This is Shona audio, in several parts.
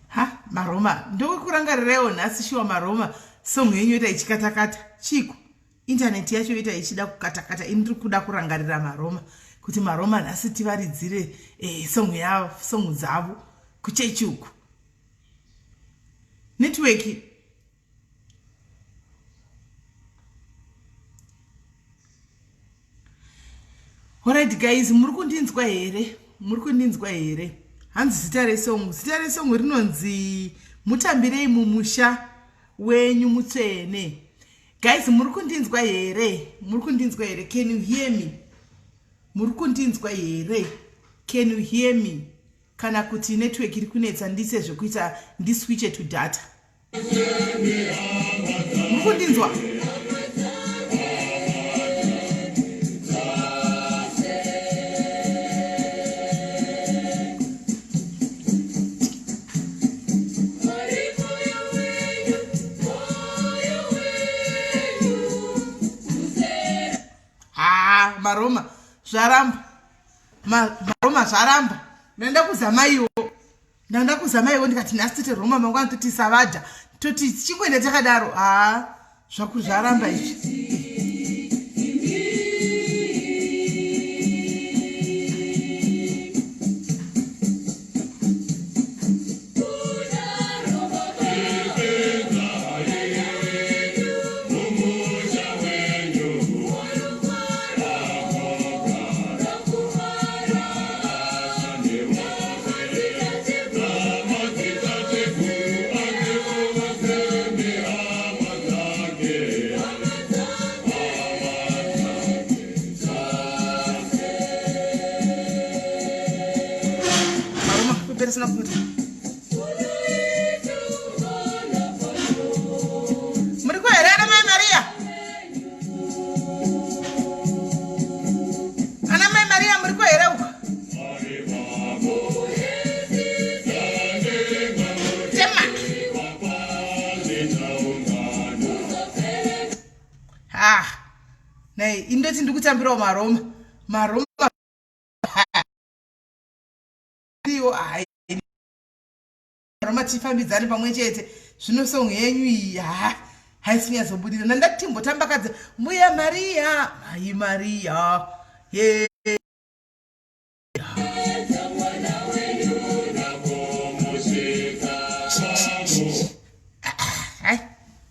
Ha, Maroma, ndokukurangarirewo nhasi shuwa Maroma, song yenyu yoita ichikatakata. Chiko, internet yacho yoita ichida kukatakata, ini ndiri kuda kurangarira Maroma kuti Maroma nhasi tivaridzire eh, song yavo, song dzavo kuchechi uku. Network Alright guys, muri kundinzwa here? Muri kundinzwa here? Hanzi zita resong, zita resong rinonzi mutambirei mumusha wenyu mutsvene. Guys, muri kundinzwa here? Muri kundinzwa here? Can you hear me? Muri kundinzwa here? Can you hear me? Kana kuti network iri kunetsa ndise zvekuita ndiswitche to data. Muri kundinzwa? Haa, Maroma zvaramba. Maroma zvaramba. Ndaenda kuzamaiwo. Ndanda kuzamaiwo ndikati nhasi tete Roma mangwana toti Savadha toti tichingoenda takadaro haa zvaku zvaramba izvi. Muri kuherera mai Maria? Ana mai Maria muri here uko? Tema. Ah. Nei, indoti ndikutambirawo maroma. Maroma. Iwo hai. Roma tifambidzane pamwe chete zvino song yenyu iyi ha haisi kunyatsobudira ndandati timbotamba kadzi mbuya Maria mai Maria ye hai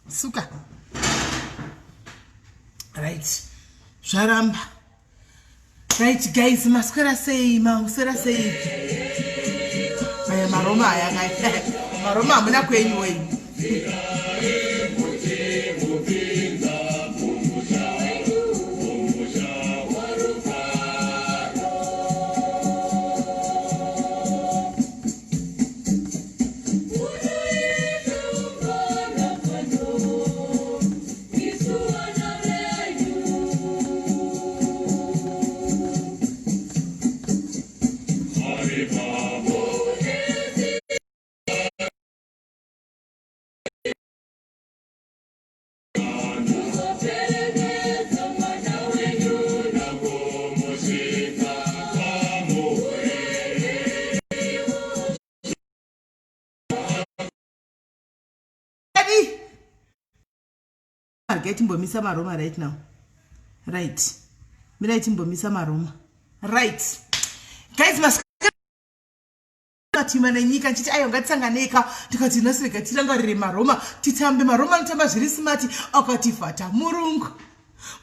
suka right zvaramba Right guys, maswera sei, maswera sei. Aya maroma aya guys. Maroma hamuna kwenyu wei. Regai timbomisa maroma right now. Right. Mirai timbomisa maroma. Right. Guys, matima nenyika nchiti aiwa ngatisanganeka ndikati nhasi rega tirangarire maroma titambe maroma anotamba zviri smart akati fata murungu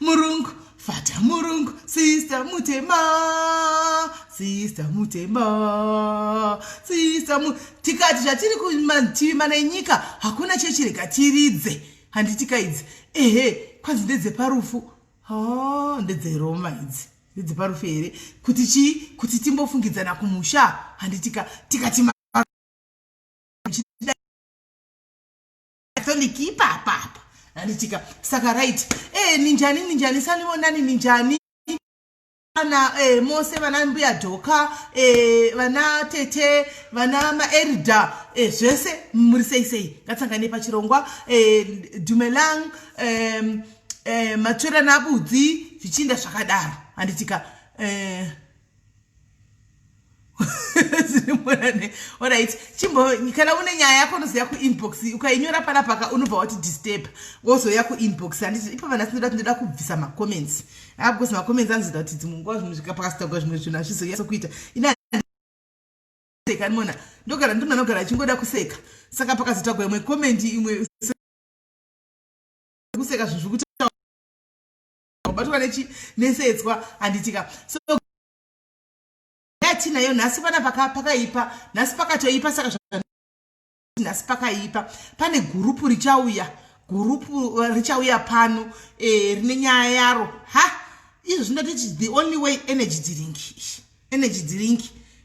murungu fata murungu sister mutema sister mutema sister mu tikati zvatiri kumativi mana enyika hakuna chechi rega tiridze handiti kaidzi ehe kwanzi ndedzeparufu ha ndedzeroma idzi. Ndedzeparufu here kuti chii kuti timbofungidzana kumusha handitika tikati catholic ipapapa handitika saka right e ninjani ninjani sanivonani ninjani ana eh, mose vana mbuya dhoka eh, vana tete vana maerida eh, zvese muri sei sei ngatisangane pachirongwa eh, dumelang eh, eh, matsvera nabudzi zvichiinda zvakadaro handitika eh, Alright, chimbo kana une nyaya yako unozoya kuinbox ukainyora panapaka unobva wati disturb wozoya kuinbox handiti ipa vanhu asinoda kuti ndoda kubvisa macomments ah because macomments anozoita kuti dzimwe nguva zvimwe zvikapakasitagwa zvimwe zvinhu hazvizoyatso kuita ina seka ndimona ndogara ndimona anogara achingoda kuseka saka pakazotagwa imwe comment imwe kuseka zvinhu zvikuti wabatwa nechi nesetswa handitika so yatinayo nhasi pana pakaipa nhasi pakatoipa saka nhasi pakaipa pane gurupu richauya gurupu eh, richauya pano e, rine nyaya yaro ha izvo zvinototi the only way energy drink energy drink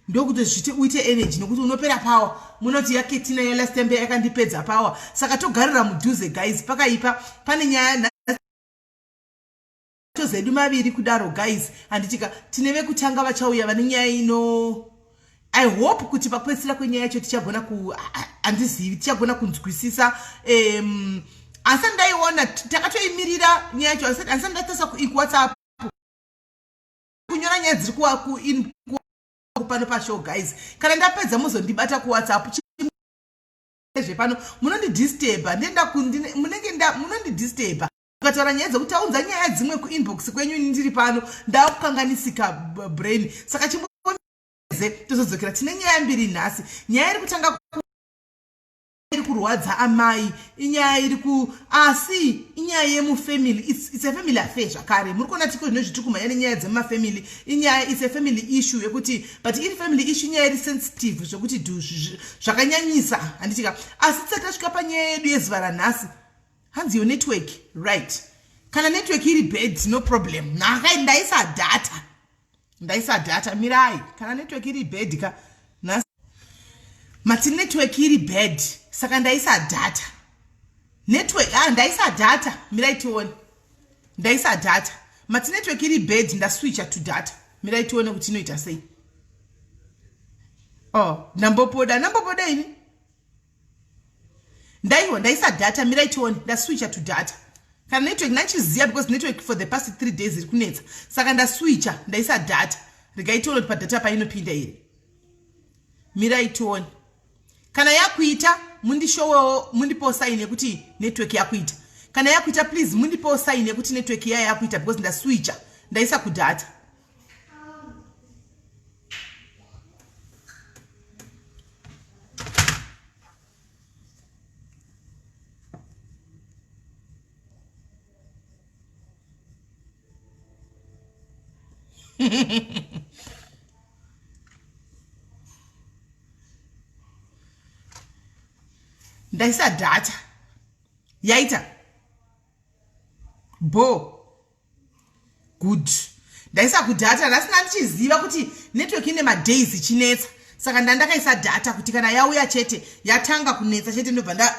ndokuti zvite uite energy nokuti unopera power munoti yaketina yalast time yakandipedza power saka togarira mudhuze guys pakaipa pane nyaya zedu maviri kudaro guys handitika tine vekutanga vachauya vane nyaya ino i hope kuti pakupedzisira kwenyaya yacho tichagona ku handizivi tichagona kunzwisisa um, asi ndaiona takatoimirira nyaya yacho asi ndatarisa kuwhatsapp kunyora nyaya dziri pano pashow guys kana ndapedza muzondibata kuwhatsapp zvepano munondidisturba ndenda munenge munondidisturba ukataura nyaya dzekuti taunza nyaya dzimwe kuinbox kwenyu ini ndiri pano ndakukanganisika brain saka chimboze tozodzokera tine nyaya mbiri nhasi nyaya iri kutanga iri kurwadza amai inyaya iri ku asi inyaya yemufamily it's, it's a family affair zvakare muri kuona tiko zvino zvitiri kumhanya nenyaya dzemumafamily inyaya it's a family issue yekuti but iri family issue inyaya iri sensitive zvekuti zvakanyanyisa handitika asi tisati tasvika panyaya yedu yezuva ranhasi hanzi your network right kana network iri bad no problem nhaka ndaisa data ndaisa data mirai kana network iri bad ka mati network iri bad saka ndaisa data network ah ndaisa data mirai tione ndaisa data mati network iri bad ndaswitcha to data mirai tione kuti inoita sei oh ndambopoda ndambopoda ini ndaiwa ndaisa data mirai tione ndaswitcha to data kana network ndanchiziva because network for the past three days iri kunetsa saka ndaswitcha ndaisa data regai tione kuti padata painopinda here mirai tione kana yakuita mundishowewo mundipewo sign yekuti network yakuita kana yakuita please mundipewo sign yekuti network iya yakuita because ndaswitcha ndaisa kudata ndaisa data yaita bo good ndaisa kudata ndasina ndichiziva kuti network ine madays ichinetsa saka ndandakaisa data kuti kana yauya chete yatanga kunetsa chete ndobva nda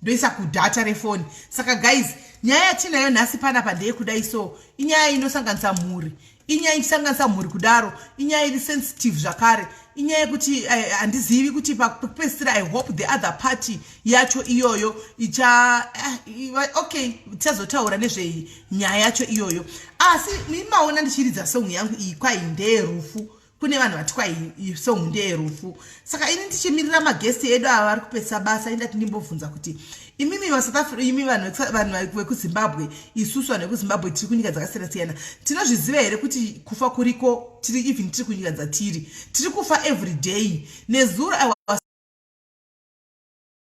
ndoisa kudata refoni saka guys nyaya yatinayo nhasi panapa ndeyekudai so inyaya inosanganisa mhuri inyaya ichisanganisa mhuri kudaro inyaya iri sensitive zvakare inyaya yekuti eh, handizivi eh, kuti pakupedzisira i hope the other party yacho iyoyo icha eh, okay tichazotaura nezvenyaya yacho iyoyo asi imaona ndichiridza song yangu iyi kwai ndeyerufu kune vanhu vati kwai song ndeyerufu saka ini ndichimirira magesti edu ava vari kupedzisa basa indati ndimbobvunza kuti imimi vasouth africa imi vanhu vanhu vekuzimbabwe isusu vanhu vekuzimbabwe tiri kunyika dzakasiyana siyana tinozviziva here kuti kufa kuriko tiri even tiri kunyika dzatiri tiri kufa every day nezuro i was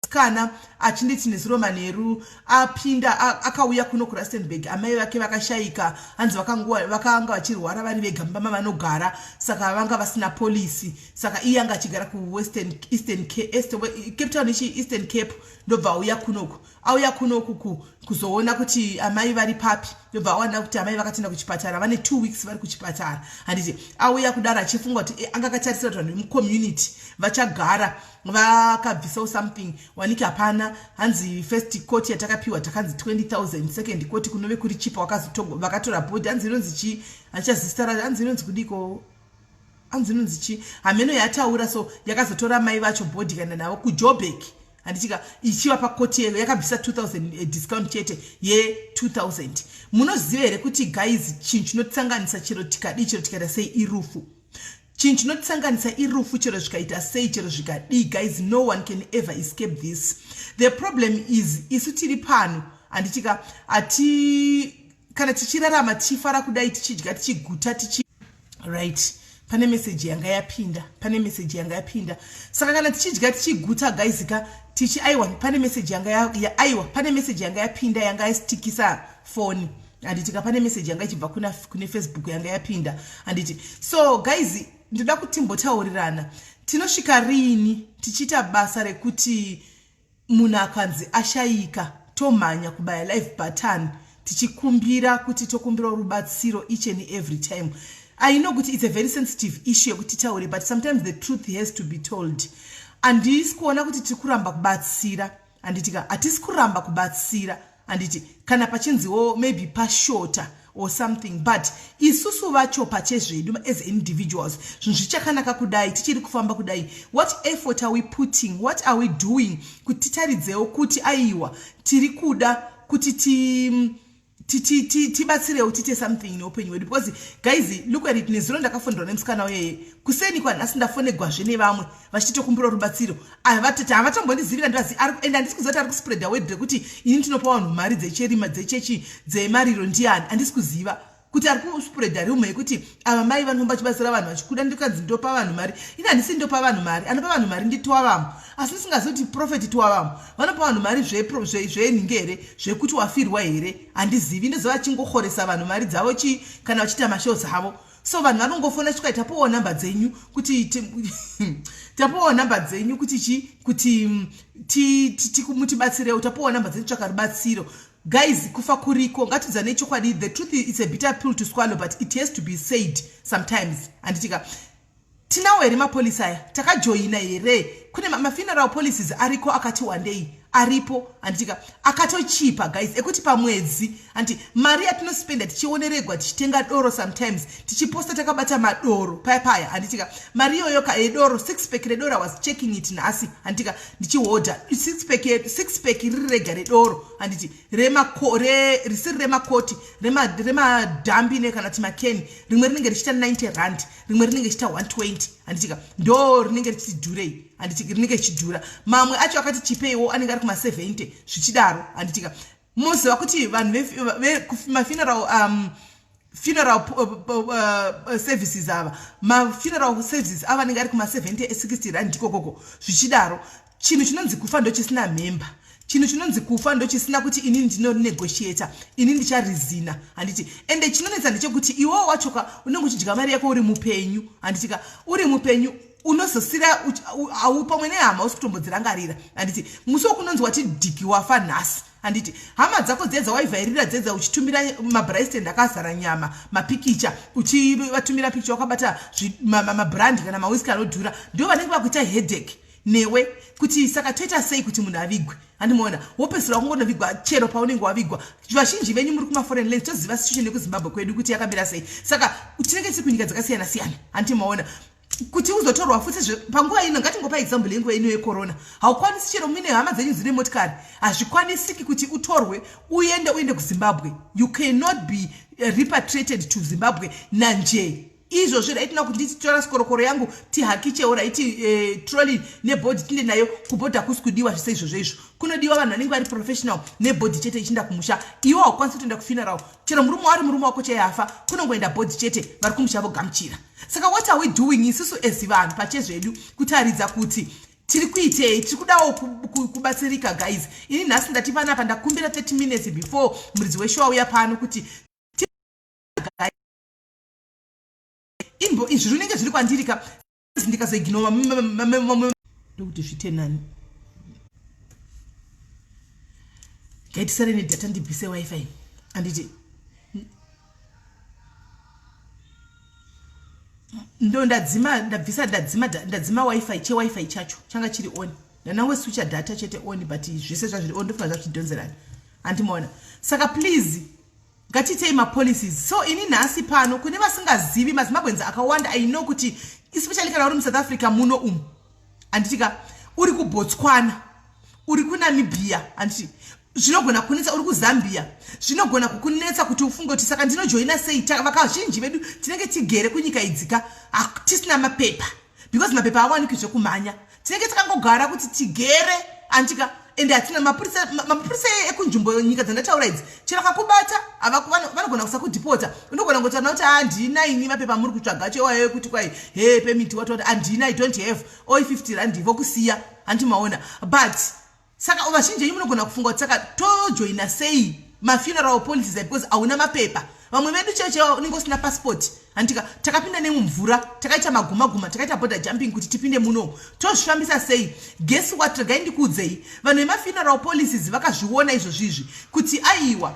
Musikana achinditi nezuro manheru apinda, akauya kuno kuRustenburg. Amai vake vakashayika, hanzi vakanga vachirwara vari vega mumba mavanogara, saka vanga vasina policy. Saka iye anga achigara kuWestern Eastern Cape Town ichi, Eastern Cape. Ndobva auya kunoku, auya kunoku kuzoona kuti amai vari papi. Ndobva awana kuti amai vakatoenda kuchipatara, vane 2 weeks vari kuchipatara, handiti? Auya kudaro achifunga kuti anga akatarisira kuti vanhu vemucommunity vachagara vakabvisawo something, wanike hapana. Hanzi first quote yatakapiwa takanzi 20 000. Second quote kunove kuri chipa, vakatora body. Hanzi inonzi chii? Handichazista racho. Hanzi inonzi kudiko? Hanzi inonzi chii? Hameno yataura. So yakazotora mai vacho body kaenda navo kuJoburg, handitika? Ichiva paquote yeyo yakabvisa 2000 discount chete ye2000. Munoziva here kuti guys, chinhu chinotisanganisa chero tikadii, chero tikaita sei, irufu? Chinhu chinotisanganisa irufu, chero zvikaita sei, chero zvikadii. Guys, no one can ever escape this. The problem is isu tiri pano, handitika? Ati kana tichirarama, tichifara kudai, tichidya, tichiguta, tichi right, pane meseji yanga yapinda, pane meseji yanga yapinda. Saka kana tichidya, tichiguta, guys ka, tichi, aiwa, pane meseji yanga ya, aiwa, pane meseji yanga yapinda, yanga yasitikisa foni, handiti ka? Pane meseji yanga ichibva kune Facebook yanga yapinda, handiti? So guys, ndoda kuti timbotaurirana. Tinosvika riini tichiita basa rekuti munhu akanzi ashayika, tomhanya kubaya live button tichikumbira kuti tokumbira rubatsiro each and every time? I know kuti it's a very sensitive issue yekuti titaure, but sometimes the truth has to be told. Handisi kuona kuti tiri kuramba kubatsira, handiti ka? Hatisi kuramba kubatsira, handiti? Kana pachinziwo maybe pashota or something, but isusu vacho pachezvedu as individuals, zvinhu zvichakanaka kudai, tichiri kufamba kudai, what effort are we putting? What are we doing kuti titaridzewo kuti aiwa, tiri kuda kuti tibatsirewo, tiite something neupenyu hwedu? Because guys, look at it. Nezuro ndakafonderwa nemusikana uyeye. Kuseni kwanhasi ndafonegwazve nevamwe vachitokumbira rubatsiro. Vatoti havatombondizivira, ndivazi, ende handisi kuziva kuti ari kuspreada word rekuti ini ndinopa vanhu mari dzecherima, dzechechi, dzemariro ndiani. Handisi kuziva kuti ari kuspreada rumour yekuti ava mai vanofamba vachibatsira vanhu vachikuda. Ndikanzi ndopa vanhu mari. Ini handisi ndopa vanhu mari. Anopa vanhu mari nditwavamo, asi ndisingazivi kuti Prophet Twavamo vanopa vanhu mari zvenhinge here, zvekuti wafirwa here, handizivi. Ndoziva vachingoresa vanhu mari dzavo chi kana vachiita mashows avo. So vanhu vanongofona chikai, tapiwawo nhamba dzenyu kuti, tapiwawo nhamba dzenyu kuti chi, kuti mutibatsirewo, tapiwawo nhamba dzenyu, tsvaka rubatsiro. Guys, kufa kuriko, ngatiudzanei chokwadi. The truth is a bitter pill to swallow, but it has to be said sometimes, handitika? Tinawo here mapolicy aya? Takajoina here? Kune mafuneral policies ariko akati wandei aripo, handitika? Akatochipa guys, ekuti pamwedzi, handi mari yatinospenda tichioneregwa, tichitenga doro, sometimes tichiposta takabata madoro paya paya, handitika? Mari iyoyo yedoro, six pack redoro, I was checking it nhasi, handitika? Ndichihodha six pack riri rega redoro, handiti? Risiri remakoti, remadhambi nekana kuti makeni, rimwe rinenge richiita R90, rimwe rinenge richiita 120, handitika? Ndo rinenge richiti dhurei, handiti? Rinenge richidhura. Mamwe acho akati chipeiwo, anenge ari kuma70, zvichidaro, handitika? Moziva kuti vanhu vemafuneral funeral services ava, mafuneral services ava anenge ari kuma70, R60 ndikokoko, zvichidaro. Chinhu chinonzi kufa ndo chisina mhemba. Chinhu chinonzi kufa ndo chisina kuti inini ndinonegotiata, ini ndicharizina, handiti? Ende chinonetsa ndechekuti iwewo wachoka unenge uchidya mari yako uri mupenyu, handitika? Uri mupenyu unozosira au pamwe nehama usi kutombodzirangarira, handiti? Musi wokunonzi wati dhiki wafa nhasi, handiti? Hama dzako dzedza waivhairira, dzedza uchitumira mabraaistand akazara nyama, mapikicha, uchivatumira pikicha wakabata mabrand kana mawiski anodhura, ndo vanenge vakuita headache newe kuti saka toita sei kuti munhu avigwe? Handimuona wopedzisira kungonovigwa chero paunenge wavigwa. Vazhinji venyu muri kumaforeign lands, toziva situation yekuZimbabwe kwedu kuti yakamira sei. Saka tinenge tiri kunyika dzakasiyana siyana, handimaona kuti uzotorwa futi panguva ino. Ngatingopa example yenguva ino yecorona. Haukwanisi, chero muine hama dzenyu dzine motikari, hazvikwanisiki kuti utorwe uende kuZimbabwe. You cannot be repatriated to Zimbabwe nanje izvozvi. Right now, kuti ndititora sikorokoro yangu, tihakichewo right trolley nebody, tinde nayo kubhodha, kusi kudiwa zvise izvozvo. Izvo kunodiwa vanhu vanenge vari professional nebody chete ichinda kumusha. Iwe haukwanisi kutoenda kufuneral, chero murume wari murume wako chaiafa, kunongoenda body chete, vari kumusha vogamuchira. Saka what are we doing isusu as vanhu pachezvedu kutaridza kuti Tiri kuitei? Tiri kudawo kubatsirika guys. Ini nhasi ndati panapa ndakumbira 30 minutes before muridzi weshow auya pano kuti imbo izvi zvinenge zviri kwandiri ka ndikazoignoma ndokuti zviite nani. Ngaitisare nedata ndibvise wifi anditi ndo ndadzima ndabvisa ndadzima ndadzima wifi chewifi chacho changa chiri on ndanango switcha data chete on but zvese zvazviri on ndofunga zvazvidhonzerana andimaona. Saka please ngatiitei mapolicies. So ini nhasi pano kune vasingazivi mazimbabweans akawanda, I know kuti especially kana uri muSouth Africa muno umu, handitika, uri kuBotswana, uri kuNamibia, handiti, zvinogona kunetsa, uri kuZambia, zvinogona kukunetsa kuti ufunge kuti saka ndinojoina sei. Vakazhinji vedu tinenge tigere kunyika idzika tisina mapepa because mapepa awanikwi zvekumhanya. Tinenge takangogara kuti tigere, andika, ende hatina mapurisa ekunzvimbo nyika dzandataura idzi. Chero kakubata vanogona kusakudhipota. Unogona kungotaura kuti handina ini mapepa muri kutsvaga chewayo ekuti kwai he permit watoti handina, I don't have oi 50 rand vokusiya, handimaona. But saka vazhinji enyu munogona kufunga kuti saka tojoina sei mafuneral policies because hauna mapepa. Vamwe vedu chaivo chaivo unenge usina passport, handika. Takapinda nemumvura, takaita maguma guma, takaita border jumping kuti tipinde munomu. Tozvifambisa sei? Guess what, regai ndikuudzei, vanhu vemafuneral policies vakazviona izvozvizvi kuti aiwa,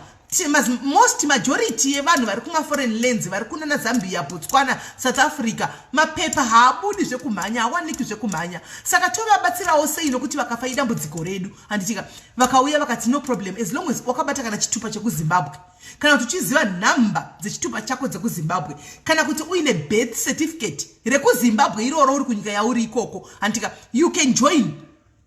most majority yevanhu vari kumaforeign lands, vari kunana Zambia, Botswana, South Africa, mapepa haabudi zvekumhanya, hawanikwi zvekumhanya. Saka tovabatsirawo sei nokuti vakafa idambudziko redu, handitika? Vakauya vakati no problem, as long as wakabata kana chitupa chekuZimbabwe, kana kuti uchiziva nhamba dzechitupa chako dzekuZimbabwe, kana kuti uine birth certificate rekuZimbabwe iroro uri kunyika yauri ikoko, handitika, you can join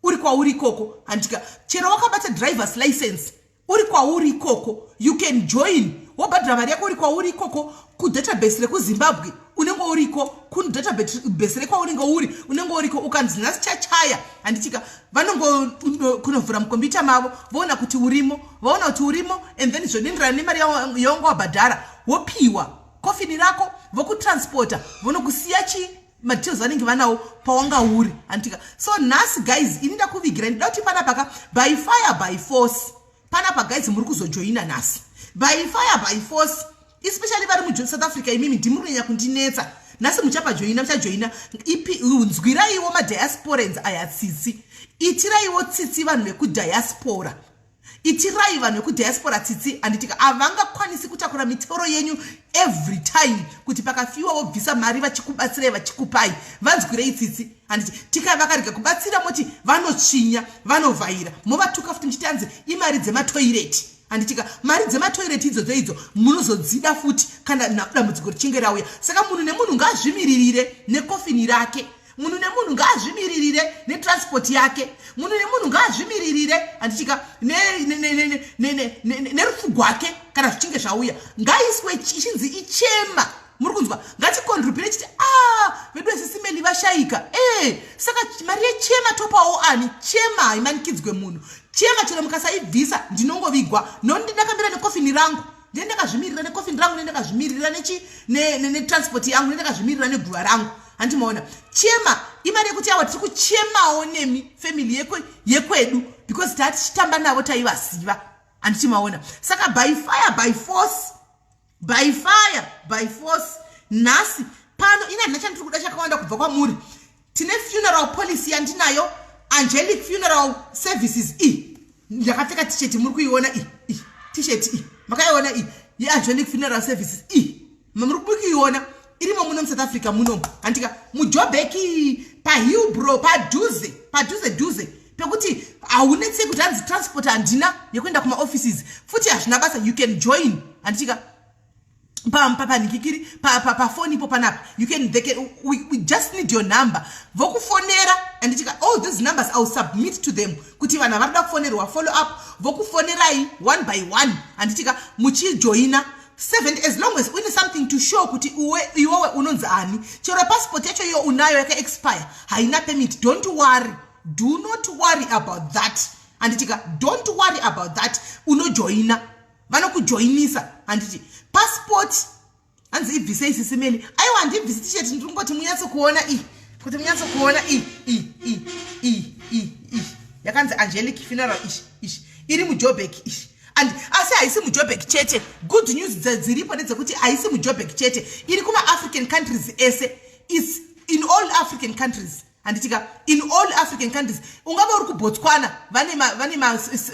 uri kwauri ikoko, handitika. Chero wakabata drivers license uri kwauri ikoko, you can join, wobhadhara mari yako uri kwauri ikoko. Kudatabase rekuZimbabwe unenge uriko, kudatabase rekwaunenge uri unenge uriko. Ukanzi nhasi chachaya, handitika, vanongokunovhura mukombiyuta mavo voona kuti urimo, vaona kuti urimo, and then zvodindirana nemari yawanga wabhadhara, wopiwa kofini rako, vokutransporta, vonokusiya chi madetails vanenge vanawo pawanga uri, handitika. So nhasi guys, ini ndakuvigira, ndida kuti panapa ka by fire by force, panapa guys muri kuzojoina nhasi by fire by force, especially vari muSouth Africa. Imimi ndimuri kunyanya kundinetsa nhasi. Muchapajoina, muchajoina ipi? Nzwiraiwo madiasporans aya tsitsi, itiraiwo tsitsi vanhu vekudiaspora, itirai vanhu vekudiaspora tsitsi, handitika. Havangakwanisi kutakura mitoro yenyu every time kuti pakafiwa vobvisa mari vachikubatsirai, vachikupai. Vanzwirei tsitsi, handiti? Tika vakarega kubatsira moti vanotsvinya, vanovhaira, movatuka futi muchiti anzi imari dzematoireti, handitika. Mari dzematoireti idzodzo idzo munozodzida futi kana dambudziko richinge rauya. Saka munhu nemunhu ngaazvimiririre nekofini rake, munhu nemunhu ngaazvimiririre netransport yake, munhu nemunhu ngaazvimiririre, handitika, nerufu gwake kana zvichinge zvauya. Ngaiswe chinzi ichema, muri kunzwa? Ngaticontribute chiti a ah, vedu vesisimeli vashayika e. Saka mari yechema topawo ani? Chema haimanikidzwe munhu. Chema chero mukasaibvisa ndinongovigwa nokuti ndakambira nekofini rangu, ndiye ndakazvimirira nekofini rangu, ndakazvimirira nechi netransport yangu, ndakazvimirira neguva rangu, handimaona. Chema imari yekuti awa tiri kuchemawo nemi family yekwedu because taa tichitamba navo, taivaziva, handichimaona. Saka by fire by force, by fire by force, nhasi pano ini handina chandiri kuda chakawanda kubva kwamuri. Tine funeral policy yandinayo, Angelic Funeral Services. E ndakapfeka tisheti, muri kuiona i tisheti i makaiona i yeAngelic Funeral Services i muri kuiona irimo muno muSouth Africa munomu, handika, muJobeki paHillbrow, padhuze padhuze dhuze pekuti haunetsei kuti hanzi transport handina yekuenda kumaoffices futi. Hazvina basa, you can join, handitika, panikikiri pafoni ipo panapa. You can, they can, we just need your number, vokufonera, handitika. All these numbers I will submit to them kuti vanhu havada kufonerwa follow up, vokufonerai one by one, handitika, muchijoina seven, as long as uine something to show kuti iwewe unonzi ani. Chero passport yacho iyo unayo yakaexpire, haina permit, don't worry, do not worry about that, handitika, don't worry about that. Unojoina, vanokujoinisa, handiti. Passport hanzi ibvisei sisimeli. Aiwa, handibvisi tisheti, ndiri kungoti munyatso kuona i kuti munyatso kuona i i i i i i yakanzi angelic funeral ishi ishi iri mujobek ishi and asi haisi mujobek chete good news dziripo ndedzekuti haisi mujobek chete iri kumaafrican countries ese is in all african countries handitika in all african countries ungave uri kubotswana vane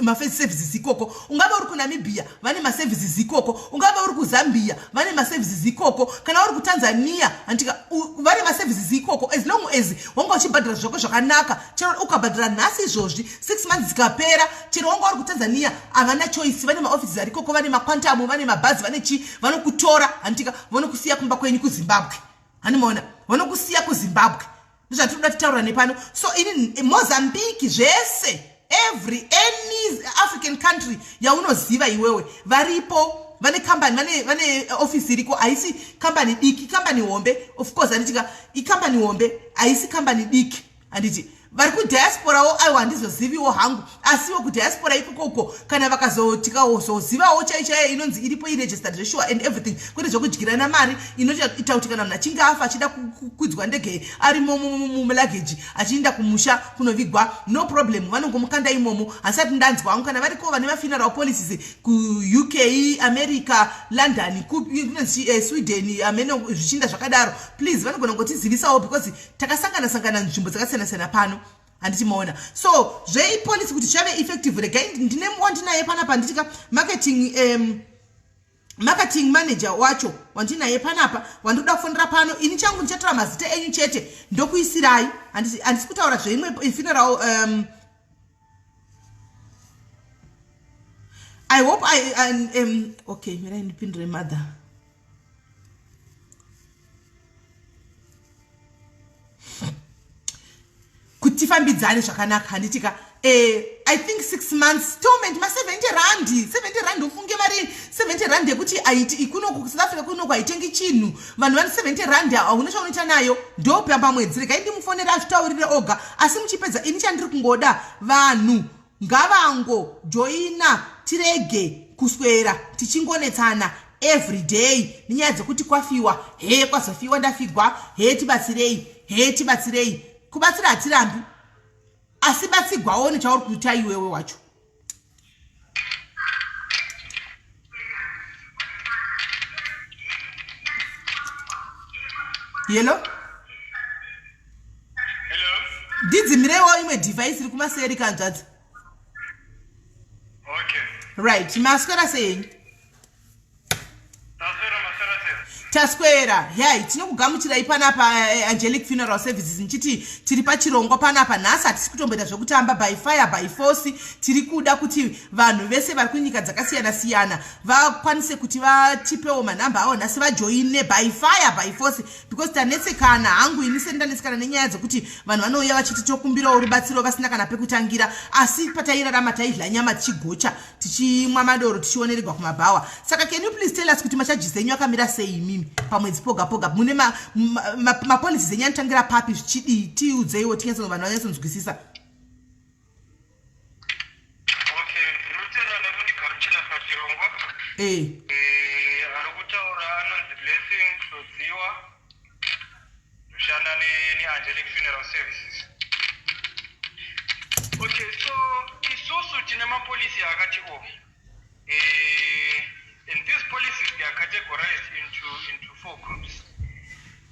maservices ikoko ungave uri kunamibia vane maservices ikoko ungave uri kuzambia vane maservices ikoko kana uri kutanzania handitika vane maservices ikoko as long as wanga uchibhadhara zvako zvakanaka chero ukabhadhara nhasi izvozvi six months dzikapera chero wanga uri kutanzania havana choice vane maoffices arikoko vane maquantamu vane mabhazi vane chii vanokutora handitika vanokusiya kumba kwenyu kuzimbabwe hanimaona vanokusiya kuzimbabwe ndozvatinoda titaura nepano so ini mozambique zvese every any african country yaunoziva iwewe varipo vane kambani vane vane office iriko haisi kambani diki kambani hombe of course handitika ikambani hombe haisi kambani diki handiti vari kudiasporawo aiwa handizoziviwo hangu asiwo kudiaspora ikoko uko kana vakazotikazozivawo chai chaiyo inonzi iripo iregistered zveshuwa and everything kwete zvekudyirana mari inoita kuti kana munhu achinge afa achida kukwidzwa ndege arimo muluggage achiinda kumusha kunovigwa no problem vanongomukanda imomo hasati ndanzwa hangu kana variko vane mafuneral policies kuuk america london eh, sweden amene zvichiinda zvakadaro please vanogona kungotizivisawo because takasangana sangana nzvimbo dzakasiyana siyana pano handiti maona so zveipolicy kuti chave effective regai ndine wandinaye panapa handitika marketing um, marketing manager wacho wandinaye panapa wandinoda kufonera pano ini changu ndichatora mazita enyu chete ndokuisirai handisi kutaura zveimwe funeral um, i hope i, I um, okay mirai ndipindure mother kuti tifambidzane zvakanaka handitika eh, i think six months torment ma70 rand 70 rand ufunge vari 70 rand yekuti aiti kunoku south africa kunoku haitengi chinhu vanhu vani 70 rand hauna chaunoita nayo ndopa pamwedzi regai ndimufonere azvitaurire oga asi muchipedza ini chandiri kungoda vanhu ngavango joina tirege kuswera tichingonetsana everyday nenyaya dzekuti kwafiwa hee kwazofiwa ndafigwa hee tibatsirei hee tibatsirei kubatsira hatirambi asi batsigwawo nechauri kuita iwewe wacho yelo ndidzimireiwo imwe device iri kumaseri kanzvadzi okay. right maswera sei henyu taswera yai tinokugamuchirai panapa eh, angelic funeral services ndichiti tiri pachirongwa panapa nhasi hatisi kutomboita zvekutamba by fire by force tiri kuda kuti vanhu vese vari kunyika dzakasiyana siyana vakwanise kuti vatipewo manhamba avo nhasi vajoine by fire by force because tanetsekana hangu ini sendanetsekana nenyaya dzekuti vanhu vanouya vachiti tokumbirawo rubatsiro vasina kana pekutangira asi patairarama taidla nyama tichigocha tichimwa madoro tichioneregwa kumabhawa saka can you please tell us kuti machajis enyu akamira sei imimi pamwedzi poga poga mune mapolicies ma, ma enyu anotangira papi zvichidii tiudzeiwo tinyatso vanhu vanyatsonzwisisa Eh. Eh, ari kutaura anonzi Blessing Hlodziwa ndoshanda neAngelic Funeral Services. Okay, so isusu tine mapolisi akati o eh, and these policies they are categorized into, into four groups.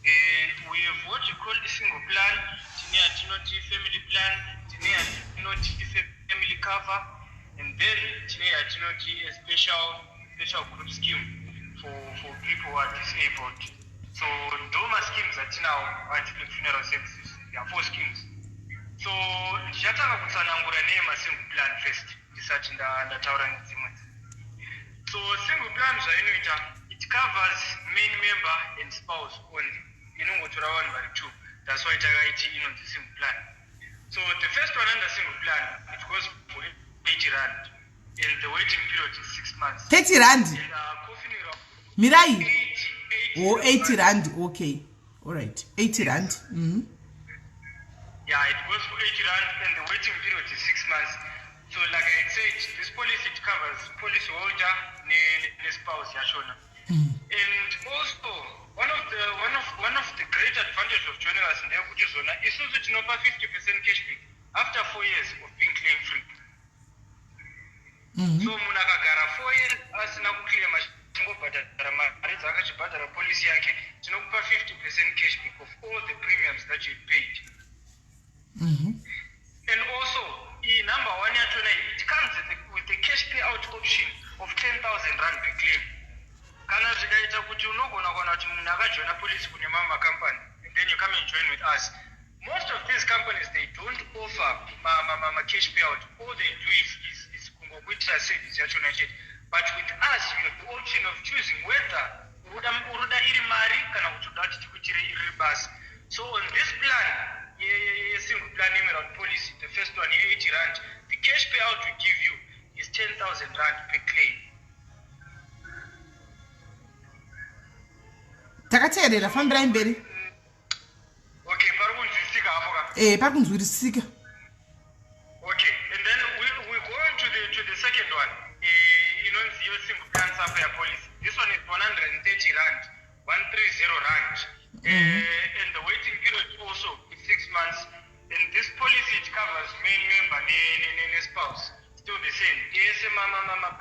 Eh, we have what you call the single plan, tine yatinoti family plan, tine yatinoti family cover, and then tine yatinoti a special, special group scheme for, for people who are disabled. So ndo maschemes atinawo anti funeral services. There are four schemes. So ndichatanga kutsanangura neyemasingle plan first ndisati ndataura nedzimwe. So single plan zvainoita it covers main member and spouse only. Inongotora vanhu vari two. That's why takaiti inonzi single plan. So the first one under single plan it goes for 80 rand and the waiting period is 6 months. 30 rand. And, Mirai. 80, oh, 80 rand. Okay. All right. 80 rand. Mm -hmm. Yeah, it goes for 80 rand and the waiting period is 6 months. So like I said, this policy it covers policy holder ne, ne spouse yachona. Mm. And also One of the great advantage of joining us ndeyekuti zvona isusu tinopa 50% cashback after 4 years of being claim free. So munhu akagara 4 years asina kuclaima, chingobhadhara mari dzaakachibhadhara policy yake, tinokupa 50% cashback of all the premiums that you paid. And also, iyi number one yachona iyi, it comes with a cash payout option of R10,000 per claim. Kana zvikaita kuti unogona kuona kuti munhu akajoina policy kune mamwe makampani and then you come and join with us, most of these companies, they don't offer ma cash payout. All they do is kungokuitira service yachona chete. But with us, you have the option of choosing whether uruda iri mari kana kuti uda kuti tikuitire iri basa. So on this plan yesingle plan Emerald policy, the first one, ye-R80, the cash payout we give you is R10,000 per claim. Takateerera, fambirai mberi. Okay, pari kunzwisisika hapo ka? E, pari kunzwisisika. Okay, and then we go on to the second one, inonzi iyo single plan Sapphire policy. This one is R130, R130, and the waiting period also is 6 months. And this policy, it covers main member ne spouse. Still the same, ese ma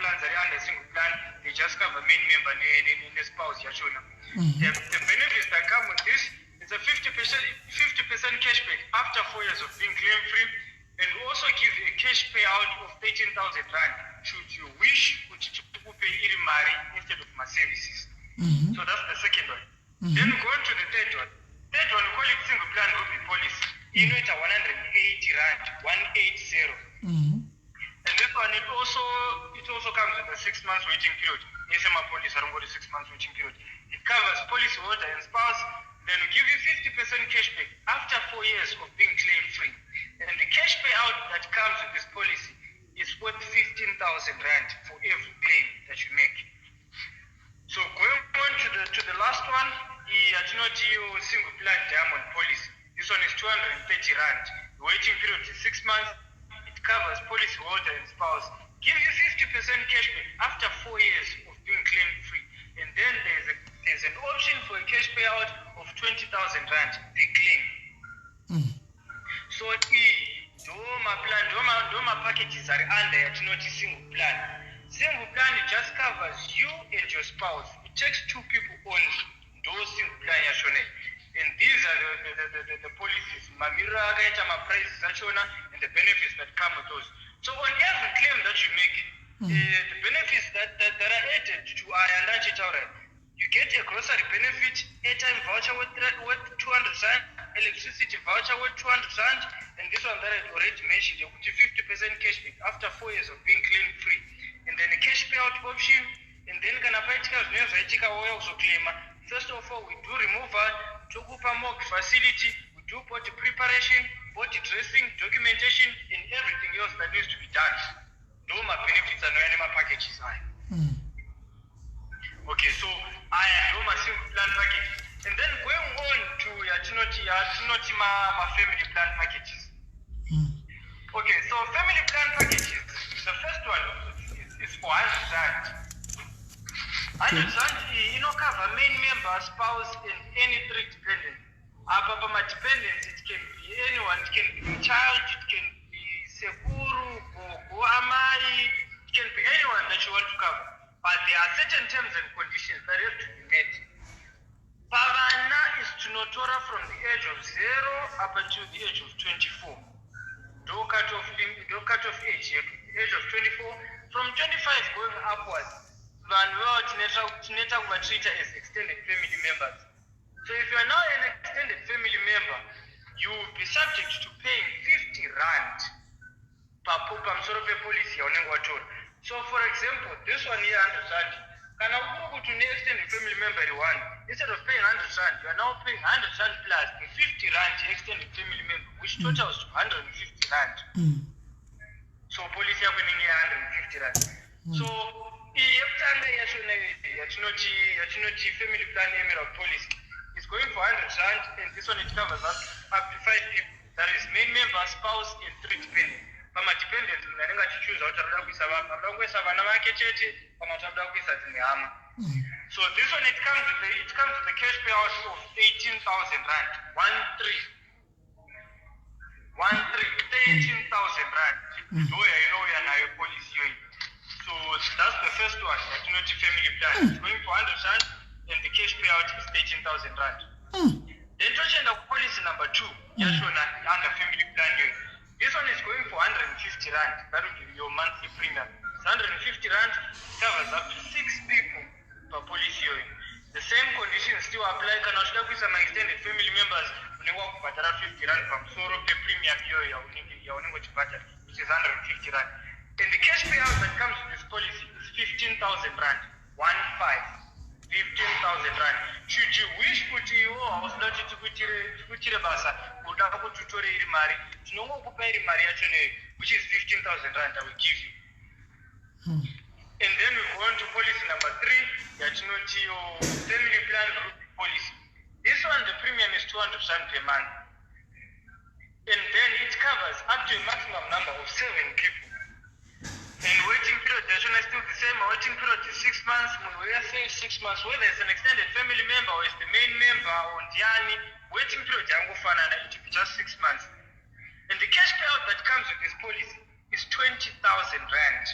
plans ari under single plan, they just cover main member ne spouse yachona. The benefits that come with this is a 50% cashback after 4 years of being claim free, and we also give a cash payout of R13,000 should you wish kuti tikupe iri mari instead of maservices. So that's the second one. Then we go on to the third one. Third one, we call it single plan Ruby policy. Inoita R180, 180. And this one, it also comes with a 6 months waiting period. Ese mapolicy arongori 6 months waiting period. It covers policy holder and spouse. Then we give you 50% cashback after 4 years of being claim free. And the cash payout that comes with this policy is worth R15,000 for every claim that you make. So going on to the last one, yatinoti iyo single plan Diamond policy. This one is R230. The waiting period is 6 months. It covers policy holder and spouse. Give you 50% cashback after 4 years of being claim free. And then there's an option for a cash payout of R20,000 per claim. So iyi ndo maplan, ndo mapackages ari under yatinoti single plan. Single plan, it just covers you and your spouse. It takes two people only. Ndo single plan yachona iyi. And these are the policies, mamiriro akaita maprices achona and the benefits that come with those. So on every claim that you make, the benefits that are added to aya andachitaura, you get a grocery benefit, airtime voucher worth R200, electricity voucher worth R200, and this one that I already mentioned, yekuti 50% cashback after 4 years of being claim free, and then a cash payout option. And then kana paitika zvinenge zvaitika, wouya kuzoclaima, first of all, we do removal, tokupa morgue facility, we do body preparation, body dressing, documentation and everything else that needs to be done. Ndo mabenefits anouya nemapackages aya. Okay, so aya ndo masingle plan packages. And then going on to yatinoti ma-family plan packages. Okay, so family plan packages, the first one is for R100. R100 iyi inocover main member, spouse and any three dependents. Apa pamadependents, it can be anyone. It can be your child, it can be sekuru, gogo, amai, it can be anyone that you want to cover, but there are certain terms and conditions that have to be met. Pavana is tinotora from the age of 0 up until the age of 24. Ndo cut off age yedu, age of 24. From 25 going upwards, vanhu vavo tinoita kuvatreata as extended family members. So if you are now an extended family member, you will be subject to paying R50 papo pamusoro pepolicy yaunenge watora. So for example, this one here, R100, kana kuri kuti une extended family member iri one, instead of paying R100, you are now paying R100 plus the R50 extended family member, which totals to R150. So policy yako inenge ya-R150. So iyi yekutanga yachona yatinoti family plan Emerald policy is going for R100, and this one, it covers up to five people, that is main member, spouse and three dependents. Pamadependents, munhu anenge achichuza kuti arikuda kuisa arikuda kuisa vana vake chete kana kuti arikuda kuisa dzimwe hama. So this one, it comes with a cash payout of 18,000 rand. 1 3. 1 3. 13,000 rand. Ndo yainouya nayo policy iyoyi. So that's the first one. Yatinoti family plan. It's going for 100 rand and the cash payout is 13,000 rand. Then tochienda kupolicy number two yachona under family plan iyoyi. This one is going for 150 rand. That will be your monthly premium. It's 150 rand, covers up to six people papolicy iyoyo. The same conditions still apply. Kana uchida kuisa maextended family members, unenge wakubhadhara 50 rand pamusoro pepremium iyoyo yaunenge uchibhadhara, which is 150 rand. And the cash payout that comes with this policy is 15,000 rand. 1 5. 15,000 rand. Should you wish kuti iwo hausida kuti tikuitire basa, uda kuti utore iri mari, tinongokupa iri mari yacho neyo, which is 15,000 rand I will give you. And then we go on to policy number three, yatinoti yo family plan group policy. This one, the premium is 200 rand per month and then it covers up to a maximum number of seven people, and waiting period yachona is still the same. Waiting period is 6 months. Munhu wese 6 months, whether it's an extended family member or it's the main member or ndiani, waiting period yangofanana, it will be just 6 months. And the cash payout that comes with this policy is 20,000 rand.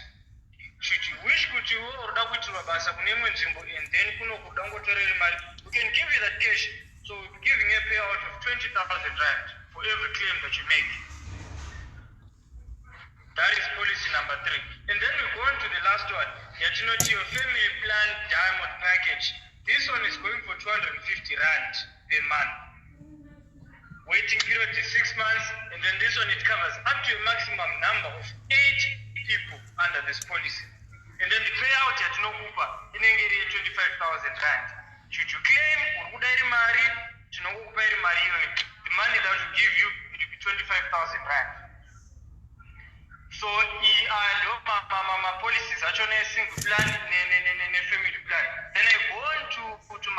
Should you wish kuti iwe uroda kuitirwa basa kune imwe nzvimbo and then kuno kuda kungotorera mari, we can give you that cash. So we'll be giving a payout of 20,000 rand for every claim that you make. That is policy number three. And then we go on to the last one, yatinoti your family plan diamond package. This one is going for 250 rand per month. Waiting period is 6 months, and then this one, it covers up to a maximum number of eight people under this policy. And then the payout yatinokupa inenge iri ye25,000 rand. Should you claim uri kuda iri mari, tinongokupa iri mari iyoyo. The money that we give you, it will be 25,000 rand. So aya ndo mapolicies achona esingle plan nefamily plan. Then I go on to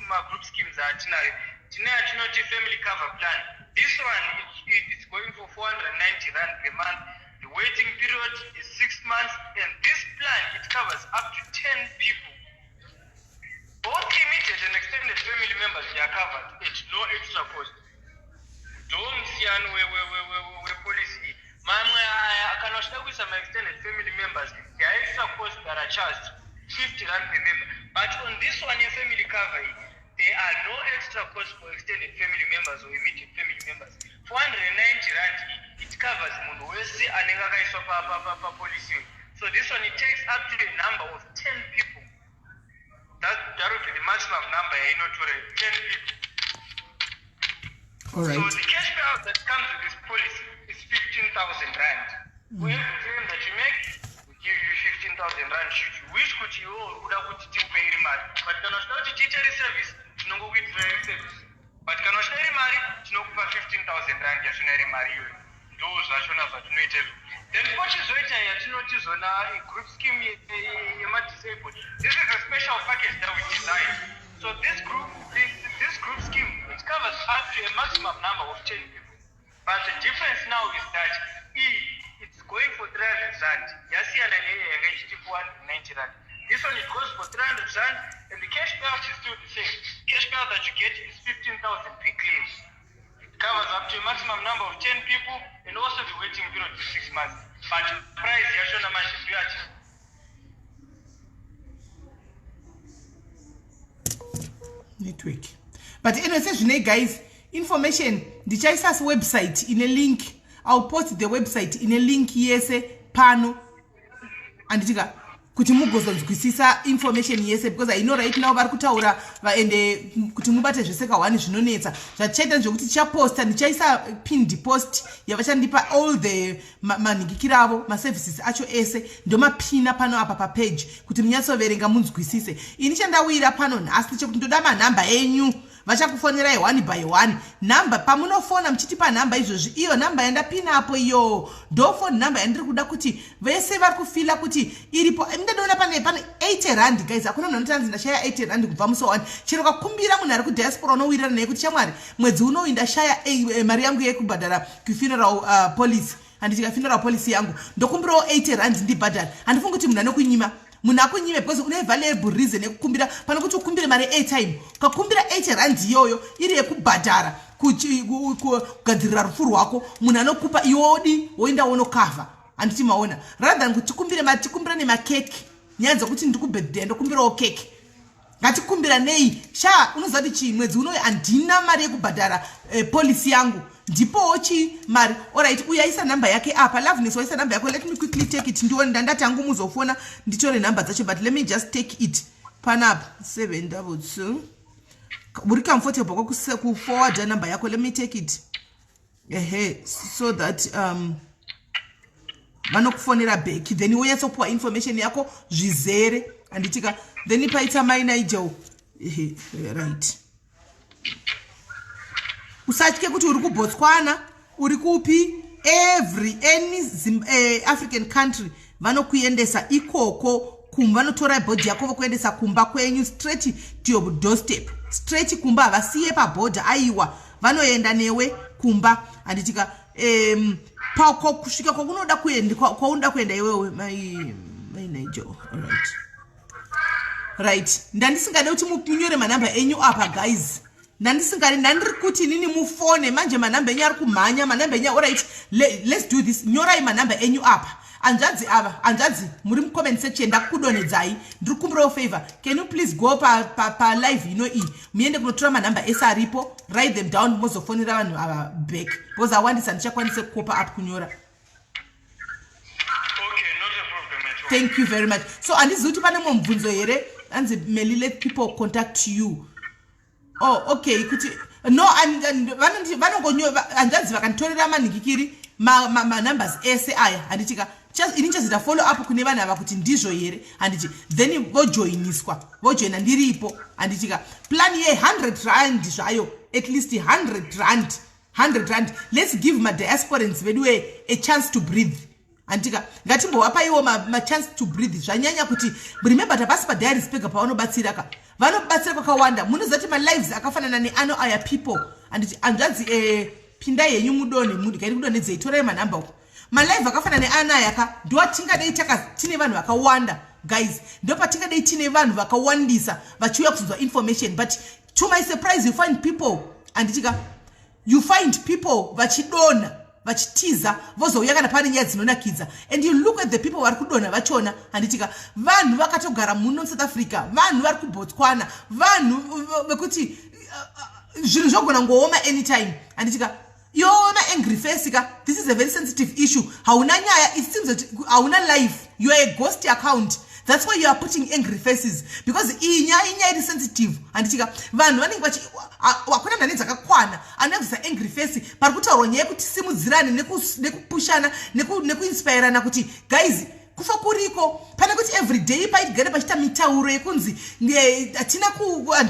magroup schemes atinayo. Tine yatinoti family cover plan. This one, it's going for 490 rand per month. The waiting period is 6 months, and this plan, it covers up to 10 people. Both immediate and extended family members, they are covered at no extra cost. Ndo musiyano wepolicy. Mamwe aya, kana uchida kuisa maextended family members, there are extra costs that are charged, 50 rand per member. But on this one, yefamily cover iyi, there are no extra costs for extended family members or immediate family members. 490 rand iyi, it covers munhu wese anenge akaiswa papolicy. So this one, it takes up to a number of 10 people. That would be the maximum number yainotora, 10 people. All right. So the cash payout that comes with this policy is 15,000 rand. For every claim that you make, we give you 15,000 rand. Should you wish kuti iwe uri kuda kuti tikupe iri mari. But kana uchida kuti tiite iri service, tinongokuitira iri service. But kana uchida iri mari, tinokupa 15,000 rand yachona iri mari iyoyo. Ndo zvachona zvatinoita izvo. Then kochizoita yatinoti zona group scheme yemadisabled. This is a special package that we designed. So this group scheme, it covers up to a maximum number of 10 people. But the difference now is that it's going for 300 rand. Yasiyana neiyo yanga ichiti 490 rand. This one, it goes for 300 rand and the cash payout is still the same. Cash payout that you get is 15,000 per claim. It covers up to a maximum number of 10 people and also the waiting period is 6 months. But price yachona manje ndoyati Network. But anyway, sezvinei guys, information ndichaisa website ine link. I'll post the website ine link yese pano, anditika, kuti mugozonzwisisa information yese, because I know right now vari kutaura ende kuti mubate zvese kahwani zvinonetsa. Zvatichaita ndezvekuti tichaposta, ndichaisa pinned post yavachandipa all the manhingikiro avo, maservices acho ese ndomapina pano apa papage kuti munyatsoverenga munzwisise. Ini chandawira pano nhasi chekuti ndoda manhamba enyu. Vachakufonerai one by one. Nhamba pamunofona muchitipa nhamba izvozvi, iyo nhamba yandapinapo iyo ndo phone nhamba yandiri kuda kuti vese vari kufila kuti iripo. Ndinoona pane 80 rand, guys. Hakuna munhu anotanzi ndashaya 80 rand kubva musi wa1. Chero kakumbira munhu ari kudiaspora, unowirirana naye kuti shamwari, mwedzi unoyu ndashaya mari yangu yekubhadhara kufuneral policy, handiti, kafuneral policy yangu, ndokumbirawo 80 rand ndibhadhara. Handifungi kuti munhu anokunyima. Munhu akunyime because une valuable reason yekukumbira. Pane kuti ukumbire mari airtime, ukakumbira 80 rand iyoyo iri yekubhadhara kugadzirira rufu rwako, munhu anokupa iwodi, woenda wonokavha, handiti maona? Rather than kuti tikumbire mari, tikumbira nemakeki, nyaya dzekuti ndiri kubirthday, ndokumbirawo keki, ngatikumbira nei. Sha, unoziva kuti chii, mwedzi unoyo handina mari yekubhadhara policy yangu, ndipowo chi mari. Alright, uyu aisa nhamba yake apa. Loveness, waisa nhamba yako. Let me quickly take it, ndione. Ndandati hangu muzofona nditore nhamba dzacho, but let me just take it panapa. 722, uri comfortable kuforwarda nhamba yako? Let me take it, ehe, so that vanokufonera back, then wonyatsopuwa information yako zvizere, handitika? Then paita mai Nigel. Ehe, right, usatye kuti uri kuBotswana, uri kupi, every any African country vanokuendesa ikoko. Vanotora body yako vokuendesa kumba kwenyu, straight to your doorstep, straight kumba. Havasiye pabhodha, aiwa, vanoenda newe kumba, handitika? Kusvika kwakunoda kuenda, kwaunoda kuenda iwewe, mai Nigel. Alright, right, ndandisingade kuti munyore manhamba enyu apa, guys. Ndandisingadi, ndandiri kuti inini mufone. Manje manhamba enyu ari kumhanya, manhamba enyu. Alright, let's do this. Nyorai manhamba enyu apa, hanzvadzi ava. Hanzvadzi muri mucomment section, ndakudonhedzai, ndiri kukumbirawo favor. Can you please go palive pa ino iyi, muende kunotora manhamba ese aripo, write them down, mozofonera vanhu ava back, because awandisa, ndichakwanise kukopa up kunyora. Okay, not a problem at all. Thank you very much. So handizivi kuti pane mumwe mubvunzo here. Anzi Meli, let people contact you. Oh, okay, kuti no, vanongonyo hanzvadzi vakanditorera manhikikiri manumbers ese aya, handitika? Ini chazoita follow up kune vanhu ava kuti ndizvo here, handiti? Then vojoiniswa, vojoina ndiripo, handitika? Plan ye100 rand zvayo, at least 100 rand, 100 rand. Let's give madiasporans vedu a chance to breathe, handitika? Ngatimbovapaiwo machance to breathe. Zvanyanya kuti, remember, tapasi padiaries pega pavanobatsira ka, vanobatsira kwakawanda. Munoziva kuti malives akafanana neano aya, people, handiti? Hanzvadzi, pindai henyu mudonhe, gairi kudonhedzei, torai manhamba uko. Malive akafanana neano aya ka, ndoatingadei tine vanhu vakawanda, guys. Ndopatingadei tine vanhu vakawandisa vachiuya kuzonzwa information. But to my surprise, you find people, handitika, you find people vachidonha, vachitiza, vozouya kana pane nyaya dzinonakidza. And you look at the people vari kudonha vachona, handitika, vanhu vakatogara muno muSouth Africa, vanhu vari kuBotswana, vanhu vekuti zvinhu zvogona ngooma anytime, handitika? Iwoona angry face ka. This is a very sensitive issue. Hauna nyaya, it seems that hauna life. You are a ghost account. That's why you are putting angry faces, because iyi nyaya, inyaya iri sensitive, handitika? Vanhu vanenge vachi, hakuna munhu ane dzakakwana anobvisa angry face pari kutaurwa nyaya yekuti simudzirane, nekupushana, nekuinspirana kuti guys, kufa kuriko. Pane kuti everyday paigare pachiita mitauro yekunzi hatina,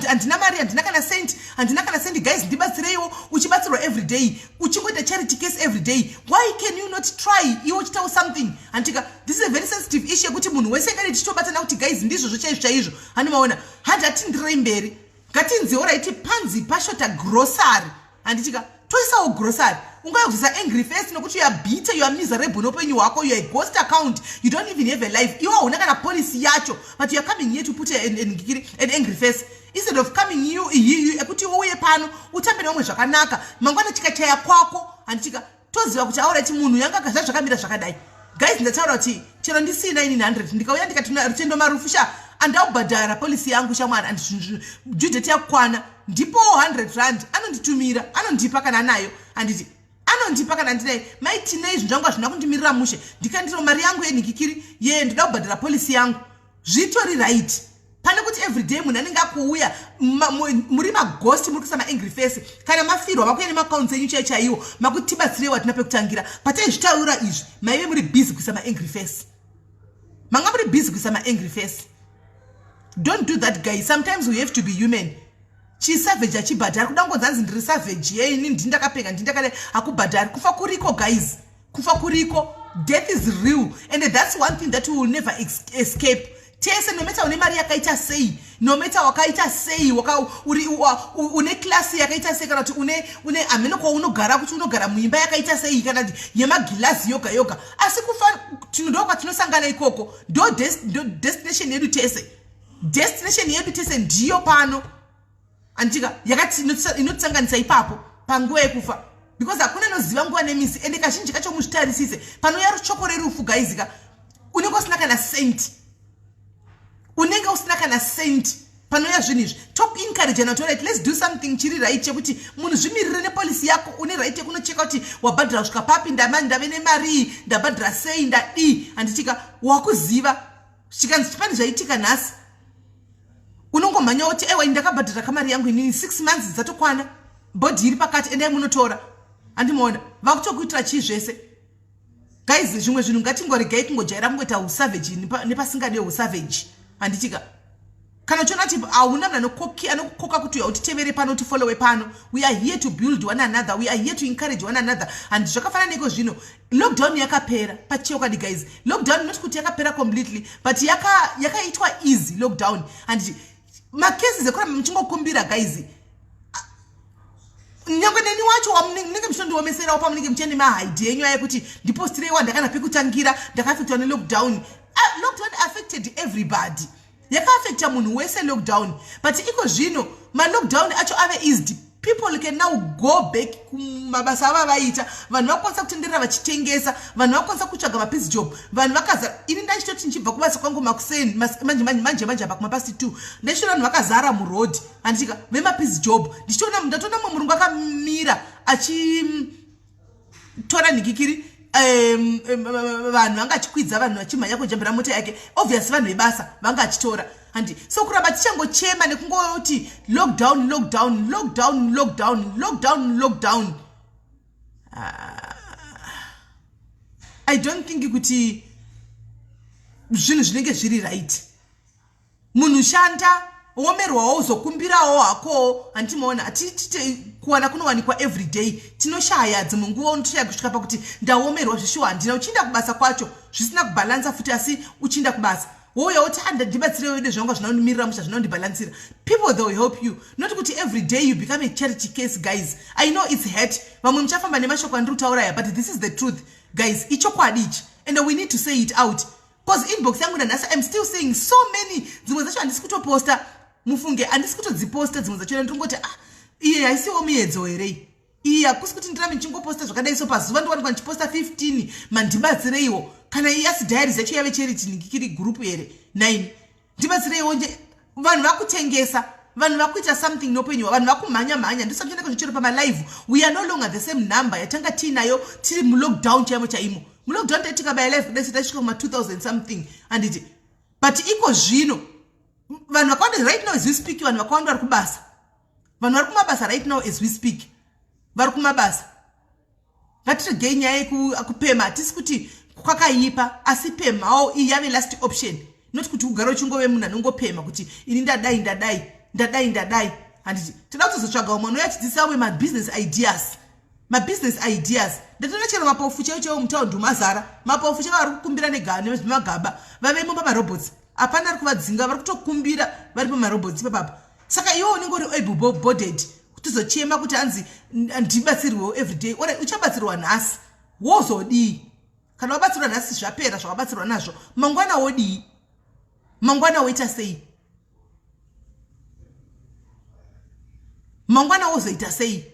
handina mari, handina kana cent, handina kana cent, guys, ndibatsireiwo. Uchibatsirwa everyday, uchingoita charity case everyday, why can you not try iwe uchitawo something, handitika? This is a very sensitive issue yekuti munhu wese ngari tichitobatana kuti guys, ndizvozvo chaizvo chaizvo. Handimaona handi atindirei mberi. Ngatinzi alright, panzi pashota grocery, handitika? Toisawo grocery. Ungabvisa angry face nokuti you are bitter, you are miserable neupenyu hwako. You are a ghost account, you don't even have a life. Iwe hauna kana policy yacho, but you are coming here to put an angry face instead of coming you ekuti uye pano utambe nevamwe zvakanaka. Mangwana chikachaya kwako, handitika, toziva kuti alright, munhu yanga zva zvakamira zvakadai. Guys, ndataura kuti chero ndisina inini 100, ndikauya ndikati Rutendo Marufu sha, andakubhadhara policy yangu shamwari, due date yakukwana, ndipowo 100 rand. Anonditumira, anondipa kana anayo, handiti? Anondipa kana ndinayo. Maitinei, zvinhu zvangu hazvina kundimirira mushe, ndikandiro mari yangu yenhikikiri ye ndoda kubhadhara policy yangu, zvitori right. Pane kuti everyday munhu anenge akuuya, muri maghost, muri kuisa maangry face. Kana mafirwa, makuya nemaaccounts enyu chai chaiwo, makuti tibatsireiwo, hatina pekutangira. Pataizvitaura izvi, maive muri busy kuisa maangry face, manga muri busy kuisa maangry face. Don't do that, guys. Sometimes we have to be human. Chisavage hachibhadhari. Kuda ngonzanzi ndiri savage yeini, ndindakapenga, ndindakadai, hakubhadhari. Kufa kuriko, guys, kufa kuriko. Death is real, and that's one thing that we will never escape. Tese, no matter une mari yakaita sei, no matter wakaita sei, uri une class yakaita sei, kana kuti une hameno kwaunogara, kuti unogara muimba yakaita sei, kana kuti yemagirazi yoga yoga, asi kufa ndo kwatinosangana ikoko. Ndo destination yedu tese. Destination yedu tese ndiyo pano, anditika? Yakati inotisanganisa ipapo panguva yekufa, because hakuna anoziva nguva nemisi. Ende kazhinji kacho, muzvitarisise, panouya ruchoko rerufu, guys ka, unenge usina kana cent, unenge usina kana cent panouya zvinhu izvi. Toencouragena kuti, right, let's do something chiri right, chekuti munhu zvimirire nepolicy yako. Une right yekunocheka kuti wabhadhira kusvika papi, ndamani, ndave nemarii, ndabhadhira sei, ndadii, handitika? Wakuziva chikanzi pane zvaitika nhasi, unongomhanya woti, "Ewa, ndakabhadhira kamari yangu inini, 6 months dzatokwana, body iri pakati, endai munotora." Handimaona vakutokuitira chii zvese. Guys, zvimwe zvinhu ngatingoregai kungojaira kungoita usavage nepasingade usavage, handitika? Kana uchiona kuti hauna munhu anokukoka kuti uya utitevere pano, utifollowe pano, we are here to build one another, we are here to encourage one another. And zvakafanana neko zvino, lockdown yakapera pachokwadi, guys. Lockdown, not kuti yakapera completely, but yakaitwa yaka easy lockdown. And macases ekuramba muchingokumbira, guys, nyange neni wacho munenge muchitondiomeserawo pamunenge muchienda nemahaidhi enyu aya kuti ndipostireiwa, ndakana pekutangira ndakaaffectwa nelockdown. Lockdown affected everybody, yakaaffecta munhu wese lockdown. But iko zvino malockdown acho ave eased. People can now go back kumabasa ava vaita. Vanhu vakwanisa kutenderera vachitengesa, vanhu vakwanisa kutsvaga mapiece job, vanhu vakazara. Ini ndachitoti ndichibva kubasa kwangu makuseni manje manje manje apa kumapast 2, ndachitoona vanhu vakazara muroad, handitika, vemapiece job. Ndichitoona, ndatoona mumwe murungu akamira achitora nhikikiri, vanhu vanga achikwidza, vanhu vachimhanya kujambira mota yake. Obviously vanhu vebasa vanga achitora, handi? So kuramba tichangochema nekungoti lockdown, lockdown, lockdown, lockdown, lockdown, lockdown, I don't think kuti zvinhu zvinenge zviri right. Munhu shanda, womerwawo, uzokumbirawo hakowo, handimaona? Hatitite kuwana kunowanikwa every day. Tinoshaya dzimwe nguva, unotoshaya kusvika pakuti ndaomerwa zvishuwa, handina. Uchiinda kubasa kwacho zvisina kubhalansa futi, asi uchiinda kubasa wouya woti, "Andibatsirewo ide zvanga zvinondimirira musha, zvinondibhalansira." People, they will help you, not kuti every day you become a charity case. Guys, I know it's hurt. Vamwe muchafamba nemashoko andiri kutaura aya, but this is the truth, guys. Ichokwadi ichi, and we need to say it out, because inbox yangu nanhasi, I'm still saying so many. Dzimwe dzacho handisi kutoposta, mufunge, handisi kutodziposta dzimwe dzachona. Ndiri ah, iye haisiwo muedzo here iyi? Hakusi kuti ndirambe ndichingoposta zvakadai. So pazuva ndiwanikwa ndichiposta 15, mandibatsireiwo. Kana iasi diaries yacho yave charity nikikiri group here 9, ndibatsireiwo. Vanhu vakutengesa, vanhu vakuita something nopenyu, vanhu vakumhanya mhanya. Ndisati zvichiro pamalive, we are no longer the same number yatanga tiinayo tiri mulockdown chaimo chaimo. Mulockdown taitikabaya live kudai, tasvika kuma2000 something, handiti? But iko zvino vanhu vakawanda, right now as we speak, vanhu vakawanda vari kubasa, vanhu vari kumabasa. Right now as we speak, vari kumabasa. Ngatiregei nyaya yekupema. Hatisi kuti kwakaipa, asi pemawo iyi yave last option, not kuti ugare uchingove munhu anongopema kuti ini ndadai, ndadai, ndadai, ndadai, handiti? Toda kutozotsvaga umwe anouya achidzidzisa vamwe mabusiness ideas, mabusiness ideas. Ndatoona chero mapofu chaivo chaivo mutaundi mazara mapofu chaivo vari kukumbira nemagaba, vavemo pamarobots. Hapana ari kuvadzinga, vari kutokumbira vari pamarobots ipapapa. Saka iwe unenge uri able bodied kutozochema kuti hanzi ndibatsirwewo everyday. Ora uchabatsirwa nhasi, wozodii? Kana wabatsirwa nhasi, zvapera zvakabatsirwa nazvo. Mangwana wodii? Mangwana woita sei? Mangwana wozoita sei?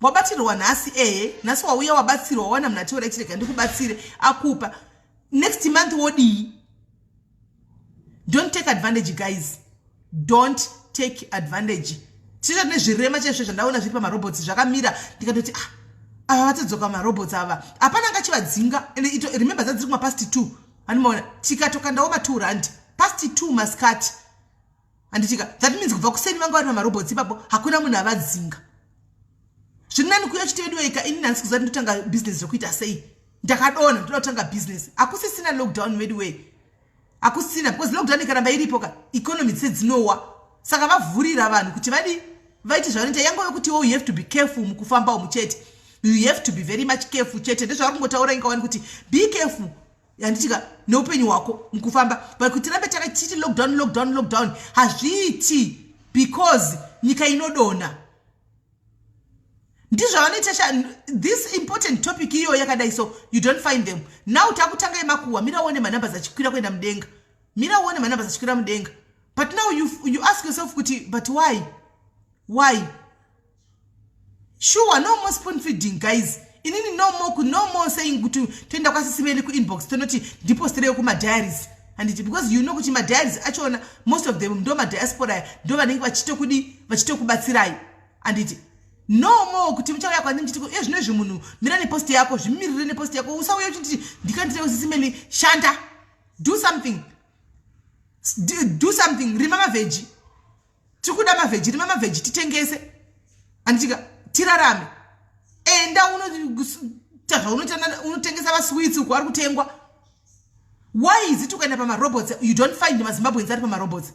Wabatsirwa nhasi, ehe, nhasi wauya wabatsirwa, wawana munhu atiora, chirega ndikubatsire, akupa. Next month wodii? Don't take advantage, guys, don't take advantage. Ticha nezvirema chaizvo zvandaona zviri pamarobots zvakamira, ndikatoti, "Ah, ava vatodzoka marobots ava." Hapana angachivadzinga. And ito remember, dzadziri kumapast 2, handimaona? Tikatokandawo ma2 rand past 2 masikati, handitika? That means kubva kuseni vanga vari pamarobots ipapo, hakuna munhu avadzinga. Zviri nani kuya chiti, "Veduweika, ini nhasi kuzati ndotanga bhizinesi rekuita sei, ndakadonha, ndoda kutanga bhizinesi." Hakusisina lockdown, veduwei, hakusisina, because lockdown ikaramba iripo ka, economy dzese dzinowa. Saka vavhurira vanhu kuti vadi vaite zvavanoita. Yangove kuti you have to be careful mukufamba umu chete. You have to be very much careful chete. Ndezvavari kungotaura ingawani kuti be careful. Handitika neupenyu hwako mukufamba, but kuti tirambe takachiti lockdown, lockdown, lockdown hazviiti because nyika inodonha. Ndizvavanoita sha. This important topic iyo yakadai, so you don't find them now. Takutanga yemakuhwa. Mira uone manumbers achikwira kuenda mudenga. Mira uone manumbers achikwira mudenga. But now you ask yourself kuti, but why? Sure, no more spoon feeding, guys. Inini no more, no more saying kuti toenda kwaSisi Melly kuinbox, tonoti ndipostireyo kumadiaries, handiti? Because you know kuti madiaries achona, most of them ndo madiaspora, ndo vanenge vachitokudi, vachitokubatsirai, handiti? No more kuti muchauya kwandi muchiti iye zvino izvi. Munhu mira neposti yako, zvimirire neposti yako. Usauya uchinditi ndikandirewo. Sisi Melly, shanda, do something, do something. Rima maveggie, tiri kuda maveggie. Rima maveggie titengese, handitika? Tirarame. Enda unoita zvaunoita, unotengesa masweets uko ari kutengwa. Why is it ukaenda pamarobots you don't find maZimbabweans ari pamarobots?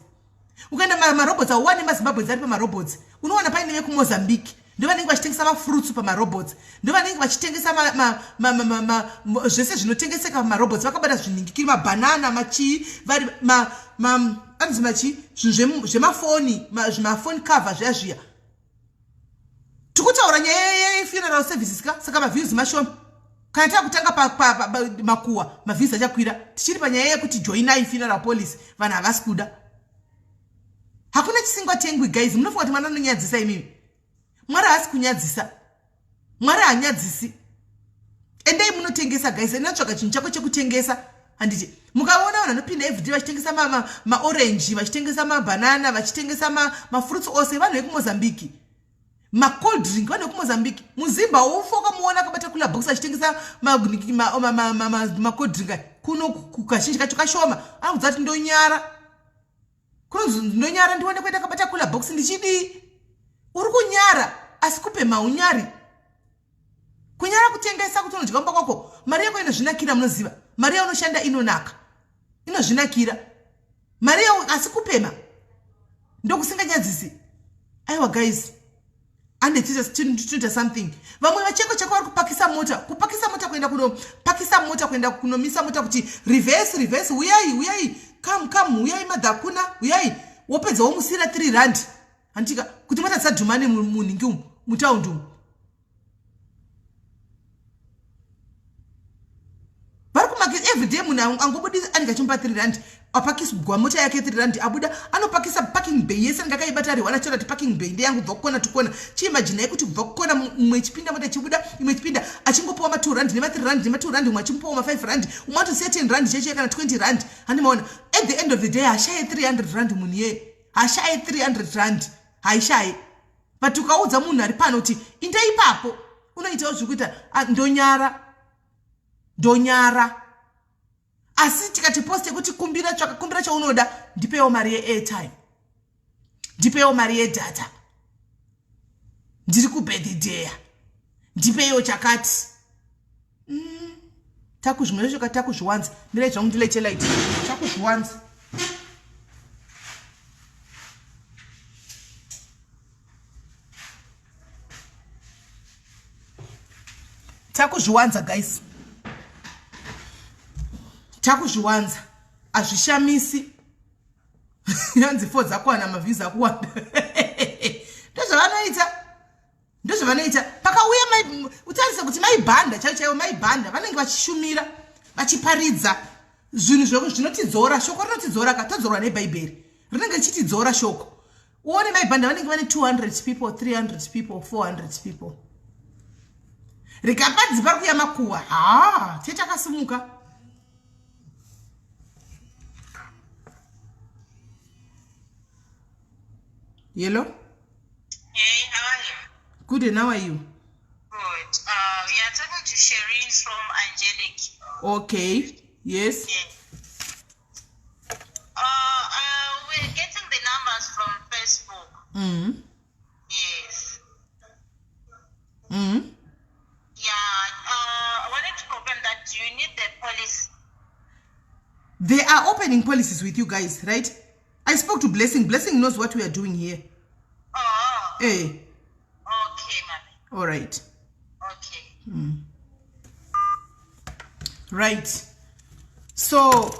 Ukaenda marobots, hauwani maZimbabweans ari pamarobots. Unowana paine vekuMozambique, ndo vanenge vachitengesa mafruits pamarobots, ndo vanenge vachitengesa zvese zvinotengeseka pamarobots, vakabata zvinhingikiri, mabhanana, machii, vari anonzi machii, zvinhu zvemafoni, zvimafoni cover zviya zviya. Tikutaura nyaya yefuneral services ka, saka maviews mashoma. Kana takutanga makuwa, maviews achakwira. Tichiri panyaya yekuti joinai funeral policy, vanhu havasi kuda. Hakuna chisingatengwi, guys. Munofunga kuti mwana anonyadzisa imimi? Mwari haasi kunyadzisa, Mwari haanyadzisi. Endai munotengesa, guys. Enda tsvaga chinhu chako chekutengesa, handiti? Mukaona vanhu vanopinda everyday vachitengesa maorange, vachitengesa mabhanana, vachitengesa mafruits ose, vanhu vekuMozambique, macold drink, vanhu vekuMozambique. Muzimba ufa ukamuona akabata cooler box achitengesa macold drink. Kuno kazhinji kacho kashoma. Anokudza kuti ndonyara, kunonzi ndonyara ndione kuenda kabata cooler box ndichidii. Uri kunyara, asi kupe maunyari kunyara kutengesa kuti unodya mumba kwako. Mari yako inozvinakira. Munoziva mari yaunoshanda inonaka, inozvinakira mari yao, asi kupema ndokusinganyadzisi. Aiwa guys, andetinoita something. Vamwe vacheko chako vari kupakisa mota, kupakisa mota, kuenda kunopakisa mota, kuenda kunomisa mota kuti reverse, reverse, uyai, uyai, come, come, uyai, madhakuna, uyai. Wopedza womusiyira 3 rand, handitika? Kuti mota dzisadhumane munhingi umu, mutaundi umu. Vari kumakisa everyday. Munhu angobudisa anenge achimupa 3 rand, apakiswa mota yake 3 rand, abuda anopakisa parking bay yese anenge akaibata ari one, achitora kuti parking bay ndeyangu kubva kukona to kona. Chiimaginai kuti kubva kukona, mumwe ichipinda mota ichibuda, imwe ichipinda, achingopiwa ma2 rand, nema3 rand, nema2 rand, umwe achimupawo ma5 rand, umwe atosiya 10 rand cheche kana 20 rand. Handimaona at the end of the day hashaye 300 rand munhu iyeye, hashaye 300 rand, haishaye. But ukaudza munhu ari pano kuti inda ipapo unoitawo zviri kuita, ndonyara, ndonyara. Asi tikati post yekuti kumbira, tsvaka, kumbira chaunoda, ndipewo mari yeairtime, ndipewo mari yedata, ndiri kubirthday, ndipewo chakati, Takuzvimwe zvacho takuzviwanza. Mirai zvangu ndileche light. Takuzviwanza, takuzviwanza guys, takuzviwanza. Hazvishamisi yanzi fo dzakwana, maviews akuwanda. Ndozvavanoita, ndozvavanoita. Pakauya, utarise kuti maibhanda chaivo chaivo, maibhanda vanenge vachishumira, vachiparidza zvinhu zvinotidzora. Shoko rinotidzora ka, todzorwa nebhaibheri rinenge richitidzora shoko. Uone maibhanda vanenge vane 200 people, 300 people, 400 people. Rikapadzi pari kuya makuhwa, ha, tetakasimuka. Hello. Hey, how are you? Good, and how are you? Good. You are talking to Shireen from Angelic. Okay. Yes. Yeah. We're getting the numbers from Facebook. Yes. Yeah. I wanted to confirm that you need the policy. They are opening policies with you guys, right? I spoke to Blessing. Blessing knows what we are doing here. Oh. Eh. Okay, mommy. All right. Okay. Right. So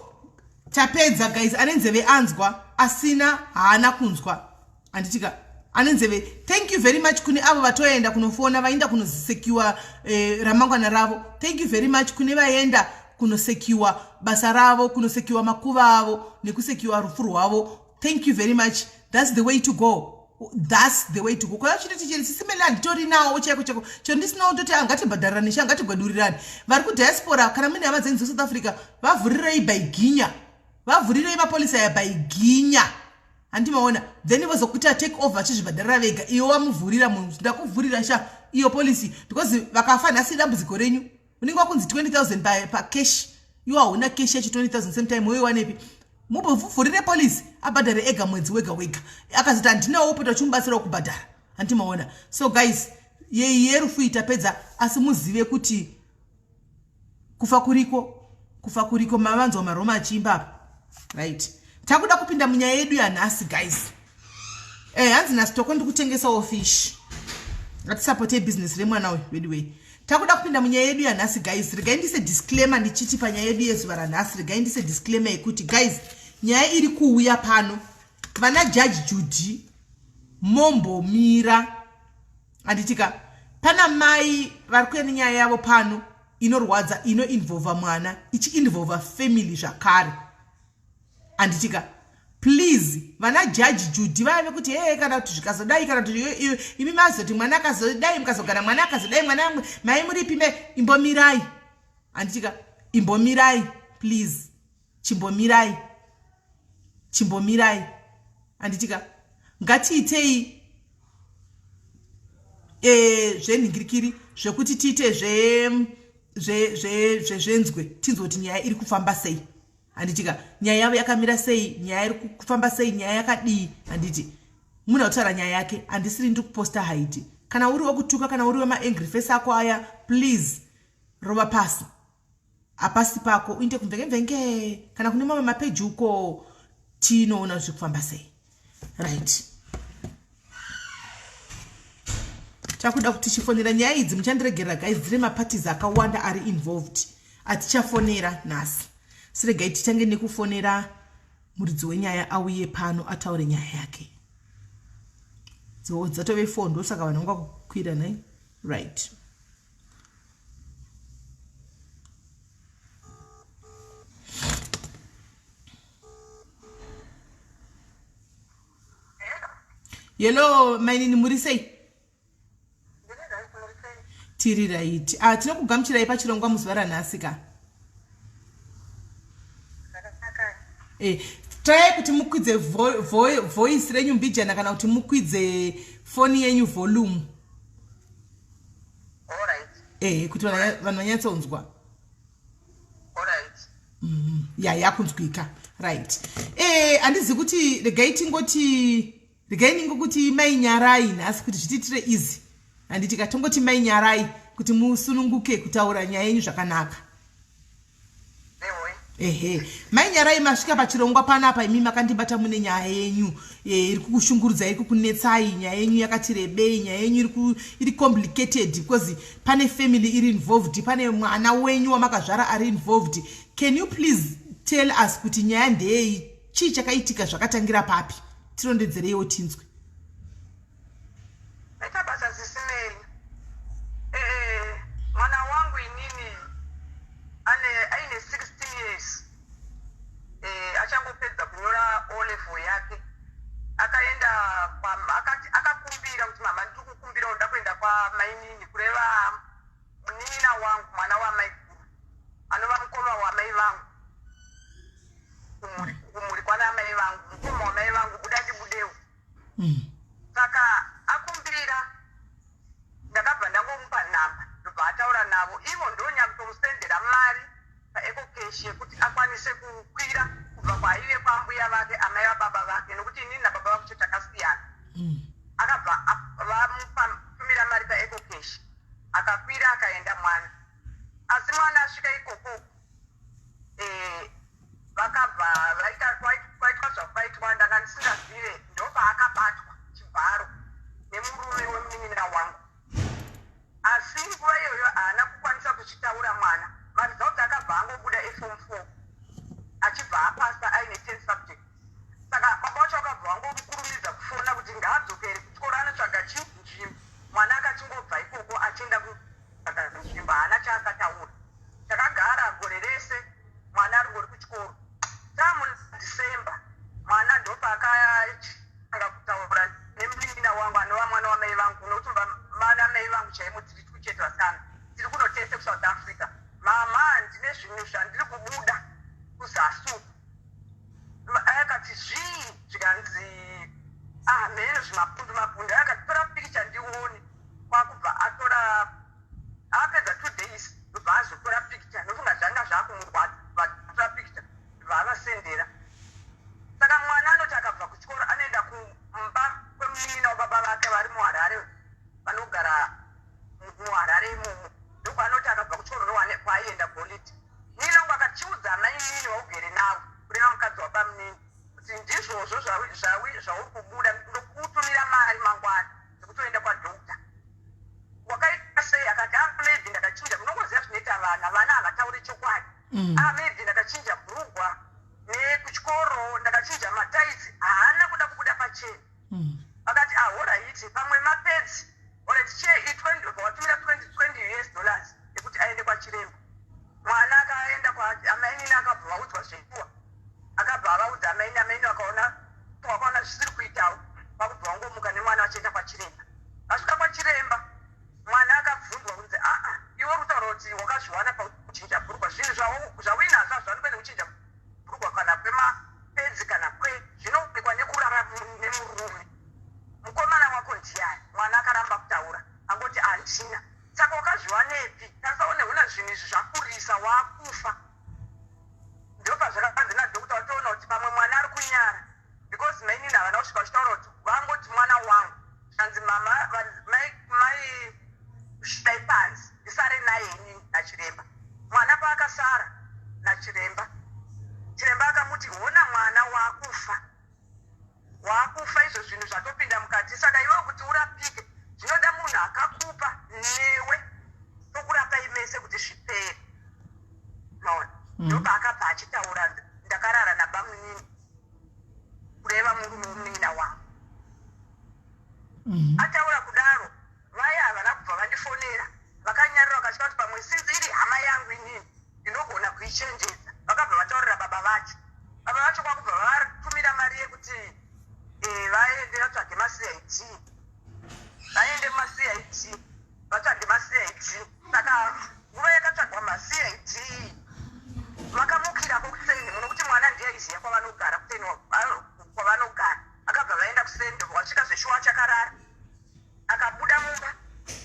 tapedza guys, ane nzeve anzwa, asina haana kunzwa. Handitika ane nzeve. Thank you very much kune avo vatoenda kunofona, vaenda kunosekiwa ramangwana ravo. Thank you very much kune vaenda kunosekiwa basa ravo, kunosekiwa makuva avo nekusekiwa rufu rwavo. Thank you very much. That's the way to go, that's the way to go. Kwaya chitoti chiri sisimele handitori nawo chaiko chaiko chero ndisinawo ndoti angatibhadharirani she angatigwadurirani. Vari kudiaspora, kana mune hama dzenyu dzeSouth Africa, vavhurirei baiginya, vavhurirei mapolisi aya baiginya, handimaona? Then vozokuita take over vachizvibhadharira vega. Iwe wamuvhurira munhu, ndakuvhurira sha iyo policy, because vakafa nhasi dambudziko renyu unenge wakunzi 20 000 pacash, iwe hauna cash yacho 20 000 same time woiwanepi? Mubvurire policy abhadhare ega mwedzi wega wega. Akazoti handinawo, pota uchimubatsirawo kubhadhara, handimaona? So guys, yei yerufu itapedza, asi muzive kuti kufa kuriko, kufa kuriko. Mavanzwa maroma achiimba apa, right? Takuda kupinda munyaya yedu yanhasi guys. Hanzi nhasi toko ndikutengesawo fish, ngatisapotei bhizinesi remwana uyu weduwei. Takuda kupinda munyaya yedu yanhasi guys. Regai ndise disclaimer ndichiti panyaya yedu yezuva ranhasi, regai ndise disclaimer yekuti guys, nyaya iri kuuya pano, vana Judge Judy mombomira, handitika? Pana mai vari kuya nenyaya yavo pano inorwadza, inoinvolva mwana, ichiinvolva family zvakare, handitika? Please, vana Judge Judy vaya vekuti hee, kana kuti zvikazodai, kana kuti imi mazoti mwana akazodai, mukazogara mwana akazodai, mwana mai muripi me, imbomirai, handitika? Imbomirai please, chimbomirai, chimbomirai, handitika? Ngatiitei zvenhingirikiri zvekuti tiite zvezvenzwe, tinzwe kuti nyaya iri kufamba sei, handitika? Nyaya yavo yakamira sei? Nyaya iri kufamba sei? Nyaya yakadii, handiti? Munhu akutaura nyaya yake, handisiri ndiri kuposta haiti. Kana uri wekutuka, kana uri wemaangry face ako aya, please rova pasi, hapasi pako. Uinde kumvenge kana kune mamwe mapeji uko, tinoona zviri kufamba sei. Right, takuda kuti tichifonera nyaya idzi. Muchandiregerera guys, dzine maparties akawanda ari involved atichafonera nhasi. Siregai titange nekufonera muridzi wenyaya auye pano ataure nyaya yake. Dzatove 4, ndosaka vanhu vanga kukwira nai. Right. Hello mainini, muri sei? Tiri right. Ah, tinokugamuchirai pachirongwa muzuva ranhasi ka. Trai kuti mukwidze voice renyu mbijana, kana kuti mukwidze foni yenyu volume kuti vanhu vanyatsonzwa. Ya, yakunzwika. Right, handizivi kuti regai tingoti, regai ningokuti mainyarai nhasi kuti zvitiitire easy, handiti? Katongoti mainyarai kuti musununguke kutaura nyaya yenyu zvakanaka. Ehe, mainyarai, masvika pachirongwa panapa. Imi makandibata mune nyaya yenyu iri kukushungurudzai, iri kukunetsai. Nyaya yenyu yakati rebei, nyaya yenyu iri complicated because pane family iri involved, pane mwana wenyu wamakazvara ari involved. Can you please tell us kuti nyaya ndeyei? Chii chakaitika? Zvakatangira papi? Tirondedzereiwo tinzwe. Maita basa sisimeli. Mwana wangu inini ane aine 16 years, achangopedza kunyora O level yake. Akaenda akati akakumbira kuti, "Mama, ndiri kukumbira, ndoda kuenda kwamainini," kureva munin'ina wangu, mwana wamaiguru, anova mukoma wamai vangu, kumhuri kwana amai vangu, mukoma wamai vangu, buda ndibudewo. Saka akumbira, ndakabva ndangomupa nhamba, ndobva ataura navo ivo, ndonyakutomusendera mari paEcoCash yekuti akwanise kukwira kubva kwaaive kwambuya vake, amai vababa vake, nokuti inini nababa vakucho takasiyana. Akabva vamutumira mari paEcoCash, akakwira akaenda mwana. Asi mwana asvika ikoko, vakabva vaita kwaitwa zvakwaitwa, ndanga ndisingazive. Ndopaakabatwa chibharo nemurume wemunin'ina wangu, asi nguva iyoyo haana kukwanisa kuzvitaura mwana. Maresults akabva angobuda eform 4. zvinhu zvandiri kubuda kuzasi uku. Akati zvii? Zvikanzi ah, mheno zvimapundu mapundu. Akati tora pikicha ndione. Kwakubva atora, apedza 2 days ndobva azotora pikicha. Nofunga zvanga zvakumurwadza, vatora pikicha, ndobva avasendera. Saka mwana anoti akabva kuchikoro anoenda kumba kwemunin'ina wababa vake vari muHarare, vanogara muHarare imomo. Ndokwaanoti akabva kuchikoro ndokwaienda kuholiday. Nina wangu akati chiudza amainini waugere navo, kureva mukadzi wabamunini, kuti ndizvozvo zvauri kubuda, ndokutumira mari mangwana yekutoenda kwadoctor. Wakaita sei? Akati ah, maybe ndakachinja. Munongoziva zvinoita vana, vana havatauri chokwadi. Ah, maybe ndakachinja bhurugwa nekuchikoro, ndakachinja mataitsi. Haana kuda kubuda pachena. Akati ah, alright, pamwe mapedzi. Alright, chiye i20, watumira 20 US dollars ekuti aende kwachiremba. Mwana akaenda kwaamainini, akabva vaudzwa zveiwa, akabva avaudza amaini. Amaini vakaona zvisiri kuitawo, vakubva vangomuka nemwana vachienda kwachiremba. Vasvika kwachiremba, mwana akabvunzwa kunzi aa, iwe uri kutaura kuti wakazviwana pakuchinja bhurugwa. Zvinhu zvauinazvo hazviwanikwe nekuchinja bhurugwa kana kwemapedzi kana kwe, zvinowanikwa nekurara nemurume. Mukomana wako ndiani? Mwana akaramba kutaura, angoti handina. Saka wakazviwanepi? Tarisaone huna zvinhu izvi zvakurisa, waakufa. Ndopazvakanzi nadoctor watoona kuti pamwe mwana ari kunyara because mainini havana kusvika vachitaura kuti, vangoti mwana wangu. Zvanzi mama mai svikai panzi ndisare naye inini nachiremba. Mwana paakasara nachiremba, chiremba akamuti hona mwana waakufa, waakufa, izvo zvinhu zvatopinda mukati. Saka iwewe kuti urapike zvinoda munhu akakupa newe tokurapai mese kuti zvipere. Maona? Ndopaakabva achitaura, ndakarara nabamunini, kureva murume wemunin'ina wangu. Ataura kudaro, vaya havana kubva vandifonera, vakanyarira, vakatya kuti pamwe since iri hama yangu inini ndinogona kuichenjedza. Vakabva vataurira baba vacho. Baba vacho kwakubva vatumira mari yekuti vaende vatsvage maCID, vaende mumaCID vatsvage maCID. Saka nguva yakatsvagwa maCID, vakamukirako kuseni muno kuti mwana ndiye aiziva kwavanogara, kuseni kwavanogara. Akabva vaenda kuseni, ndobva wasvika zveshuwa achakarara. Akabuda mumba,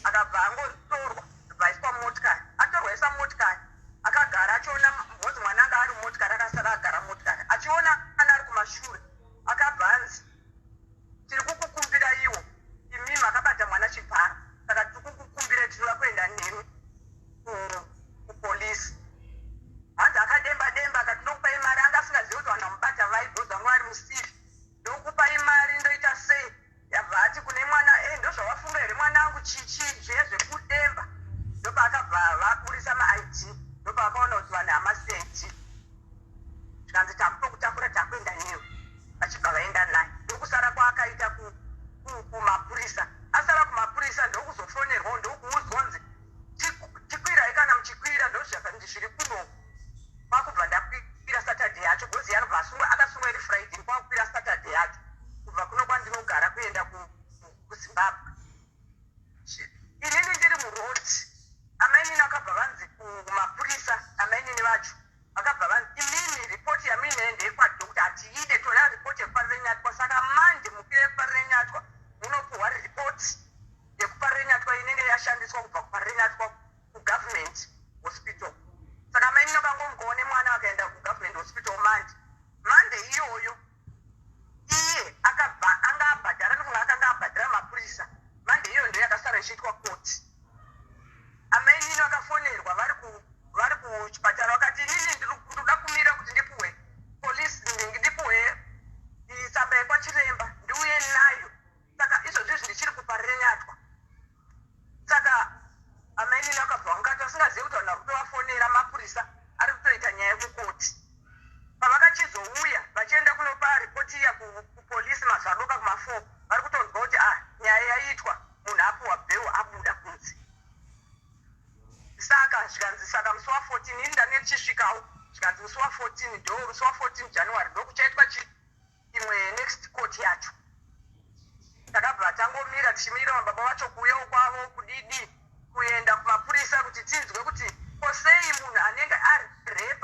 akabva angotorwa, ndobva aiswa mumotikari. Atorwa aiswa mumotikari, akagara achiona mhozi mwana anga ari mumotikari. Akasara agara mumotikari achiona ana ari kumashure. Akabva anzi tiri kukukumbira iwo imi makabata mwana chibharo, saka tiri kukukumbira, tinoda kuenda nemi kupolisi. Hanzi akademba demba, akati ndokupai mari. Anga asingazivi kuti vanhu vamubata vaibhozi vanga vari musivi. Ndokupai mari, ndoita sei? Yabva ati kune mwana e, ndozvawafunga here mwanangu? Chichi zviya zvekudemba. Ndopaakabva vaburisa maID, ndopaakaona kuti vanhu hamaCID. Zvikanzi takutokutakura, takuenda newe. Vachibva vaenda naye. Ndokusara kwaakaita kumapurisa. Asara kumapurisa, ndokuzofonerwawo, ndokuudzwa kunzi tikwirai, kana muchikwira ndozviri kuno. Kwakubva ndakwira Saturday yacho, because yanobva asungwa, akasungwa iri Friday. Kwakukwira Saturday yacho kubva kuno kwandinogara kuenda kuZimbabwe. Inini ndiri muroad, amainini akabva vanzi kumapurisa, amainini vacho vakabva vanzi imimi ripoti yamuinayo ndeyekwadoctor, hatiide, toda ripoti yekuParirenyatwa. Saka mande mukwire kuParirenyatwa, munopuhwa ripoti yekuParirenyatwa inenge yashandiswa kubva kuParirenyatwa kugovernment hospital. Saka mainini vakangomukawo nemwana, vakaenda kugovernment hospital mande. Mande iyoyo iye akabva anga abhadhara, nokunge akanga abhadhara mapurisa. Mande iyoyo ndo yakasara ichiitwa koti. Amainini vakafonerwa vari kuchipatara, vakati inini ndinoda kumira kuti ndipuhwe polisi, ndipuhwe tsamba yekwachiremba ndiuye nayo. Saka izvozvo izvi ndichiri kuParirenyatwa. Saka amainini vakabva vangati vasingazivi kuti vanhu vari kutovafonera mapurisa ari kutoita nyaya yekukoti. Pavakachizouya vachienda kunopa ripoti iya kupolisi mazadoka kuma4, vari kutonzwa kuti ah, nyaya yaitwa, munhu apuhwa bail, abuda kunze. Saka zvikanzi saka musi wa14 ini ndane ndichisvikawo. Zvikanzi musi wa14, ndo musi wa14 January ndokuchaitwa imwe next court yacho. Takabva tangomira tichimirira baba vacho kuuyawo kwavo kudidi kuenda kumapurisa kuti tinzwe kuti kosei munhu anenge arepwa.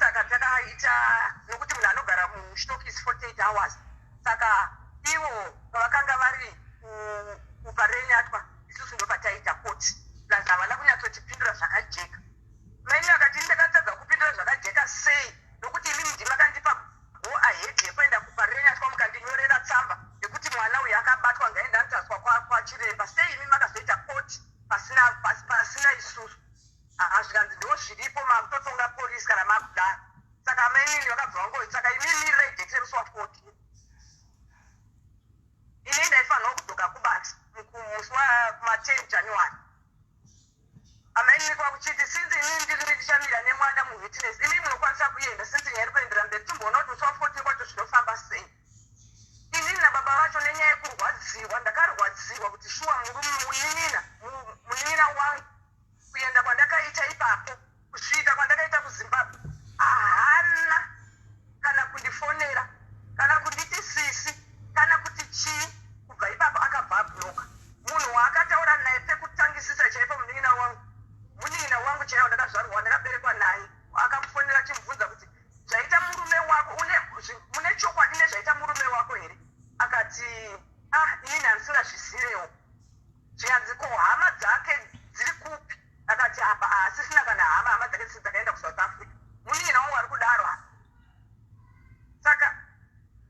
Saka takaita nokuti munhu anogara muchitokisi 48 hours. Saka ivo pavakanga vari kuParenyatwa, isusu ndopataiita koti. Plus havana kunyatsotipindura zvakajeka. Maini akati, "Ndakatadza kupindura zvakajeka sei, nokuti imimi ndimakandipa go ahead yekuenda kuParenyatwa, mukandinyorera tsamba yekuti mwana uyu akabatwa, ngaenda anotariswa kwachiremba. Sei imi makazoita koti pasina isusu?" Zvikanzi, "Ndo zviripo, makutotonga polisi kana makudaro." Saka amainini vakabva vangoti, "Saka imimi date remusi wa14." Ini ndaifanirwa kudzoka kubasa musi kuma10 January. Amainini kwakuchiti, "Since inini ndiri ndichamira nemwana muwitness, imi munokwanisa kuenda, since nyaya iri kuendera mberi, timboona kuti musi wa14 kwacho zvinofamba sei." Inini nababa vacho, nenyaya yekurwadziwa, ndakarwadziwa kuti shuwa murume munin'ina wangu, kuenda kwandakaita ipapo, kusvika kwandakaita kuZimbabwe, ahana kana kundifonera, kana kunditi sisi, kana kuti chii. Kubva ipapo akabva abloka. Munhu waakataura naye pekutangisisa chaipo munin'ina wangu, munin'ina wangu chaiwo ndakazvarwa, ndakaberekwa naye. Akamufonera achimubvunza kuti, "Zvaita murume wako, mune chokwadi nezvaita murume wako here?" Akati, "Ah, inini handisingazvizivewo." Zvikanzi, "Ko hama dzake dziri kupi?" Akati, "Apa haasisina kana hama, hama dzake dzisi dzakaenda kuSouth Africa." Munin'ina wangu ari kudaro apa. Saka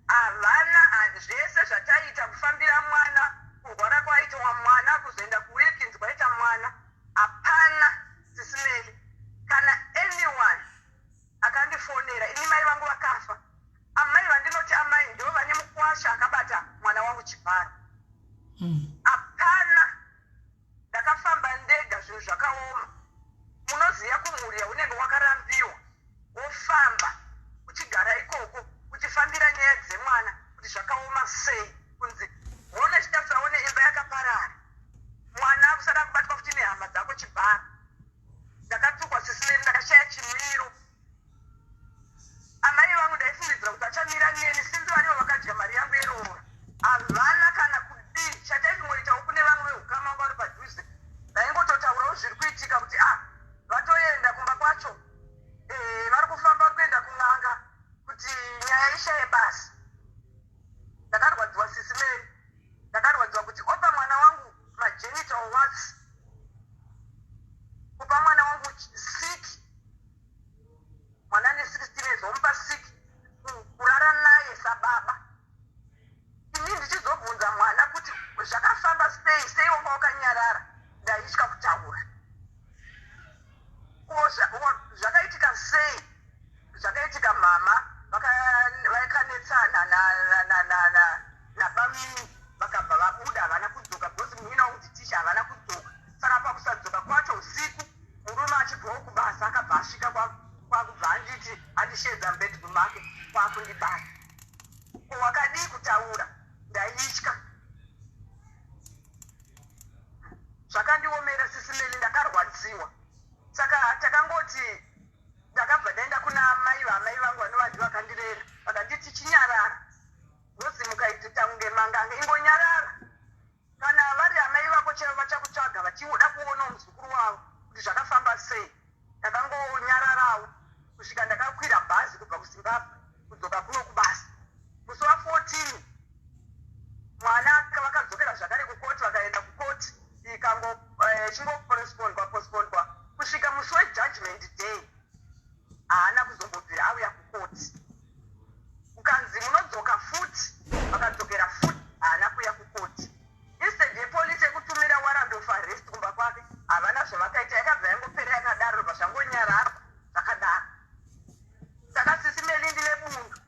havana zvese zvataiita, kufambira mwana, kurwara kwaitwa mwana, kuzoenda kuWilkins kwaita mwana, hapana, Sisi Meli, kana anyone akandifonera. Ini mai vangu vakafa. Amai vandinoti amai ndo vane mukwasha akabata mwana wangu chibharo. Hapana, ndakafamba ndega. Zvinhu zvakaoma. Munoziva kumhuri yaunenge wakarambiwa, wofamba uchigara ikoko, uchifambira nyaya dzemwana, kuti zvakaoma sei. Kunzi hona chitarisa, one imba yakaparara, mwana akusada kubatwa futi nehama dzako chibharo. Ndakatukwa, Sisi Meli, ndakashaya chimiro. Amai vangu ndaifungidzira kuti achamira neni, sinzi varivo vakadya mari yangu yeroora. Havana kana kudii. Chataikungoitawo kune vamwe veukama vanga vari padhuze, ndaingototaurawo zviri kuitika kuti, ah, vatoenda kumba kwacho, vari kufamba, vari kuenda kun'anga kuti nyaya ishaye basa. Ndakarwadziwa, Sisi Meri. Ndakarwadziwa kuti opa mwana wangu magenital warts, kupa mwana wangu sick, mwana ane 16 years, womupa sick, kurara naye sababa. Ini ndichizobvunza mwana kuti zvakafamba sei, sei wanga wakanyarara? Ndaitya kutaura. Ko zvakaitika sei? Zvakaitika, mama vakanetsana nabamini, vakabva vabuda, havana kudzoka, because muina wangu ticha, havana kudzoka. Saka pakusadzoka kwacho usiku, murume achibvawo kubasa akabva asvika, kwakubva anditi andishedza mubedroom make, kwakundibata. Ko wakadii kutaura? Ndaitya. Zvakandiomera, Sisi Meli, ndakarwadziwa. Saka takangoti ndakabva ndaenda kuna amai vamai vangu, vanova ndi vakandirera, vakanditi, "Chinyarara, nozi mukaitita kunge manganga, ingonyarara. Kana vari amai vako chaivo vachakutsvaga vachiuda kuonawo muzukuru wavo kuti zvakafamba sei." Ndakangonyararawo kusvika ndakakwira bhazi kubva kuZimbabwe kudzoka kuno kubasa musi wa14. Mwana vakadzokera zvakare kukoti, vakaenda kukoti, ichingopostpondwa postpondwa kusvika musi wejudgment day. Haana kuzombobvira auya kukoti. Kukanzi munodzoka futi, vakadzokera futi, haana kuuya kukoti. Instead yepolisi yekutumira warrant of arrest kumba kwake, havana zvavakaita. Yakabva yangopera yakadaro, bva zvangonyararwa zvakadaro. Saka, Sisi Meli, ndine bundu.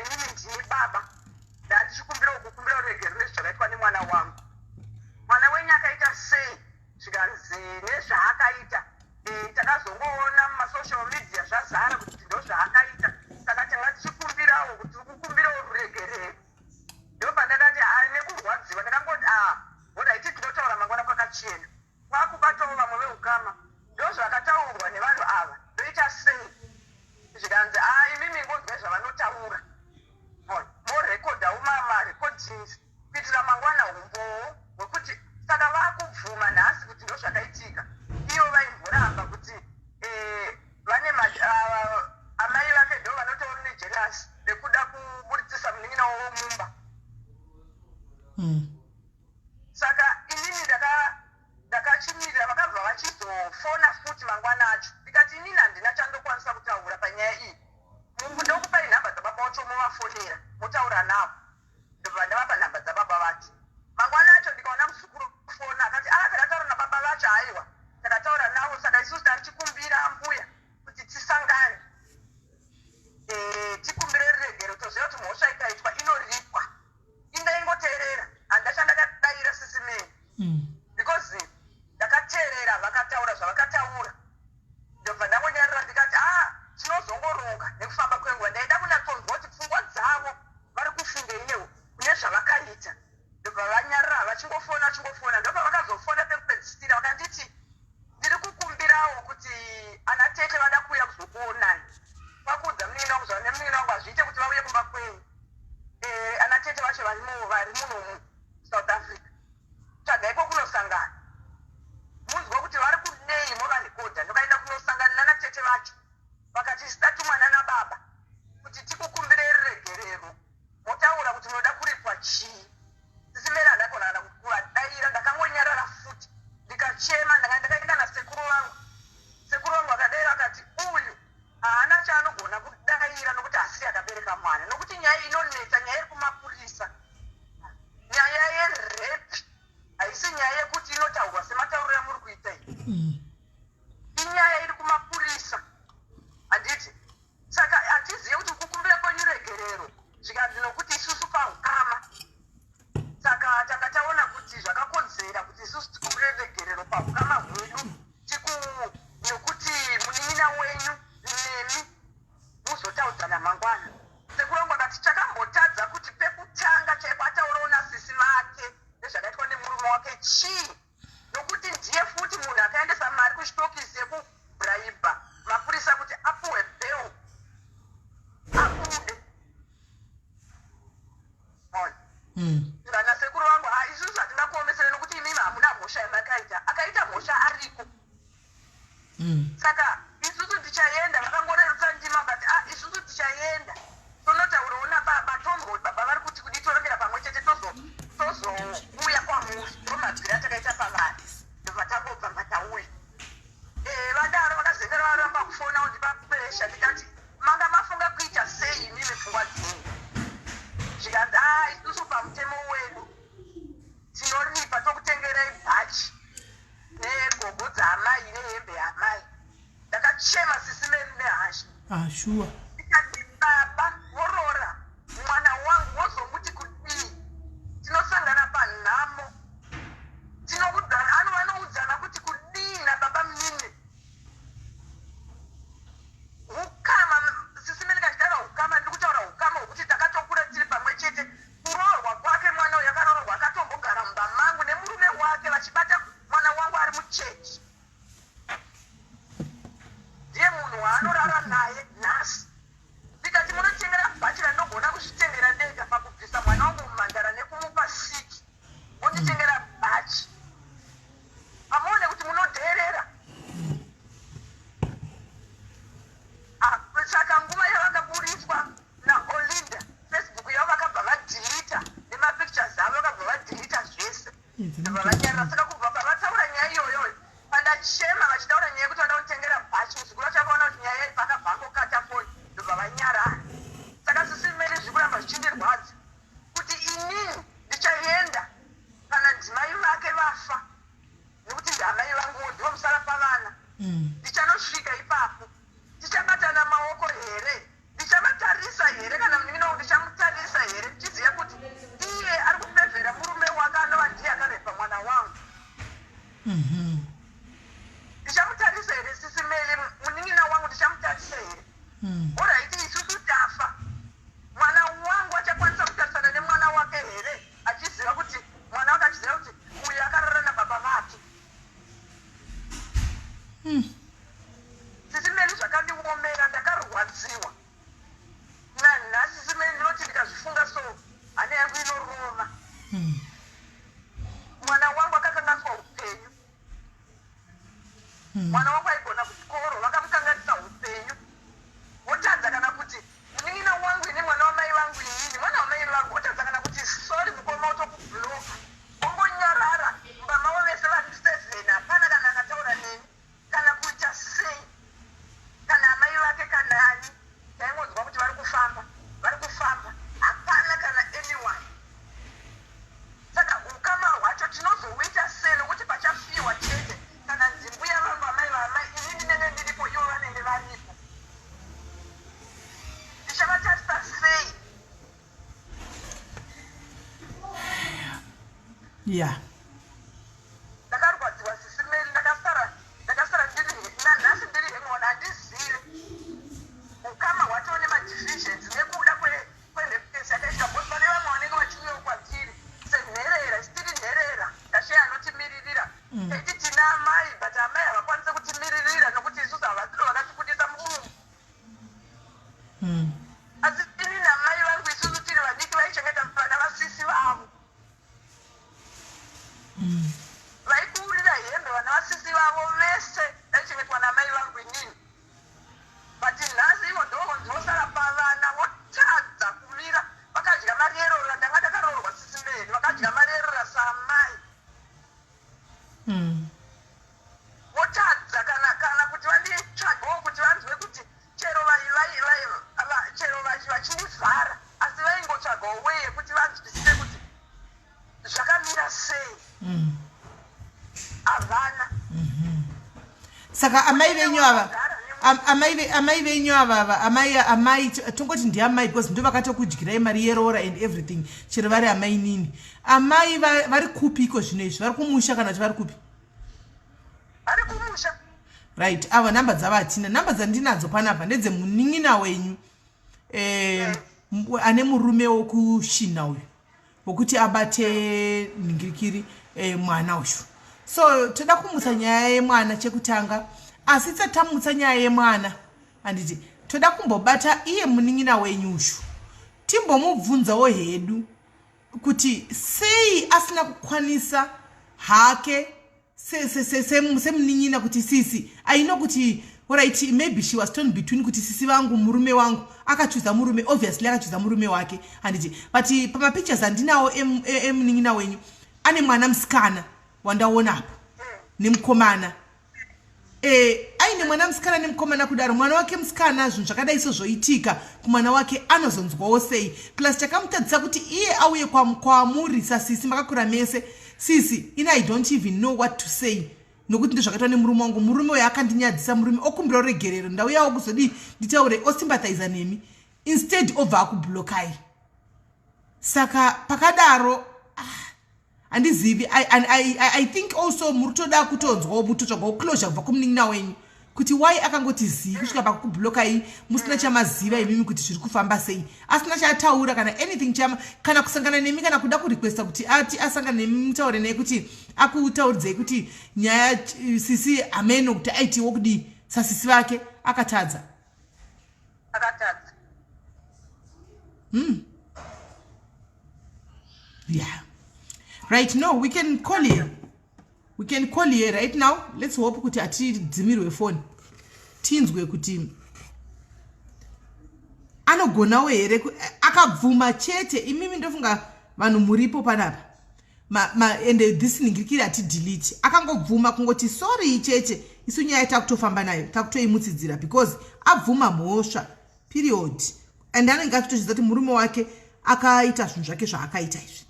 Inini ndini baba, ndandichikumbirawo kukumbira ruregerero nezvakaitwa nemwana wangu. Mwana wenyu akaita sei? Zvikanzi nezvaakaita, takazongoona mumasocial media zvazara kuti ndo zvaakaita, saka tanga tichikumbirawo kuti tiri kukumbirawo ruregerero. Ndopandakati a nekurwadziwa, ndakangoti, a alright, tinotaura mangwana kwakachena. Kwakubatawo vamwe veukama, ndo zvakataurwa nevanhu ava, ndoita sei? Zvikanzi, a imimi ngonzwai zvavanotaura, morekodhawo marecordings kuitira mangwana umbowo hwekuti. Saka vaakubvuma nhasi kuti ndo zvakaitika. Ivo vaimboramba kuti vane amai vake ndo vanotori nejealous rekuda kuburitsisa munin'ina wavo mumba. Saka inini ndakachimirira, vakabva vachizofona futi mangwana acho. Ndikati inini handina chandokwanisa kutaura panyaya iyi, ndokupai nhamba dzababa vacho, movafonera motaura navo. Ndobva ndavapa nhamba dzababa vacho. Mangwana acho ndikaona muzukuru fona, akati, a takataura nababa vacho, aiwa, takataura navo, saka isusu tarichikumbira ambuya kuti tisangane, tikumbire ruregero, toziva kuti mhosva ikaitwa inoripwa. Indaingoteerera, handachandakadaira sisi meni because ndakateerera vakataura zvavakataura, ndobva ndangonyarira. Ndikati, a tinozongoronga nekufamba kwenguva. Ndaida kunyatsonzwa kuti pfungwa dzavo vari kufungei kune zvavakaita. Ndobva vanyarira, vachingofona, vachingofona. Ndobva vakazofona pekupedzisira, vakanditi, ndiri kukumbirawo kuti ana tete vada kuuya kuzokuonai. Kwakuudza munin'ina wangu, zvava nemunin'ina wangu, hazviite kuti vauye kumba kwenyu. Ana tete vacho vari muno muSouth Africa, tsvagaiko kunosangana munzwa kuti vari kudei, movarekodha. Ndokaenda kunosangana nana tete vacho, vakati tatumwa nana baba kuti tikukumbire ruregerero, motaura kuti munoda kuripwa chii. Sisi Mary, handagona kana kuvadaira, ndakangonyarara futi, ndikachema. Ndanga ndakaenda nasekuru vangu. Sekuru vangu vakadaira, vakati uyu haana chaanogona kudaira nokuti asiri akabereka mwana, nokuti nyaya inonetsa, nyaya iri kumapurisa, nyaya yerape haisi nyaya yekuti inotaurwa sematauriro amuri kuita iyi. Inyaya iri kumapurisa, handiti? Saka hatizive kuti kukumbira kwenyu regerero. Zvikanzi nokuti isusu paukama, saka tanga taona kuti zvakakodzera kuti isusu tikumbire regerero paukama hwedu, nokuti munin'ina wenyu nemi muzotaudzana mangwana. Sekuru vangu akati chakambotadza kuti pekutanga chaipo ataurawo nasisi vake nezvakaitwa nemurume wake chii, nokuti ndiye futi munhu akaendesa mari kuchitokisi yekubraiba mapurisa kuti apuhwe bail abude. Vana sekuru vangu, ha, isusu hatina kuomesera nokuti imimi hamuna mhosva yamakaita, akaita mhosva ariko. Saka isusu tichaenda. Vakangorerutsa ndima, vakati, a isusu tichaenda tonotaurawo nababa, tonzwa kuti baba vari kuti kudi, torongera pamwe chete, tozouya kwamuri. Ndomabvira takaita pavanhu, ndobva tangobva matauya. Vadaro vakazengera, varamba kufona kundipa pressure. Ndikati, manga mafunga kuita sei imimi, pfungwa dzenyu? Zvikanzi, a isusu pamutemo wedu tinoripa, tokutengerai bhachi negogo dzaamai nehembe yaamai. Ndakachema, sisi Mary, nehasha. Ah, sure. Ndikati baba vorora mwana wangu, wozomuti kudii? Tinosangana panhamo, tinoudzana, ano vanoudzana kuti kudii nababa munini? Ukama, sisi Mary, kachitaura ukama, ndiri kutaura ukama hwekuti takatokura tiri pamwe chete. Kuroorwa kwake, mwana uyu akaroorwa, akatombogara mumba mangu nemurume wake, vachibata mwana wangu ari muchechi. Ndiye munhu waanorara naye nhasi. Ndikati munotengera bhachi randogona kuzvitengera ndega pakubvisa mwana wangu mumhandara nekumupa siki, monditengera bhachi? Hamuone kuti munodheerera? Ah, saka nguva yavakaburitswa naOlinda, Facebook yavo vakabva vadhilita nemapictures avo, vakabva vadhilita zvese, ndobva vanyarara. Saka kubva pavataura nyaya iyoyoyo, pandachema vachitaura nyaya yekuti vada kutengera bhachi, muzukuru vacho akaona kuti nyaya iyi, pakabva angokata foni, ndobva vanyarara. Saka sisi Mary, zviri kuramba zvichindirwadza kuti inini ndichaenda kana ndimai vake vafa, nekuti ndiamai vanguwo, ndivo musara pavana. Ndichanosvika ipapo, tichabatana maoko here? Ndichavatarisa here kana munin'ina wangu? Yeah. Ndakarwadziwa sisi Mary, ndakasara ndakasara ndiri nanhasi ndiri hemona handizivi ukama hwatoo nemadivisions nekuda kwerepesi yakaitika bcause pane vamwe vanenge vachiuyawo kwatiri senherera isi tiri nherera tasheya anotimiririra mm. taiti tina amai but amai havakwanise kutimiririra nokuti isusu havasiro vakatibudisa mudumbu mm. asi ini namai vangu isusu tiri vadiki vaichengeta vana vasisi vavo mm. Vaikuurira hembe vana vasisi vavo vese vaichengetwa namai vangu inini but nhasi ivo ndovonzi vosara pavana votadza kumira vakadya mari yerora ndanga ndakaroorwa sisi Mary vakadya mari yerora saamai mm. Votadza kana kana kuti vanditsvagewo kuti vanzwe kuti chero vai vai vai va, chero vachindivhara asi vaingotsvagawo way yekuti vanzwisise kuti zvakamira sei mm. havana mm -hmm. Saka amai venyu ava amai venyu ava amai amai tongoti ndiamai because ndo vakatokudyirai mari yeroora and everything chero vari amai nini amai vari kupi iko zvino izvi vari kumusha kana kuti vari kupi vari kumusha right ava nhamba dzavo hatina nhamba dzandinadzo panapa ndedzemunin'ina wenyu eh, ane murume wokushina uyu wokuti abate nhingirikiri eh, mwana uyu so toda kumutsa nyaya yemwana chekutanga asi tsatamutsa nyaya yemwana handiti toda kumbobata iye munin'ina wenyu uyu timbomubvunzawo hedu kuti sei asina kukwanisa hake semunin'ina kuti sisi i know kuti orit maybe she was torn between kuti sisi vangu murume wangu akachuza murume obviously akachuza murume wake handiti but pamapictures andinawo emunin'ina wenyu ane mwana musikana wandaona apo nemukomana Eh, aine mwana musikana nemukomana kudaro mwana wake musikana zvinhu zvakadai so zvoitika kumwana wake anozonzwawo sei plus chakamutadzisa kuti iye auye kwamuri sasisi makakura mese sisi ini i don't even know what to say nokuti ndozvakaitwa nemurume wangu murume uyo akandinyadzisa murume okumbira ruregerero ndauyawo kuzodii nditaure osympathiza nemi instead obva akublokai saka pakadaro ah, handizivi I, I, I, i think also muri toda kutonzwawo mutotsvagawo closure kubva kumunin'ina wenyu kuti why akangoti zii kusvika pakukublokai musina chamaziva imimi kuti zviri kufamba sei asina chaataura kana anything chama kana kusangana nemi kana kuda kurequesta kuti ati asangana nemi mutaure naye kuti akutauridzei kuti nyaya sisi hameno kuti aitiwo kudii sasisi vake akatadza akatadza Yeah, right. No, we can call here, we can call here right now. Let's hope kuti atidzimirwe phone tinzwe kuti anogonawo here akabvuma chete. Imimi ndofunga vanhu muripo panapa ende this ningirikiri hatidelete akangobvuma kungoti sorry chete isu nyaya takutofamba nayo takutoimutsidzira because abvuma mhosva period and anenge achitozviziva kuti murume wake akaita zvinhu zvake zvaakaita izvi.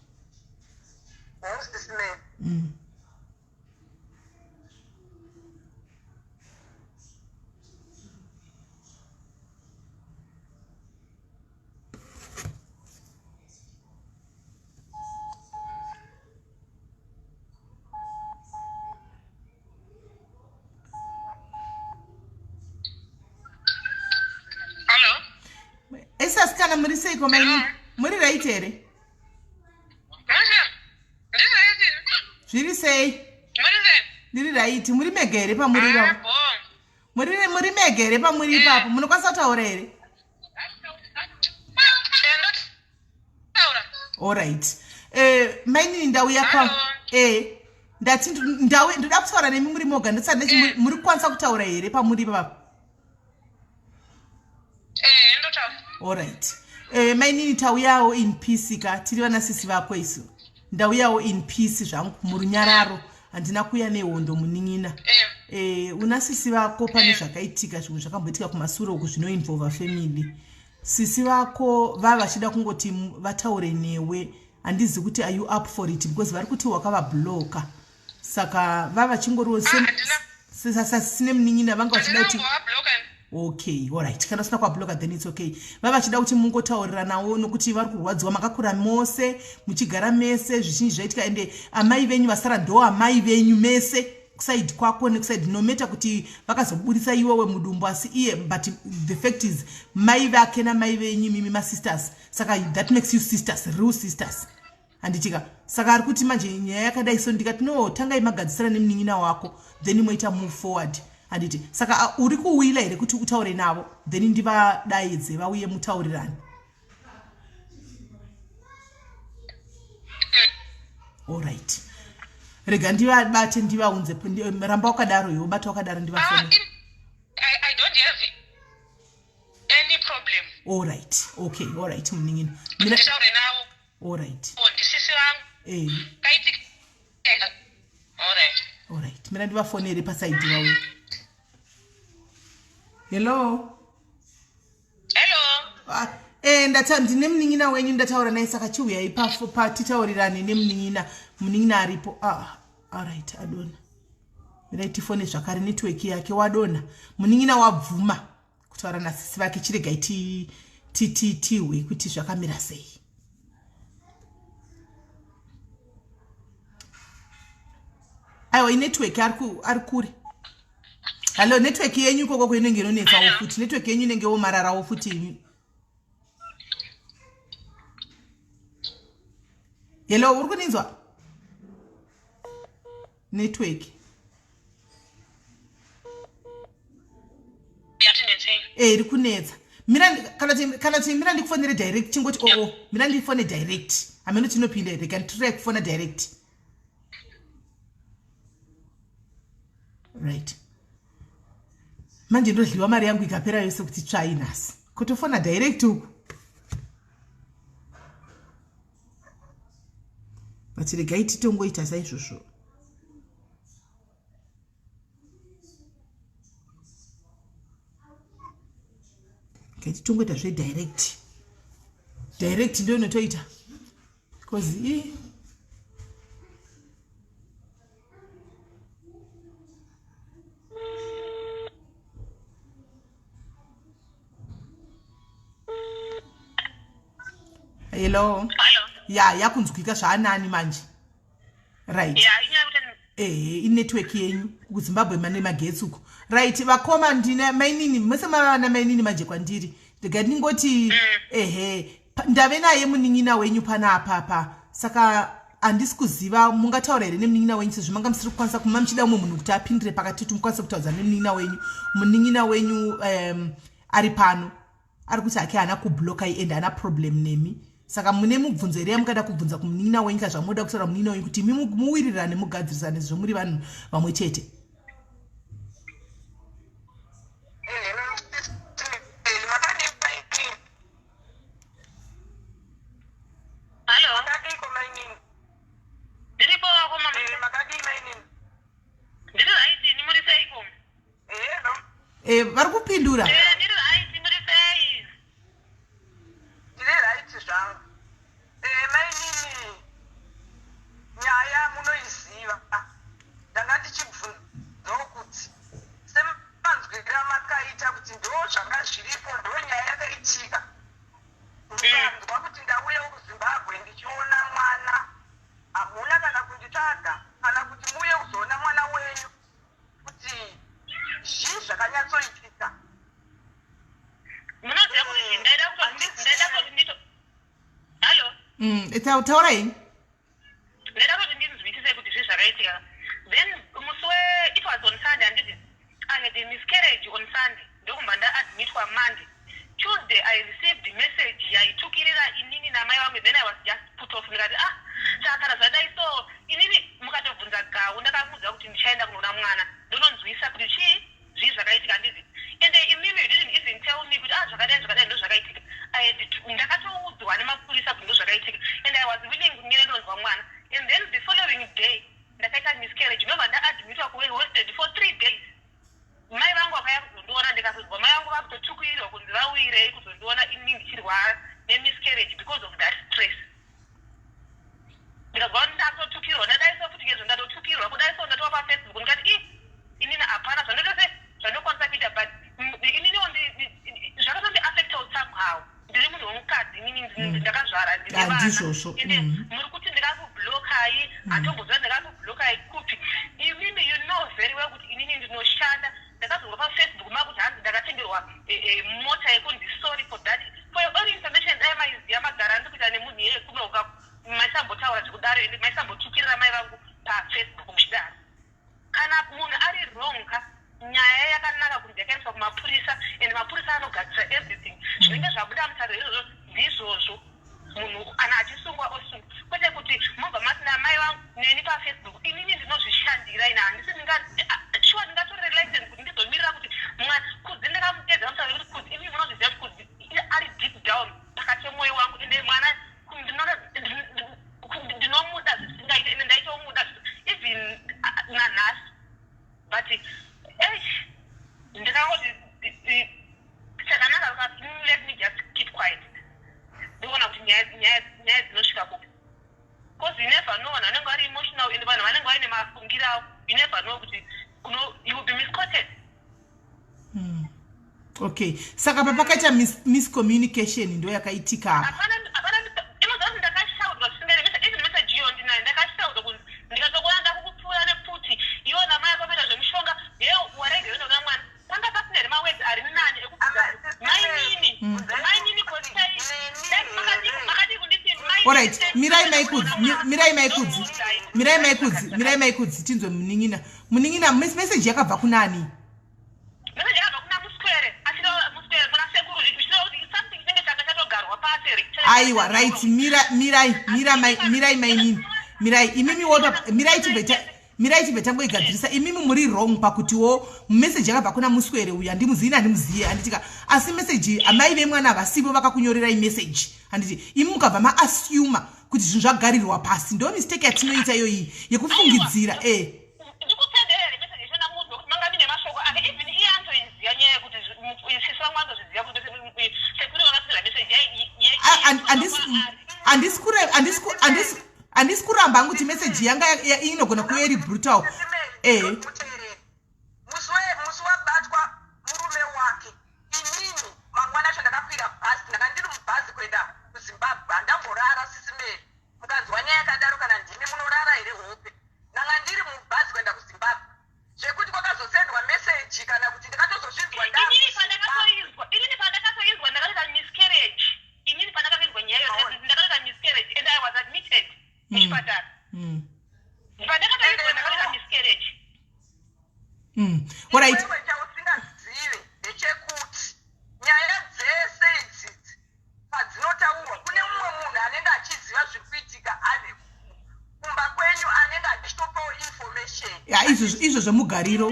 Hello. Esi asikana muri seiko maini? Muri right here? Zviri sei? Ndiri right. Muri mega here pamuri ipapo? Muri muri mega here pamuri ipapo? Munokwanisa kutaura here? Alright. Eh, mainini ndauya kwa eh ndati ndawe ndoda kutaura nemi muri moga ndisati ndati eh. muri kukwanisa kutaura here pamuri ipapo? Eh, ndotaura. Alright. Eh, mainini tauyawo in peace ka tiri vana sisi vako isu. Ndauyawo in peace zvangu murunyararo. Handina kuya nehondo munin'ina. Eh. Eh, una sisi vako pane eh. zvakaitika zvimwe zvakamboitika kumasure uku zvinoinvolva family. Sisi vako vava vachida kungoti vataure newe handizi kuti are you up for it because vari kuti wakavabloka saka vava vachingoriwo sasisi nemunin'ina vanga vachida kuti Okay, alright, kana usina kuabloka then its okay. Va vachida kuti mungotauriranawo nokuti vari kurwadziwa, makakura mose muchigara mese, zvichinji zvaitika, ende amai venyu vasara ndo amai venyu mese kusaidi kwako nekusaidi, no matter kuti vakazoburitsa iwewe mudumbu asi iye, but the fact is mai vake namai venyu imimi masisters, saka that makes you sisters, real sisters, handitika? Saka ari kuti manje nyaya yakadai so, ndikati no, tangai magadzisira nemunin'ina wako, then moita move forward, handiti? Saka uri kuwila here kuti utaure navo, then ndivadaidze vauye mutaurirani? Allright, rega ndivabate ndivaunze. Ramba wakadaro iwe, bata wakadaro, ndivafone. I don't have any problem. Allright, okay, allright, munin'ina. Nditaure navo. Allright. Ndisisi vangu. Kaitika. Alright. Allright, mina ndivafonere pasaidi vauye. Hello. Hello. Ah, ndata ndine munin'ina wenyu, ndataura naye, saka chiuyai patitaurirane nemunin'ina. Munin'ina aripo. Ah, alright, adona. Mirai tifone zvakare, network yake wadona. Munin'ina wabvuma kutaura nasisi vake, chiregai tihwe kuti zvakamira sei. Aiwa, inetwork, ari kure. Hallo, network yenyu ikoko kuinenge inonetsawo futi, network yenyu inenge womararawo futi imi. Hello, uri kuninzwa? Network iri kunetsa. Mira, kana ti mira ndikufonere direct, chingoti oo, mira ndifone direct, hameno tinopinda. Rega nditry kufona direct. Right, manje ndodliwa mari yangu ikapera yose kuti tsvai nhasi, kutofona direct uku. But regai titongoita saizvozvo. Regai titongoita zvedirect, direct ndo inotoita because i Hello. Hello. Ya, yakunzwika zvaanani manje, right? Yeah, inyaya kuti Ehe, inetwork yenyu kuZimbabwe, mane magetsi uko. Right, vakoma, ndine mainini, mese mava mainini manje kwandiri. Ndega ndingoti ehe, ndave naye munin'ina wenyu panapapa, saka handisi kuziva mungataura here nemunin'ina wenyu, sezvo manga musiri kukwanisa kuma muchida umwe munhu kuti apindire pakati kuti mukwanise kutaudza nemunin'ina wenyu. Munin'ina wenyu ari pano, ari kuti hake haana kublokai and haana problem nemi. Saka mune mubvunzo here yamungada kubvunza kumunin'ina wenyu, kana zvamunoda kutaura munin'ina wenyu kuti imi muwirirane, mugadzirisane, sezvo muri vanhu vamwe chete? Hello, makadii mainini? Hello. Makadiko mainini? Ndiripo wako mama. Makadii mainini? Ndiri right, ini muri seiko? Hello. Vari kupindura. Ndiri right, muri sei? Ndiri right zvangu. Mainini, nyaya munoiziva. Ndanga ndichibvunzawo kuti semanzwira makaita kuti ndo zvanga zviripo, ndo nyaya yakaitika. Mukanzwa kuti ndauyawo kuZimbabwe ndichiona mwana, hamuna kana kunditsvaga kana kuti muuye kuzoona mwana wenyu kuti zvii zvakanyatsoitika. Munoziva kuti ndaida kuti ndito. Hello. Taurai. Ndaida kuti ndinzwisise kuti zvii zvakaitika. Then musi we it was on Sunday, handiti? I had a miscarriage on Sunday. Ndokumba ndaadmitwa Monday. Tuesday I received message yaitukirira inini namai vangu. Then I was just put off, ndikati, ah, saka kana zvadai so, inini mukatobvunza gau, ndakamuudza kuti ndichaenda kunoona mwana, ndononzwisa kuti chii, zvii zvakaitika, handizi? Ende imimi you didn't even tell me kuti, ah, zvakadai zvakadai ndo zvakaitika. Ndakatoudzwa nemapurisa kuti ndo zvakaitika and I was willing kuti ndiende ndonzwa mwana. And then the following day ndakaita miscarriage, ndobva ndaadmitwa kuWested for 3 days. Mai vangu vakauya kuzondiona, ndikazonzwa mai vangu vakutotukirirwa kunzi vauyirei kuzondiona ini ndichirwara nemiscarriage because of that stress. Ndikabva. ndakabhadhara, ndine Ah, vana. Ndizvozvo, Ende muri kuti ndingakublokai, handomboziva ndingakublokai kupi. Imimi, you know very well kuti inini ndinoshanda. Ndakazonga paFacebook makuti hanzi ndakatengerwa mota yekunzi sorry for that. For your own information, dai maiziva magara andiri kuita nemunhu iyeye kunoka, maisambotaura zvekudaro, ende maisambotukirira mai vangu paFacebook muchidaro. Kana munhu ari wrong ka, nyaya yakanaka kunzi yakaendeswa kumapurisa, and mapurisa anogadzisa everything. Zvinenge zvabuda mutauro izvozvo ndizvozvo. Munhu kana achisungwa, osungwa, kwete kuti mobva mati namai vangu neni paFacebook. Inini ndinozvishandira ina, handisi shuwa ndingatorere license kuti ndizomirira kuti mwana Kudzi. Ndakamuedza mutauro yekuti Kudzi, inini munozviziva kuti Kudzi ari deep down pakati pemwoyo wangu, ende mwana ndinomuda zvisingaite, ende ndaitomuda even nanhasi. But eish, ndikangoti chakanaka, let me just keep quiet, ndikuona kuti nyaya dzinosvika kupi, because you never know, vanhu vanenge vari emotional, and vanhu vanenge vaine mafungiro avo. You never know kuti you will be misquoted. Okay, saka papakaita miscommunication ndo yakaitika apa. Hapana, hapana. Inoziva kuti ndakashaudzwa zvisingaite. Even message iyo ndinayo. Ndakashaudzwa kunzi ndikatokuona ndakukupfuura nepfuti, iwo namai akakuita zvemushonga, ye warege unoona mwana. Panga pasina here mawords ari nani ekubvunza mainini? Mainini, makadii kunditi? Alright, mirai Maikudzi, mirai Maikudzi, mirai Maikudzi, mirai Maikudzi, tinzwe munin'ina. Munin'ina, message yakabva kunani? Message yakabva kuna Muswere, achida Muswere kuna sekuru, zvichireva kuti something chinenge changa chatogarwa pasi. Aiwa, right, mira, mirai, mira mirai mainini, mirai imimi wota, mirai tibve, mirai tibve tangoigadzirisa. Imimi muri wrong pakutiwo meseji yakabva kuna Muswere uyu. Handimuzivi, handimuziye, handitika? Asi meseji, amai vemwana havasivo vakakunyorerai meseji, handiti? Imi mukabva maasuma kuti zvinhu zvagarirwa pasi. Ndo mistake yatinoita iyoyi yekufungidzira e. Ndikutenderere meseji ichona, munzwe kuti manga mine mashoko ake. Even iye anotoiziva nyaya yekuti sisi vangu vanotozviziva kuti sekuru vakasira meseji. Handisi kuramba hangu kuti meseji yanga inogona kuve iri brutal e. Muteereri, musi wabatwa murume wake, inini mangwana acho ndakakwira bhazi. Ndanga ndiri mubhazi kuenda kuZimbabwe. Handamborara, Sisi Mary. Mukanzwa nyaya yakadaro, kana ndimi, munorara here hope? Ndanga ndiri mubhazi kuenda kuZimbabwe, zvekuti kwakazosendwa meseji kana kuti ndakatozozvinzwa. Inini pandakatoinzwa, ndakatoita miscarriage. Inini pandakatoinzwa nyaya iyo, ndakatoita miscarriage and I was admitted muchipatara. Pandakatoinzwa, ndakatoita miscarriage. Alright. Iwewe, chausingazive ndechekuti nyaya dzese idzidzi padzinotaurwa, kune mumwe munhu anenge achiziva zviri kuitika ane kumba kwenyu, anenge achitopawo information. Ya, izvo zvemugariro.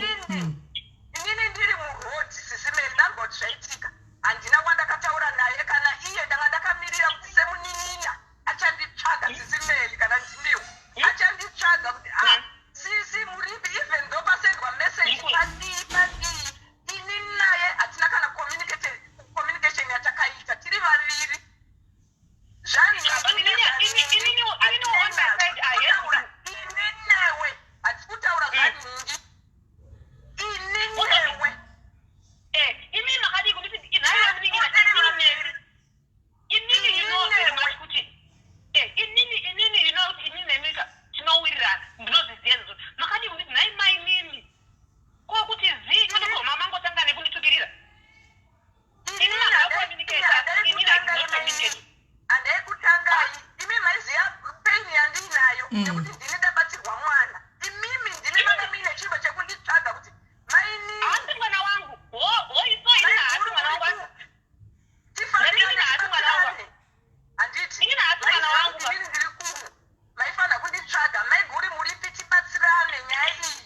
Inini ndiri muroad, Sisi Mary, ndanzwa kuti zvaitika. Handina wandakataura naye kana iye. Ndanga ndakamirira kuti semunin'ina achanditsvaga, Sisi Mary, kana ndimiwo, achanditsvaga kuti, "Ah, sisi, muripi?" Even though pasendwa message, padii padii, ini naye hatina kana communication yatakaita tiri vaviri. Inini on my side, I had Ini newe hatisi kutaura zvanhingi, ini newe. Imi makadii kunditi nhaiwe munin'ina? Inini nemi, inini, you know very much kuti inini, you know kuti inini nemika tinowirirana, ndinozviziva izvozvo. Makadii kunditi, "Nhai mainini," ko kuti zii chondokoma mangotanga nekunditukirira? Ini mandacommunicata, inini I did not communicate. Handei kutangai. Imi maiziva pain yandiinayo nekuti ndini ndabatirwa mwana. Imimi ndimi manga muine chimbo chekunditsvaga kuti, "Mainini." Haasi mwana wangu hoiso. Inini haasi mwana wangu. Tifanirane. Inini haasi mwana wangu. Tibatsirane, handiti? Inini haasi mwana Maiziva wangu. kuti inini ndiri kuno, maifanira kunditsvaga, "Maiguri, muripi? Tibatsirane nyaya iyi,"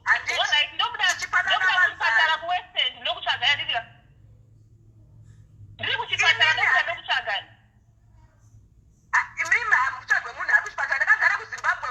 handiti? Alright, ndokuda Tichipanana ndokuda mazano. kuchipatara kuWestend, ndokutsvaga, yanditika ndiri kuchipatara, ndokuda ndokutsvaga. Ah, imimi hamutsvagwe munhu ari kuchipatara. Ndakagara kuZimbabwe.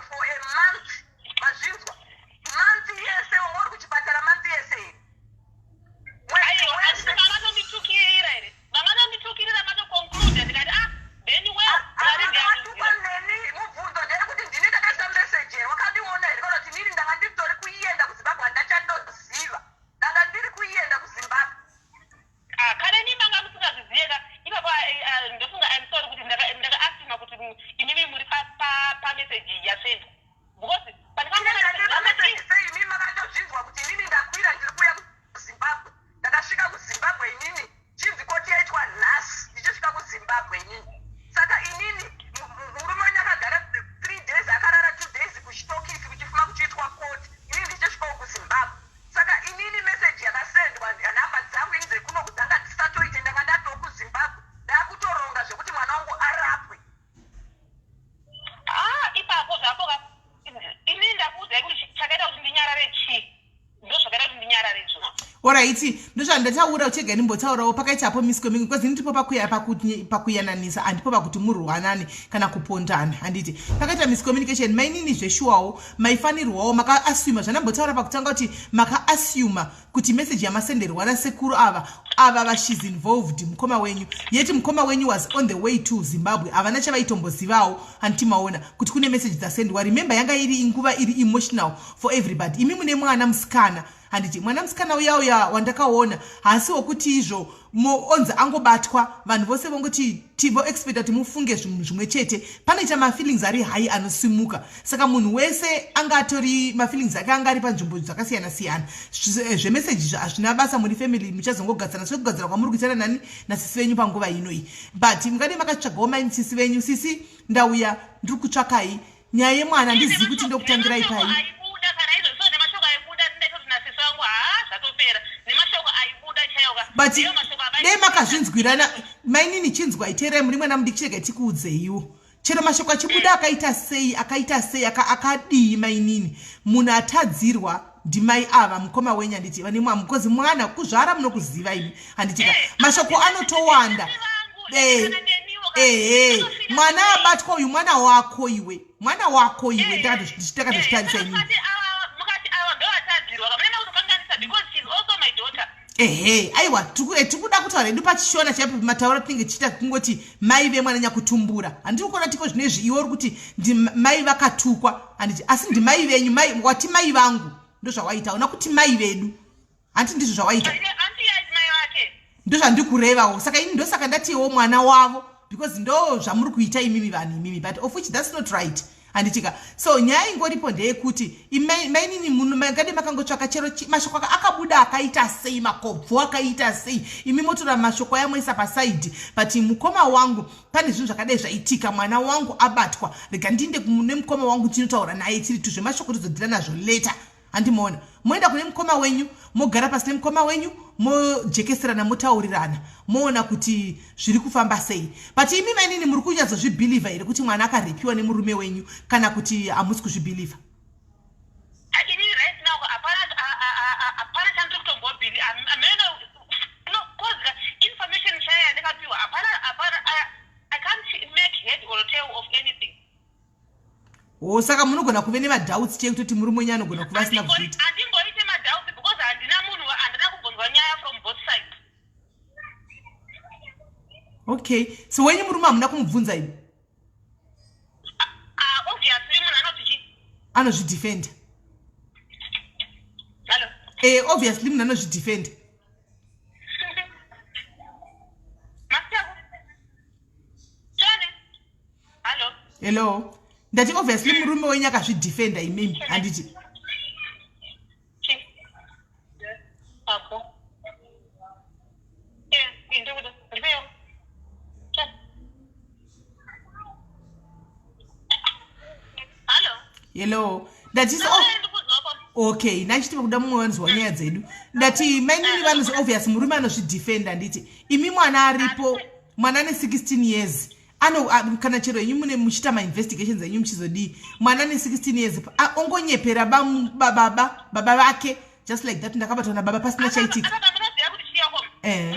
Oraiti, ndozvandataura chega ndimbotaurawo pakaita apo miscoming because ini ndipo pakuyananisa handipo pakuti murwanane kana kupondana handiti pakaita miscommunication mainini zveshuwawo maifanirwawo makaasuma zvandambotaura pakutanga kuti makaasuma kuti message yamasenderwa nasekuru ava ava va shes involved mukoma wenyu yeti mukoma wenyu was on the way to Zimbabwe havana chavaitombozivawo handiti maona kuti kune message dzasendwa remember yanga iri nguva iri emotional for everybody imi mune mwana musikana handiti mwana musikana uya uya wandakaona haasi wokuti izvo onzi angobatwa vanhu vose vongoti voexpecta kuti mufunge zvinhu zvimwe chete panoita mafeelings ari high anosimuka saka munhu wese anga atori mafeelings ake anga ari panzvimbo dzakasiyana siyana zvemeseji hazvina basa muri family muchazongogadzana sekugadzira kwamuri kuitana nani nasisi venyu panguva inoyi but mungadei makatsvagawo maini sisi venyu sisi ndauya ndiri kutsvakai nyaya yemwana handizivi kuti ndokutangirai pai aibuda kana izvo so nemashoko aibuda ndindaitoti nasisi vangu haa zvatopera nemashoko aibuda chaiyoka but dei makazvinzwirana mainini chinzwai teerai muri mwana mudiki chirega tikuudzeiwo chero mashoko achibuda akaita sei akaita sei akadii mainini munhu atadzirwa ndimai ava mukoma wenyu handiti vane mwa because mwana kuzvara munokuziva imi handitika eh, mashoko anotowanda eh, ehe mwana abatwa uyu mwana wako iwe mwana wako iwe eh, ndakatozvitarisa inini ehe aiwa tikuda kutaura hedu pachishona chaipo mataura tinenge tichiita kungoti mai vemwana nyakutumbura handiri kuona tiko zvinezvi iwe uri kuti ndimai vakatukwa handiti asi ndimai venyu mai wati mai vangu ndozvawaita una kuti mai vedu hanti ndizvo zvawaita ndozvandikurevawo saka ini ndosaka ndatiwo mwana wavo because ndo zvamuri kuita imimi vanhu imimi but of which that's not right handitika so nyaya ingoripo ndeyekuti mainini munhu mangade makangotsvaka chero mashoko akabuda akaita sei makobvu akaita sei imi motora mashoko aya moisa pasaidi but mukoma wangu pane zvinhu zvakadai zvaitika mwana wangu abatwa rega ndiinde nemukoma wangu tinotaura naye tiri tuzvemashoko tozodhira nazvo later handimoona moenda kune mukoma wenyu mogara pasi nemukoma wenyu mojekeserana motaurirana moona kuti zviri kufamba sei but imi mainini muri kunyatsozvibhilivha here kuti mwana akarepiwa nemurume wenyu kana kuti hamusi kuzvibhilivha Oh, saka munogona kuve nemadoubts chee kutoti murume wenyu anogona kuva asina kuzviita handimboite madoubts because handina munhu handina kubvunzwa nyaya from both sides okay so wenyu murume hamuna kumubvunza imi ah, obviously munhu anoti chii anozvidefenda eh, obviously munhu anozvidefenda hello ndati obviously murume wenyu akazvidefenda imimi handiti hello ndati oh, okay nachiti vakuda mumwe vanzwa nyaya dzedu ndati mainini vanozi obvious murume anozvidefenda handiti imi mwana aripo mwana ane 16 years ano kana chero henyu mune muchiita mainvestigations enyu muchizodii mwana ane 16 years ongonyepera baba baba vake just like that ndakabatwa nababa pasina chaitika eh.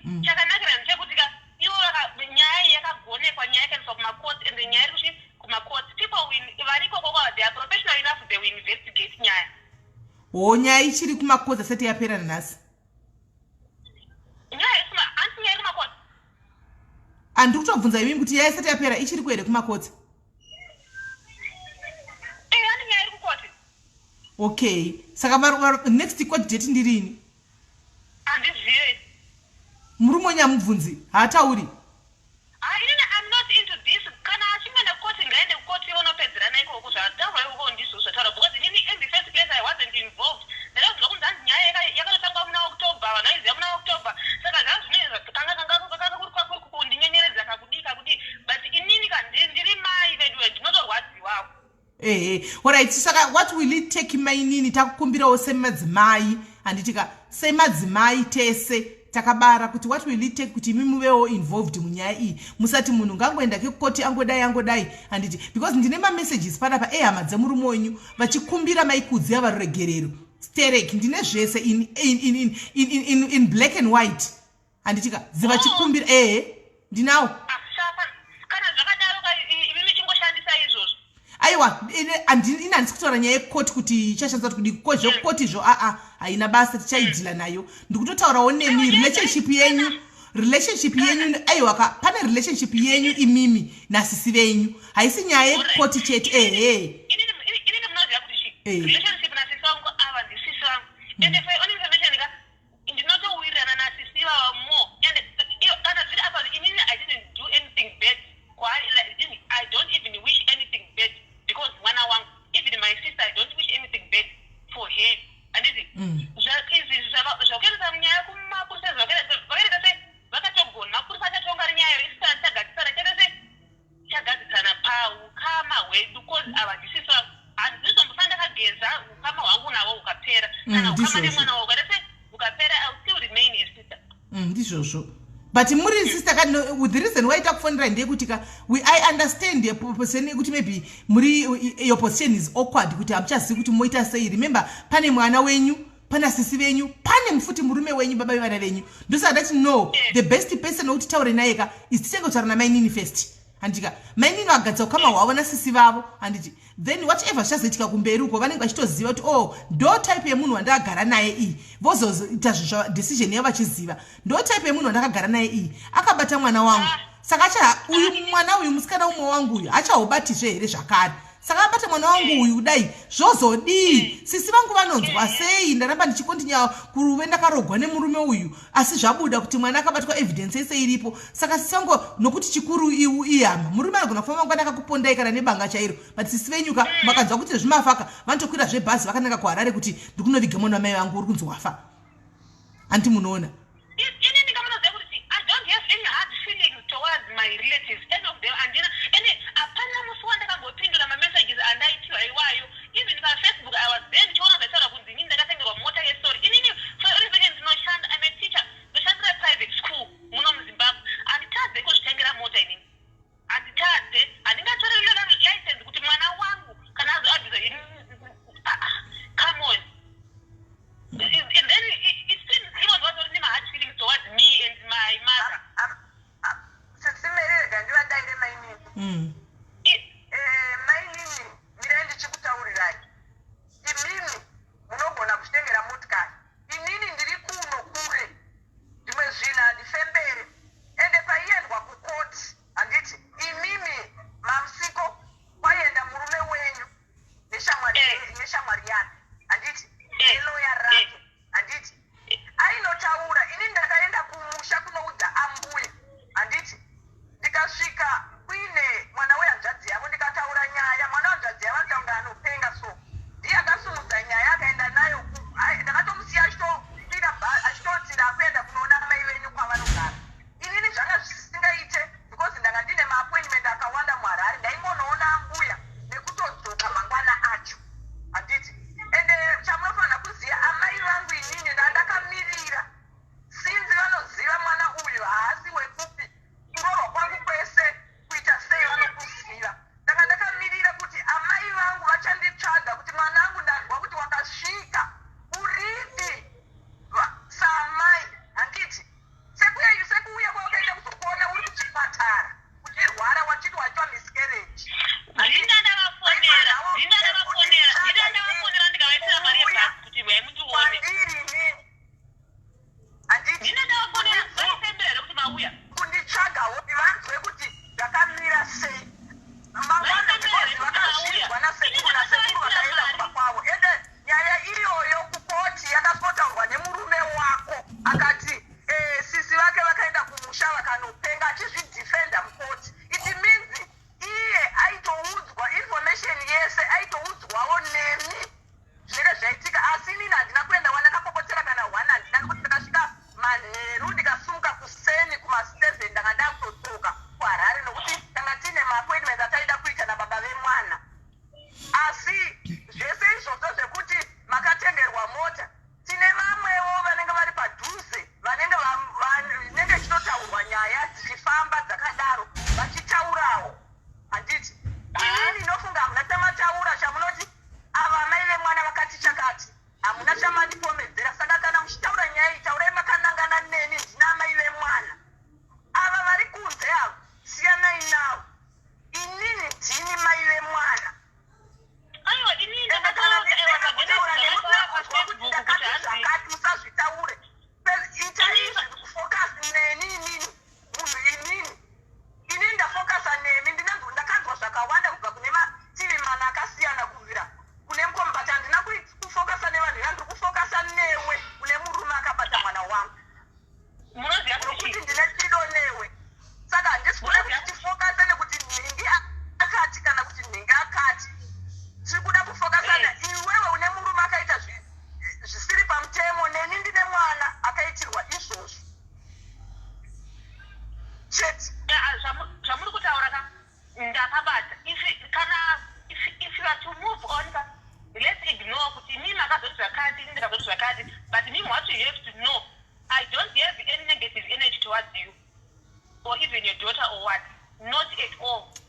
mm. chakanakira ndechekuti ka ivo nyaya iyi yakagonekwa nyaya yakaendeswa kumacourt and nyaya iri kuchi kumacourt people vari ikoko they are professional enough they will investigate nyaya ho nyaya ichiri kumacourt asati yapera nanhasi Andiri kutobvunza imimi kuti nyaya isati yapera ichiri kuhere kumakotsi? Okay, saka next court date ndirini? Handizive. Murume wenyu amubvunzi haatauri? Ah, inini I'm not into this. Kana achingoenda kukoti ngaende kukoti vonopedzerana ikoko zvataurwa ikoko ndizvo zvataurwa because inini in the first place I wasn't involved. Ndakazonzwa kunzi hanzi nyaya yakatotangwa muna October vanhu vaiziva muna October saka zvanga zvine kanga kanga kanga kuri kwakuri kundinyenyeredza kakudii kakudii but inini ka ndiri mai veduwe ndinotorwadziwawo. Ehe, alright saka what will it take mainini takukumbirawo semadzimai handiti ka semadzimai tese takabara kuti what will it take kuti imi muvewo involved munyaya iyi musati munhu ngangoenda kekukoti angodai angodai handiti because ndine mamessages panapa ehama dzemurume wenyu vachikumbira maikudzi ava ruregerero. Sterek, ndine zvese in black and white, handitika dzivachikumbira. Ehe, ndinawo. Ah, saka kana zvakadaro ka, imi michingoshandisa izvozvo. Aiwa, ini handisi kutaura nyaya yekoti kuti ichashandisa kuti kudi ko zvekoti izvo. Aa, haina basa, tichaidhila nayo. Ndikutotaurawo nemi relationship yenyu. Aiwa ka, pane relationship yenyu imimi nasisi venyu, haisi nyaya yekoti chete, ehe. Inini munoziva kuti chi relationship nasisi vangu, ava ndisisi vangu, and for your own information ka, ndinotowirirana nasisi vava more. And kana zviri apa, inini I didn't do anything bad kwaari. Like, I don't even wish anything bad because mwana wangu, even my sister, I don't wish anything bad for her, handiti? Izvi zvakuendesa nyaya kumapurisa, vakaita sei, vakatogona mapurisa achatonga nyaya isu tagadzisana, chaita sei, chagadzisana paukama hwedu, cause ava ndisisi vangu. Handizombofa ndakageza ukama hwangu navo hukapera. Kana ukama nemwana wavo ukaita sei, hukapera, I will still remain a sister. Ndizvozvo, but muri sister ka. No, the reason why takufonera ndeyekuti ka, I understand your position kuti maybe muri, your position is awkward, kuti hamuchazivi kuti moita sei. Remember, pane mwana wenyu, pana sisi venyu, pane mufuti murume wenyu, baba vevana venyu. Ndosaka ndati no, the best person wekuti taure naye ka is titenge kutaura namainini first, handika? Mainini vagadza ukama hwavo nasisi vavo, handiti? Then whatever zvichazoitika kumberi uko, vanenge vachitoziva kuti, oh, ndo type yemunhu wandakagara naye iyi. Vozoita zvinhu, decision yavo vachiziva, ndo type yemunhu wandakagara naye iyi, akabata mwana wangu, saka acha uyu mwana uyu, musikana umwe wangu uyu, hachaubatizve here zvakare? Saka abata mwana wangu uyu kudai, zvozodii? Sisi vangu vanonzwa sei? Ndaramba ndichikontinya kuruve ndakarogwa nemurume uyu, asi zvabuda kuti mwana akabatwa, evidence yese iripo. Saka sisi vangu, nokuti chikuru ihama, murume anogona kufamba mangwana akakupondai kana nebanga chairo, but sisi venyuka makanzwa kuti zvimafaka, vanotokwira zvebhazi vakananga kuHarare kuti ndikunoviga mwana wamai vangu uri kunzi wafa. Handiti munoona? Inini ndingamunoziva kuti I don't have any hard feelings towards my relatives, any of them. Andina any, hapana musi wandakambopindura mamessages andaitiwa iwayo. Even paFacebook I was there ndichiona zvaitaura kunzi inini ndakatengerwa mota yestory. Inini, for your information, ndinoshanda, I'm a teacher, ndoshandira private school muno muZimbabwe. Handitadze kuzvitengera mota inini, handitadze, handingatoreri license kuti mwana wangu kana azoabvisa. Come on. And then it seems even vatori nema-hard feelings towards me and my mother. Sisi Mary, rega ndivadaire mainini. Mainini, mirai ndichikutaurirai. Imimi munogona kuzvitengera motikari, inini ndiri kuno kure, zvimwe zvinhu handifembere. Ende paiendwa kukoti, handiti imimi mamusiko, kwaienda murume wenyu neshamwari neshamwari yake, handiti? Neloya rake, handiti? Ainotaura. Ini ndakaenda kumusha kunoudza ambuya, handiti? Ndikasvika kuine mwana.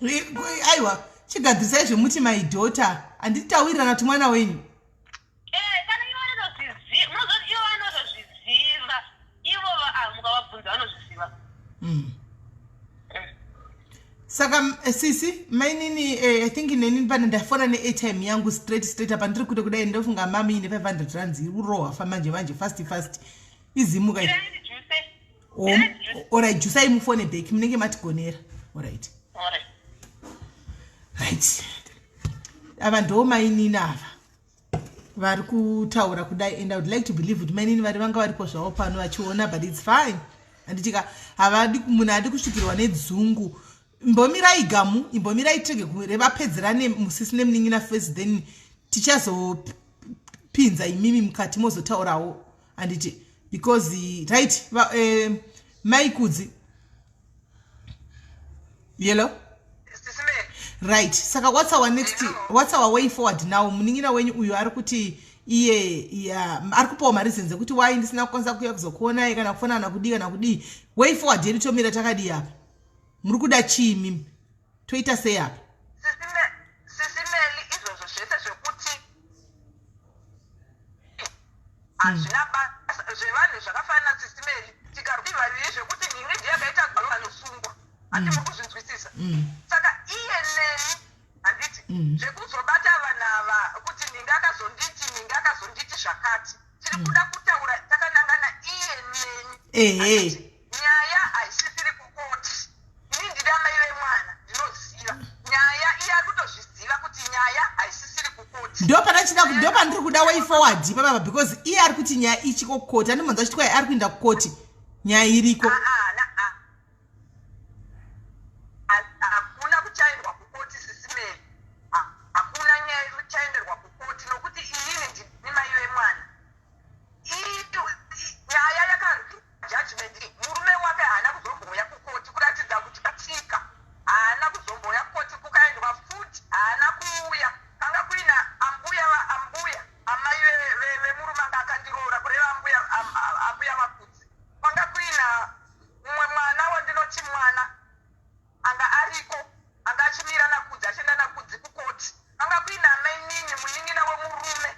Aiwa, chigadzirisai zvemuti my daughter, handiti tawirirana kuti mwana wenyu. Eh, kana ivo vanotozviziva, munozoti ivo vanotozviziva, ivo ah, mukavabvunza vanozviziva. Saka sisi mainini, I think neni pane ndafona neairtime yangu straight straight apa ndiri kuita kudai, ndofunga mami ine 500 rands iri kurohwa fa manje manje, fast fast, izimuka. Alright, jusai mufone back, munenge matigonera. Alright, right, ava ndo mainini ava vari kutaura kudai, and I would like to believe kuti mainini vari vanga varipo zvavo pano vachiona, but it's fine, handitika? Havadi munhu adi kusvikirwa nedzungu. Imbomirai gamu, imbomirai tirege revapedzerane musisi nemunin'ina first, then tichazopinza imimi mukati mozotaurawo, handiti? Because right, maikudzi yellow, right? Saka what's our next, what's our way forward now? Munin'ina wenyu uyu ari kuti iye ari kupawo mareasons ekuti why ndisina kukwanisa kuuya kuzokuonai kana kufanana kudii kana kudii. Way forward yedu tomira takadii apa? Muri kuda chii mimi? Toita sei apa? Sisi Meli, izvozvo zvese zvekuti hazvina basa, zvevanhu zvakafanana. Sisi Meli, tikarwi vaviri zvekuti nhingi ndiye akaita vanosungwa, handi? Muri kuzvinzwisisa? Saka iye neni, handiti? Zvekuzobata vanhu ava kuti nhingi akazonditi, nhingi akazonditi zvakati, tiri kuda kutaura takanangana iye neni. Nyaya haisisiri kukoti. Ini ndiri amai vemwana, ndinoziva nyaya. Iye ari kutozviziva kuti nyaya haisisiri kukoti. Ndo pandiri kuda way forward papapa, because iye ari kuti nyaya ichiko kukoti. Andimanzwa achiti kwai ari kuenda kukoti, nyaya iriko. Hakuna kuchaendwa kukoti, Sisi Meli. Hakuna nyaya kuchaenderwa kukoti, nokuti inini ndini mai vemwana. Nyaya yakanzi judgment, murume wake haana kuzombouya kukoti, kuratidza kuti katika haana kuzombouya kukoti. Kukaendwa futi haana kuuya. Kanga kuina ambuya, ambuya amai vemurume anga akandiroora, kureva ambuya Makudzi. Kwanga kuina mumwe mwana wandinoti mwana anga ariko, anga achimira naKudzi, achienda naKudzi kukoti. Kanga kuina mainini, munin'ina wemurume,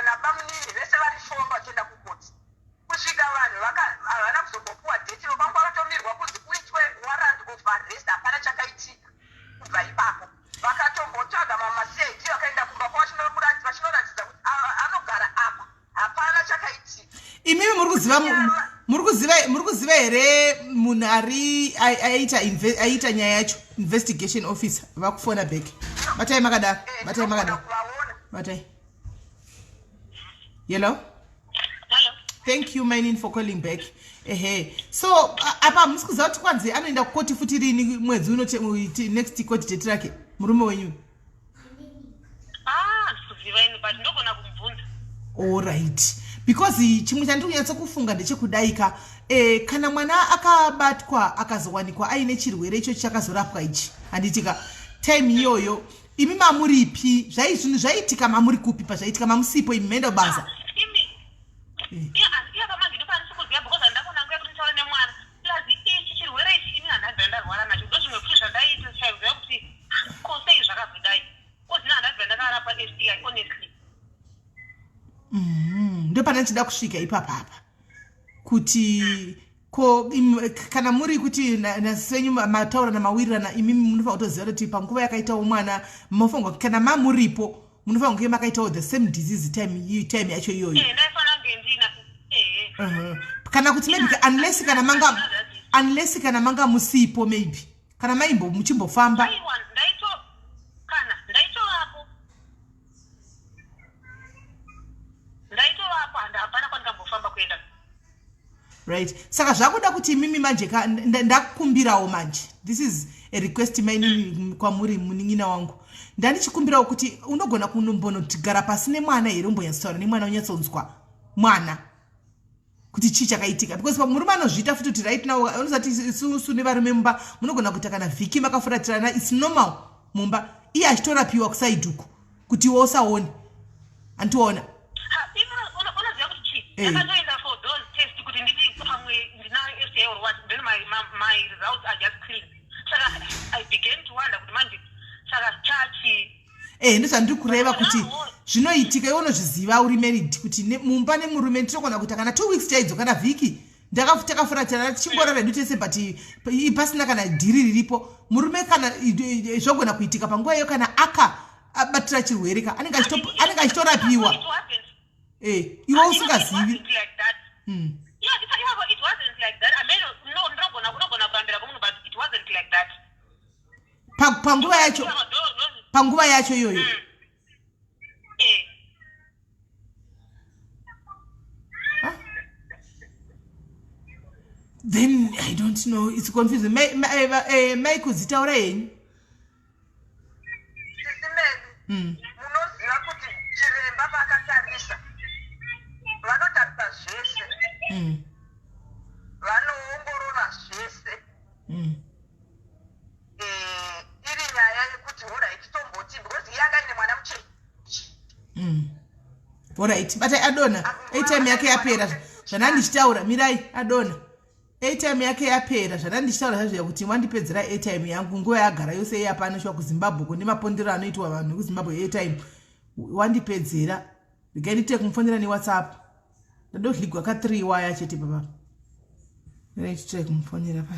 nabamunini, vese vari four vachienda kukoti. Kusvika vanhu havana kuzombopuwa date, vanga vakatomirwa kunzi kuitwe warrant of arrest. Hapana chakaitika kubva ipapo. Vakatombotsvaga mamaCID, vakaenda kumba vachinoratidza kuti anogara apa. Hapana chakaitika. Imimi muri kuziva here munhu ari aita nyaya yacho, investigation officer? Vakufona back. Batai makadaro, batai makadaro, batai. Hello? Hello. Thank you, mainin, for calling back. Ehe, so apa musi kuziva kuti kwanzi anoenda kukoti futi rini mwedzi uno, next court date rake, murume wenyu? Ah, ndikuziva ini, but ndogona kumubvunza. Alright, because chimwe chandiri kunyatsokufunga ndechekudaika, kana mwana akabatwa akazowanikwa aine chirwere ichochi chakazorapwa ichi, handitika? Time iyoyo imi mamuripi? Zvai zvinhu zvaitika mamuri kupi pazvaitika? Mamusipo imi, maenda kubasa? Imi, iya pamanje ndokwanisi kuziva, because handakona nguva yekuti nditaure nemwana. Plus ichi chirwere ichi ini handabvira ndarwara nacho. Ndo zvimwe futi zvandaita chaiziva kuti ko sei zvakazodai, kozina handabvira ndakarapwa STI, honestly. Ndo pana ndichida kusvika ipapapa, kuti ko kana muri kuti nasenyu mataura namawirirana, imimi munofanira kutoziva kuti panguva yakaitawo mwana munofanirwa, kana mamuripo, munofanira kunge makaitawo the same disease time yacho iyoyo. Ndaifanira kunge ndina, ehe. Kana kuti maybe unless kana manga musipo, maybe kana maimbo muchimbofamba. Aiwa, ndaito kana ndaitovapo, ndaitovapo, hapana kwandikambofamba kuenda. Right, saka zvakuda kuti imimi manje ndakumbirawo manje, this is a request mainini kwamuri, munin'ina wangu, ndandichikumbirawo kuti unogona kunombonotigara pasi nemwana here, umbonyatsotaura nemwana, unyatsonzwa mwana kuti chii chakaitika? Because murume anozviita futi kuti right now unozati isusu nevarume mumba munogona kuita kana vhiki makafuratirana, it's normal mumba, iye achitorapiwa kuside uku kuti iwe usaone, handiona? Ha, imi unoziva kuti chii? Ndakatoenda for those test kuti nditi pamwe ndinayo STI or what, then my results are just clean. Saka I began to wonder kuti manje saka chachii? Eh, ndozvandiri kureva kuti zvinoitika iwe unozviziva uri married kuti mumba nemurume tinogona kuita kana two weeks chaidzo kana vhiki takafuratana tichingorara hedu tese but pasina kana dhiri riripo murume kana zvogona kuitika panguva iyo kana aka abatira chirwere ka anenge achitorapiwa eh, iwe usingazivi hmm. Panguva yacho panguva yacho iyoyo mm. eh. Then I don't know, it's confusing. Mai kuzitaura henyu. Sisi Meli, munoziva kuti chiremba vakatarisa, vanotarisa zvese, vanoongorora zvese. Eh, iri nyaya yekuti horaiti tomboti because iye anga aine mwana mucheche. Horaiti, batai adona. Airtime yake yapera zvana ndichitaura, mirai adona. Airtime yake yapera zvana ndichitaura zvazviya kuti wandipedzera airtime yangu nguva yagara yose iya pano shuwa kuZimbabwe kune mapondero anoitwa vanhu vekuZimbabwe airtime wandipedzera. Regai ndite kumufonera neWhatsApp. Ndadodligwa ka 3 waya chete baba. Regai nditry kumufonera pa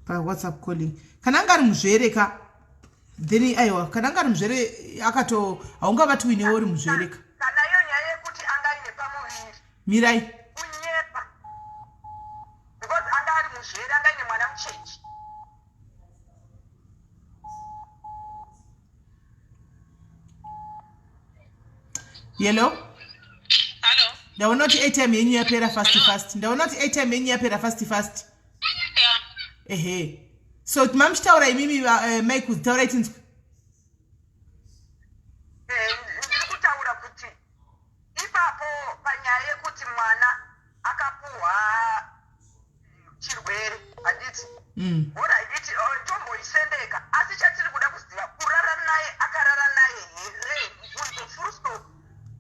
pa WhatsApp calling. Kana anga ari muzvere ka then aiwa kana anga ari muzvere akato haungavati uinewo uri muzvere ka. Kana iyo nyaya yekuti anga aine pamuviri. Mirai. Kunyepa. Because anga ari muzvere anga aine mwana mucheche. Hello? Hello. Ndaona kuti airtime yenyu yapera fast fast. Ndaona kuti airtime yenyu yapera fast fast. Yeah. Ehe. So mamuchitaura imimi mai kuzitaura tinzwe. Eh, ndiri kutaura kuti ipapo panyaya yekuti mwana akapuhwa chirwere handiti? Horaiti, oh, tomboisendeka asi chatiri kuda kuziva kurara naye akarara naye here mubvunzo full stop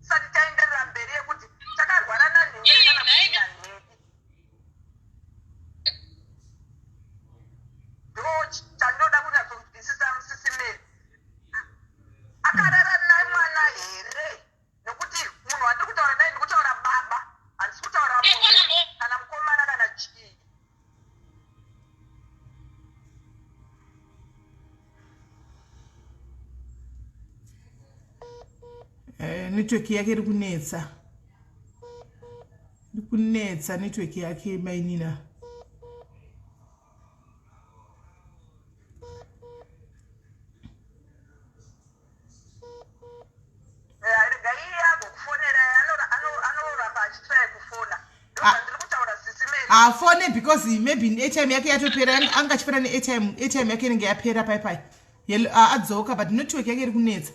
sati taenderera mberi yekuti takarwara nanhingi here kana kuti nanhingi ndo chandinoda kunyatsonzwisisa musisimeri akarara namwana here nekuti munhu wandiri kutaura naye ndikutaura baba handisi kutaura munhu kana mukomana kana chii. Eh, network yake iri kunetsa, iri kunetsa network yake mainina. Haafone because maybe airtime yake yatopera, anga achifona neairtime, airtime yake inenge yapera pai pai. Adzoka but network yake iri kunetsa,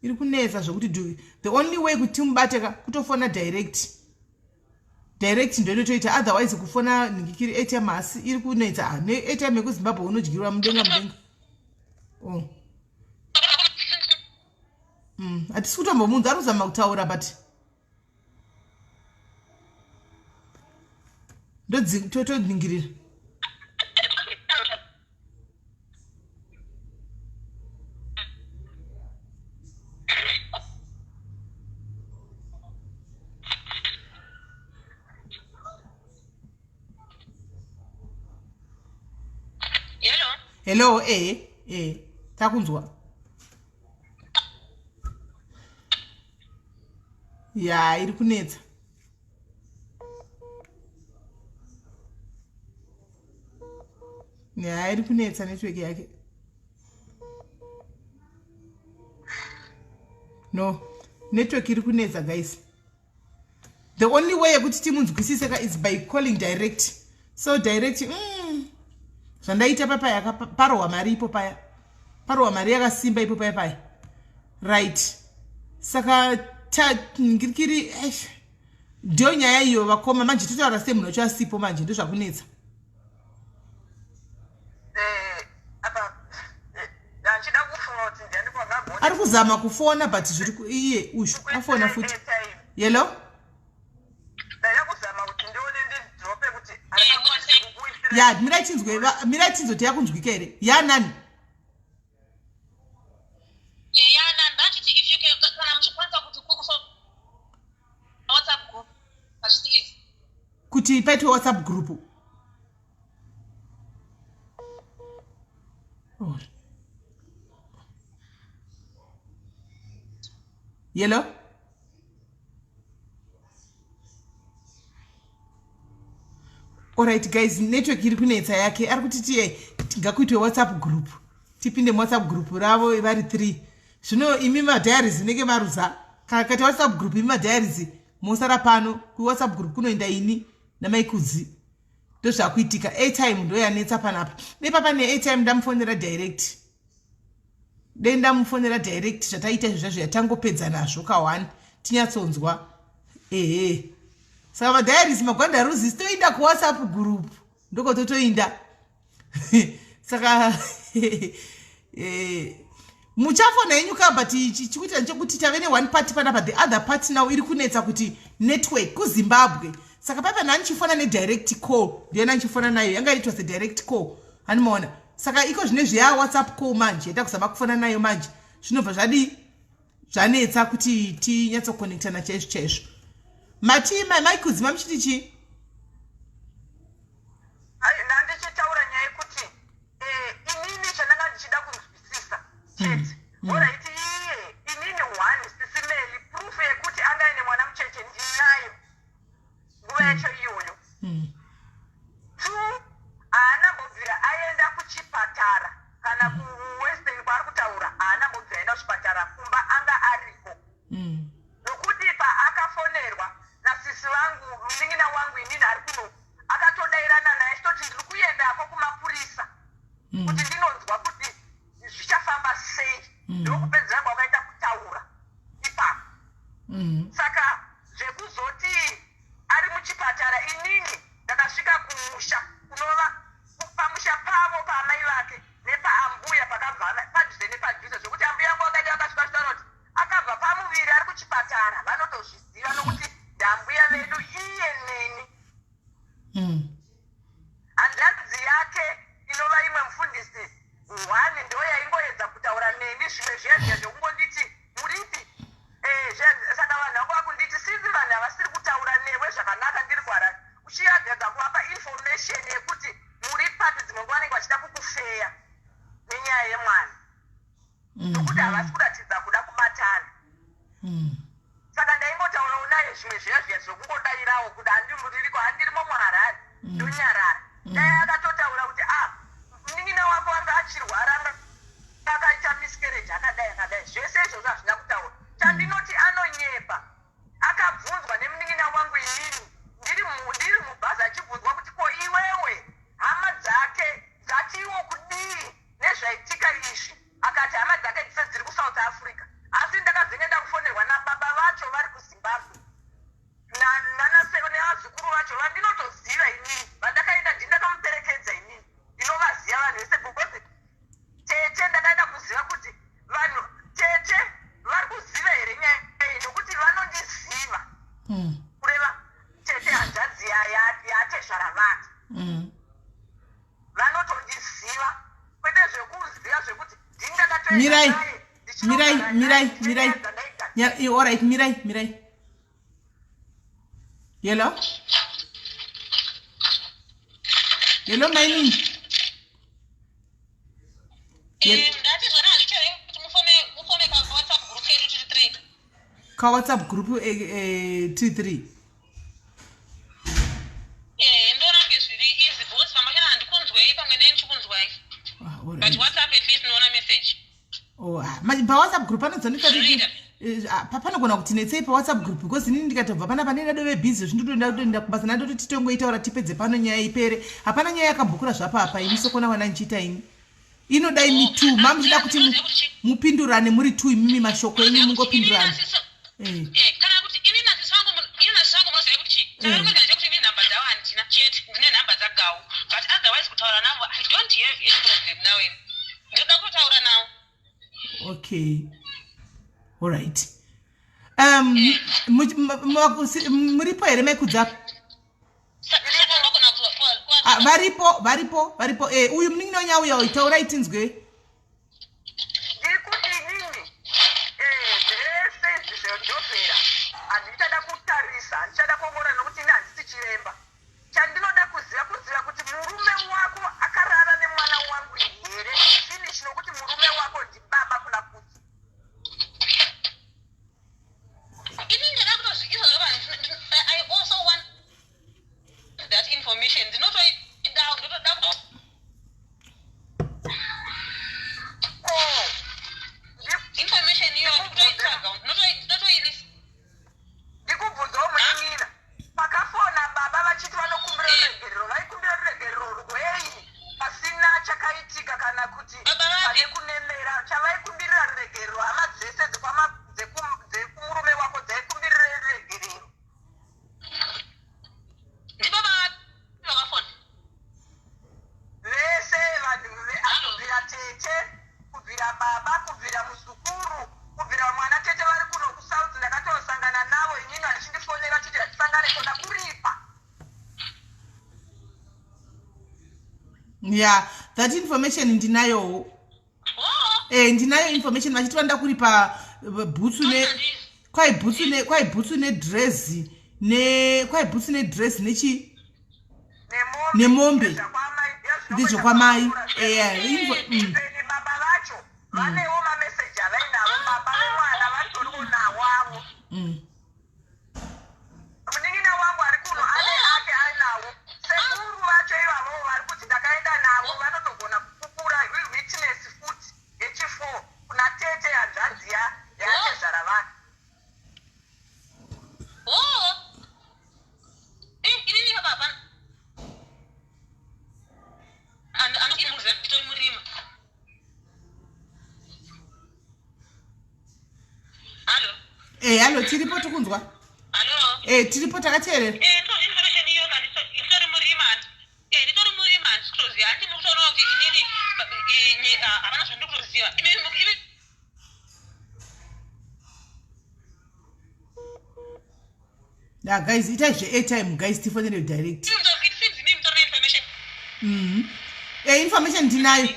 iri kunetsa zvokuti do the only way kuti timubate ka kutofona direct, direct ndo inotoita, otherwise kufona nhingikiri airtime asi iri kunetsa. Ah, neairtime yekuZimbabwe unodyirwa mudenga mudenga. Oh. Hatisi kutombomunza, ari kuzama kutaura but ndodzi- toningirira. Hello. Hello, eh takunzwa ya iri kunetsa ya iri kunetsa network yake. No network iri kunetsa guys. The only way yekuti timunzwisise ka is by calling direct. So direct, zvandaita papaya parohwa mari ipo paya, parohwa mari yakasimba ipo paya paya. Right, saka ngirikiri ndiyo nyaya iyo vakoma. Manje totaura sei munhu wacho asipo? Manje ndozvakunetsa. Eh, apa achida kufunga kuti ndiani kwakagona. Ari kuzama kufona but zviri iye ushu afona futi. Hello. Ndaida kuzama kuti ndione ndidrope kuti akakwanise kukuisira. Ya, mirai tinzwe, mirai tinzwe kuti yakunzwika here. Ya nani? Ya nani, ndachiti if you can, kana muchikwanisa kuti kukufa WhatsApp group, hazvisi easy. Kuti paitwe WhatsApp group. Oh. Yellow? Alright guys, network iri kunetsa yake. Ari kuti tiye ngakuitwe WhatsApp group, tipinde muWhatsApp group ravo vari 3. Zvino imi madiaries inenge maruza. Kana kaita WhatsApp group, imi madiaries mosara pano. KuWhatsApp group kunoenda ini namaikudzi. Ndozvakuitika. Airtime ndo yanetsa panapa. Nepapa neairtime ndamufonera direct, dei ndamufonera direct. Zvataita izvo zvazvo, yatangopedza nazvo ka1, tinyatsonzwa. Ehe, saka madiaries magwandaruzi toinda kuWhatsApp group, ndokototoinda. Saka muchafona yenyu ka, but chikuita nechekuti tave neone party panapa, the other party now iri kunetsa kuti network kuZimbabwe. Saka paipa nanichifona nedirect call, ndiyo nanichifona nayo yanga itwa sedirect call, hanimaona. Saka iko zvine zveya WhatsApp call manje, yaita kuzama kufona nayo manje, zvinobva zvadii, zvanetsa kuti tinyatsoconnectana chaizvo chaizvo. Mati maikudzima muchiti chii? Ndandichitaura nyaya yekuti inini chandanga ndichida kunzwisisa chete, alright, iye inini one sisimeli proof yekuti anga aine mwana mucheche ndinayo nguva yacho iyoyo. Two, haana mbobvira aenda kuchipatara kana kuWestern kwaari kutaura. Haana mbobvira aenda kuchipatara, kumba anga ariko. Nokuti paakafonerwa nasisi vangu, munin'ina wangu inini ari kuno, akatodairana naye achitoti ndiri kuendako kumapurisa kuti ndinonzwa kuti zvichafamba sei. Ndokupedzera kwakaita kutaura ipapo. Saka zvekuzoti ari muchipatara, inini ndakasvika kumusha kunova pamusha pavo paamai vake nepaambuya pakabva padhuze nepadhuze, zvekuti ambuya vangu vakati vakasvika vachitaura kuti akabva pamuviri ari kuchipatara, vanotozviziva nokuti ndambuya vedu iye neni. Hanzvadzi yake inova imwe mufundisi one ndo yaingoedza kutaura neni zvimwe zviya zviya zvekungonditi muripi. Saka vanhu vangu vakunditi sinzi vanhu havasiri kutaura newe zvakanaka, ndiri kuHarare, uchiagedza kuvapa information yekuti muri papi, dzimwe nguva vanenge vachida kukufeya nenyaya yemwana nokuti havasi kuratidza kuda kubatana. Saka ndaingotaurawo naye zvimwe zviya zviya zvokungodayirawo kuti handimuririko, handirimo muHarare, ndonyarara. Dai akatotaura kuti a munin'ina wako anga achirwara, anga akaita miscarriage, akadai akadai, zvese izvozvo hazvina kutaura. Chandinoti anonyepa, akabvunzwa nemunin'ina wangu inini ndiri mubhazi, achibvunzwa kuti ko iwewe hama dzake dzatiwo kudii nezvaitika izvi, akati hama dzake dzise dziri kuSouth Africa, asi ndakazenge ndakufonerwa nababa vacho vari kuZimbabwe nevazukuru vacho vandinotoziva inini, vandakaenda ndini ndakamuperekedza inini, ndinovaziva vanhu vese, because tete ndakaenda kuziva kuti vanhu tete vari kuziva here nyaya iyi, nokuti vanondiziva. Kureva tete hanzvadzi yatezvara vake vanotondiziva, kwete zvekuziva zvekuti ndini ndakatoenda Mirai. naye, Mirai. ndichinogara Mirai. naye, Mirai. ndaiga. Alright, mirai, mirai. Hello, hello, mainini. Ndati zvona hazvicharevi kuti mufome kaWhatsApp group kedu tiri three. KaWhatsApp group t3. Ndoona kunge zviri easy because pamwe handikunzwei, pamwe ndee ndichikunzwai. Ah, But alright. WhatsApp at least ndinoona message. Oh, ah, manje paWhatsApp group panodzonika. Zvinoita. Panogona kuti netsei paWhatsApp group, because inini ndikatobva panapa ndinadove busy, zvinditoenda kubasa, ndandoti titongoitaura tipedze pano, nyaya ipere. Hapana nyaya yakambokura zvapapa. Ini sokona wana ndichiita ini inodai mi two mamuchida kuti mupindurane muri two, imimi mashoko enyu mungopindurana. Kana kuti ini nasisi vangu, ini nasisi vangu, munoziva kuti chii chavari kuita ndechekuti ini nhamba dzavo handina chete, ndine nhamba dzagau, but otherwise kutaura navo I don't have any problem now, ini ndoda kutotaura navo. Okay, alright, muripo here maikudza? Saka ndogona Ah, Varipo, varipo, varipo. Eh, uyu munin'ina wenyu auya uyu, taurai tinzwe. Ndiri kuti inini eh, zvese izvi zvedhobhera handichada kutarisa, handichada kuongorora nokuti ini handisi chiremba. Chandinoda kuziva kuziva kuti murume wako akarara nemwana wangu here, finish, nokuti murume wako ndibaba kuna Kudzi. Ini ndada kutozvikisa zvava. I also want that information. Ndinotoida, ndotoda kuto Ko information iyoyo ndikutoitsvaga, ndinotoirisa. Ndikubvunzawo munin'ina, pakafona baba vachiti vanokumbira ruregerero, vaikumbira ruregerero rwei pasina chakaitika kana kuti Baba vapi? pane kunemera chavaikumbirira ruregerero? Hama dzese dzekumurume wako dzaikumbirira ruregerero. Ndibaba vapi vakafona? Vese vanhu Hello? kubvira tete, kubvira baba, kubvira muzukuru, kubvira mwana. Tete vari kuno kuSouth, ndakatosangana navo inini vachindifonera chiti hatisangane, toda kuripa. Yeah, that information ndinayowo. Oh. Eh, ndinayo information vachiti vanoda kuripa bhutsu ne kwai bhutsu nedresi ne kwai bhutsu nedresi nechi nemombe. Nemombe. Ndezvekwamai. Ndezvekwamai. Even baba vacho vanewo mameseji avainavo, baba vemwana varitoriwo nawo avo. Munin'ina wangu ari kuno ane ake ainawo. Sekuru vacho ivavo vari kuti ndakaenda navo vanotogona kupupura, witness futi yechi4 kuna tete, hanzvadzi yatezvara vake. Oh. Inini baba hapana. Nditori murima. Hallo? Eh, hallo, tiripo, tikunzwa. Hallo? Eh, tiripo, takateerera. Eh, ndo information iyo ka nditori murima handi. Eh, nditori murima, handisi kutoziva. Handi muri kutoona kuti inini hapana zvandiri kutoziva. Imi Ya guys, itai zve-airtime guys, tifonere direct. It seems imi mutori neinformation. Eh, information ndinayo.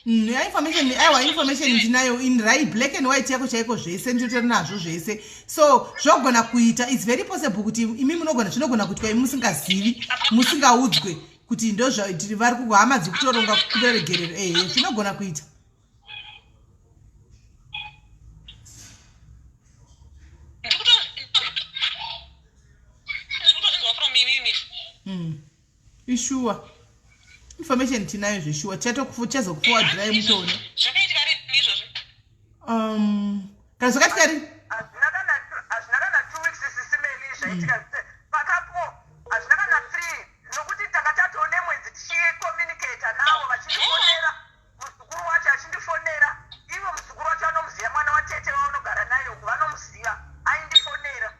Inini. Ya, information, aiwa, information ndinayo in right black and white yako chaiko, zvese ndinotori nazvo zvese. So zvogona kuita, it's very possible kuti imi munogona, zvinogona kuitwa imi musingazivi, musingaudzwe kuti ndozva vari kuhama dziri kutoronga kukumbira regerero. Ehe, zvinogona kuita. Ndikutozvinzwa from imimi. Ishuwa, information tinayo zveshuwa, tichazokuforwardrai mutoona. Zvakaitika rini izvozvo? Kana zvakaitika rini? Hazvina kana 2 weeks, sisimeli, zvaitika pakapo. Hazvina kana three, nokuti tanga tatone mwedzi tichicommunicata navo, vachindifonera, muzukuru wacho achindifonera. Ivo muzukuru wacho vanomuziva, mwana watete vaunogara naye uku, vanomuziva, aindifonera.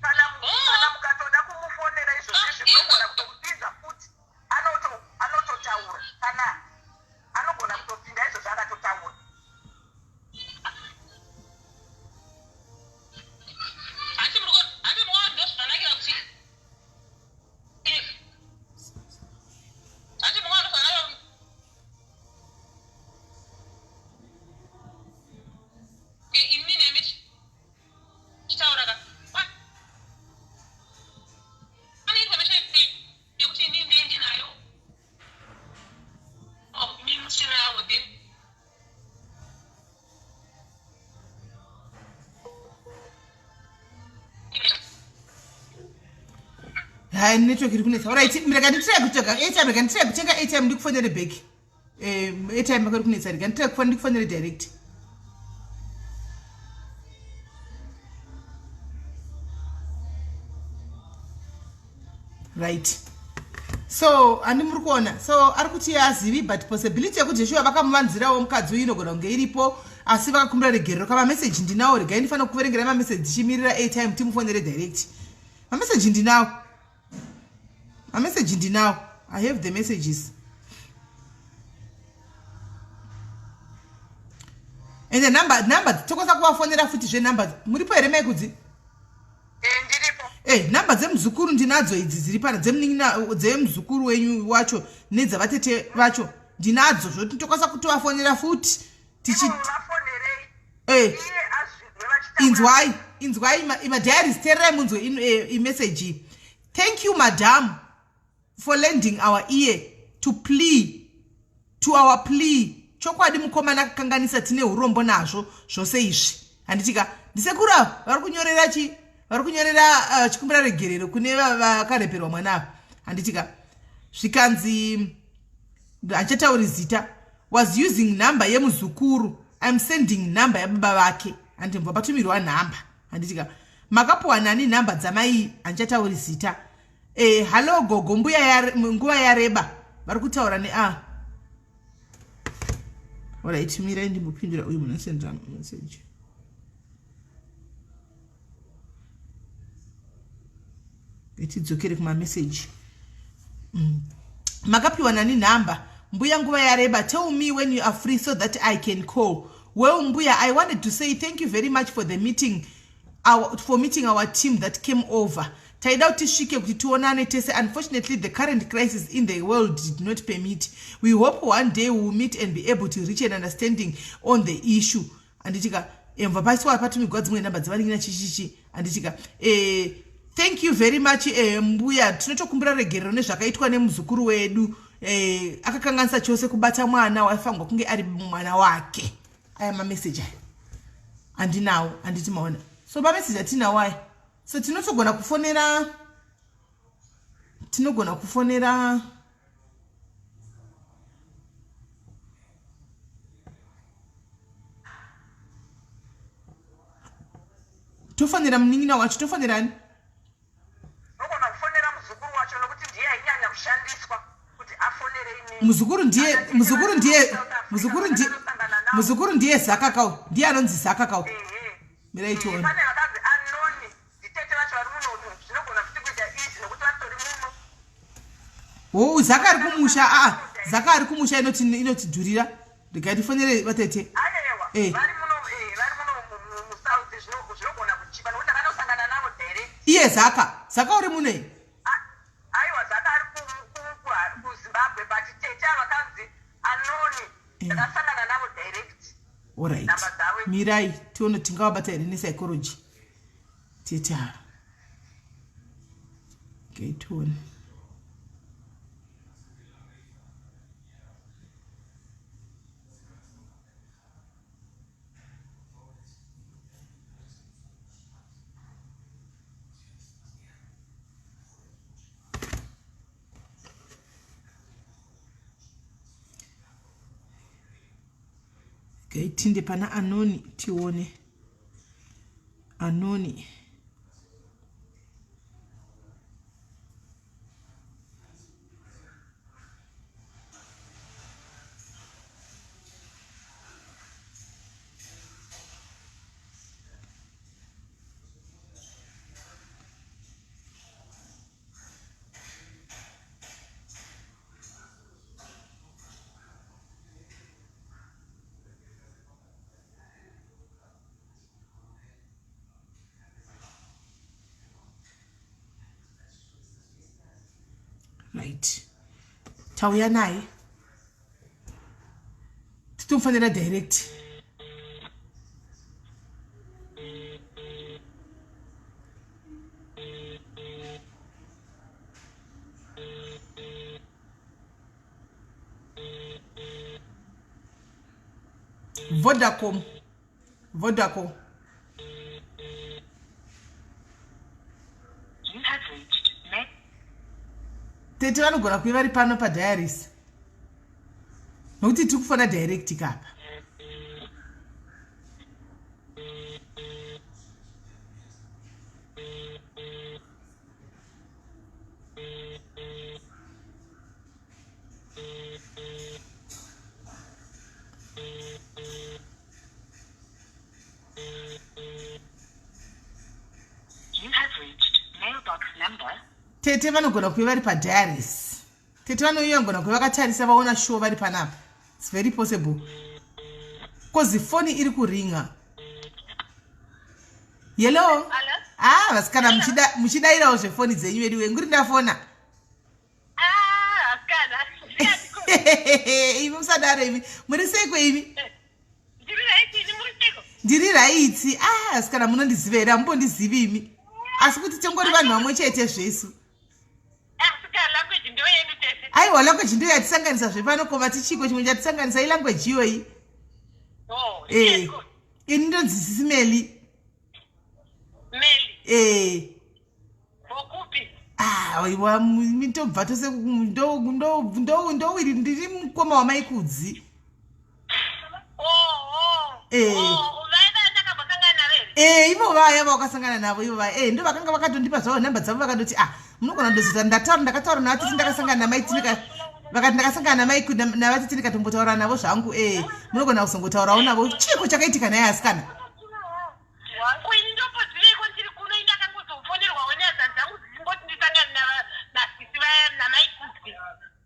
Kana mukatoda kumufonera izvozvizvi, munogona kutomupinza futi, anototaura. Kana anogona kutopinda izvozvo akatotaura. Handi mukuona ndozvakanakira kuti handi mukuona ndozvakanakira kuti imi nemi tichitaura ka pane information yekuti inini ndiye ndinayo. Oh, imi musinawo then. Hai, network iri kunetsa. Alright, rega nditry kutsvaga airtime, rega nditry kutenga airtime, ndikufonere back. Airtime yako iri kunetsa, rega nditry kufona ndikufonere direct. Right, so handi muri kuona, so ari kuti azivi, but possibility yekuti Joshua vakamuvanzirawo mukadzi uyu inogona kunge iripo, asi vakakumbira regerero. Kamameseji ndinawo, regai ndifanira kuverengerai mameseji tichimirira airtime timufonere direct. Mameseji ndinawo, mameseji ndinawo, I have the messages. And the number tokwanisa kuvafonera futi zvenumber. Muripo here, Maikudzi? Eh, ndiripo. Eh, nhamba dzemuzukuru ndinadzo idzi dziri pana dzemunin'ina dzemuzukuru wenyu wacho nedzavatete vacho ndinadzo zvoti ndokwanisa kutovafonera futi tichi eh, inzwai inzwai madiaries teererai munzwe imeseji eh, thank you madam for lending our ear to plea to our plea chokwadi mukomana akakanganisa tine urombo nazvo zvose izvi handitika ndisekuru ava vari kunyorera chi vari kunyorera uh, chikumbira regerero kune vakareperwa mwana ava handitika zvikanzi handichatauri zita was using number yemuzukuru im sending number yababa vake handimva patumirwa nhamba handitika makapuwa nani nhamba dzamai handichatauri zita Eh, hallo gogo mbuya yare, nguva yareba vari kutaura ne a ah. orit mirai ndimbopindura uyu munhu asendera message ngatidzokere kumameseji mm. makapiwa nani nhamba mbuya nguva yareba tell me when you are free so that i can call well mbuya i wanted to say thank you very much for the meeting our, for meeting our team that came over taida kuti tisvike kuti tionane tese unfortunately the current crisis in the world did not permit we hope one day we will meet and be able to reach an understanding on the issue anditika emva paiswa patumigwa dzimwe nhamba dzevanin'ina chichichi anditika eh, thank you very much eh, mbuya tinotokumbira regerero nezvakaitwa nemuzukuru wedu eh, akakanganisa chose kubata mwana waifanirwa kunge ari mwana wake aya mameseji aya andinawo anditi maona so mameseji atinawo aya so tinotogona kufonera tinogona kufonera tofonera munin'ina wacho tofonerani Unogona kufonera muzukuru wacho nokuti ndiye ainyanya kushandiswa kuti afonere inini. Muzukuru ndiye muzukuru ndiye muzukuru ndiye muzukuru ndiye Zaka kau ndiye anonzi Zaka kau. Mirai tione. Pane vakanzi anoni nditete vacho vari muno zvinogona futi kuita easy nokuti vatori muno. Oh, Zaka ari kumusha aa ah, Zaka ari kumusha inoti inotidhurira. Regai tifonere vatete. Ayewa. Eh. Vari muno eh vari muno mu South zvino zvinogona kuchipa nokuti ndakanosangana navo direct. Iye Zaka. Zaka uri muno here? Aiwa Zaka ari ku ku ku Zimbabwe but tete ava kanzi anoni eh. ndakasangana navo direct. Alright. Mirai tione tingavabata here nepsychology. Tete ava. Okay, tione. Gaitinde pana anoni tione anoni right tauya naye titomufanira direct vodacom vodacom tete vanogona kuve vari pano padiaris nokuti tiri kufona direct kapa Tete vanogona kuve vari padiaries. Tete vanogona kuve vakatarisa vaona sure vari panapa. It's very possible. Cause foni iri kuringa. Hello. Hello. Ah, vasikana muchidairawo zvefoni dzenyu vedu wenguri ndafona. Ah, asikana. Imi musadaro imi. Muri seiko imi? Ndiri right, ini muri seiko? Ndiri right. Ah, asikana munondiziva here? Hamumbondizivi imi. Asi kuti tongori vanhu vamwe chete zvesu. Aiwa language ndiyo yatisanganisa zvepano koma tichiko chimwe chatisanganisa ilanguage iyoyi. Oh, eh. Ini ndonzi Sisi Meli. Meli. Eh. Vokupi? Ah, iwa mitobva tose ndo ndo ndo ndowiri ndiri mukoma wamaikudzi. Oh, oh. Eh. Oh, vaya ndakambosangana navo here? Eh, ivo vaya vakasangana navo ivo vaya. Eh, ndo vakanga vakatondipa zvavo nhamba dzavo vakatoti ah, munogona kundozita ndataura ndakataura navatiti ndakasangana namai Tini vakati ndakasangana namai navatiti ndikatombotaura navo zvangu eh, munogona kuzongotaurawo navo. Chiiko chakaitika naye asikana? Ko ini ndomboziveiko ndiri kuno ini ndakangozofonerwawo nehadza dzangu dzichingoti ndisangane nasisi vaya namaikudzi.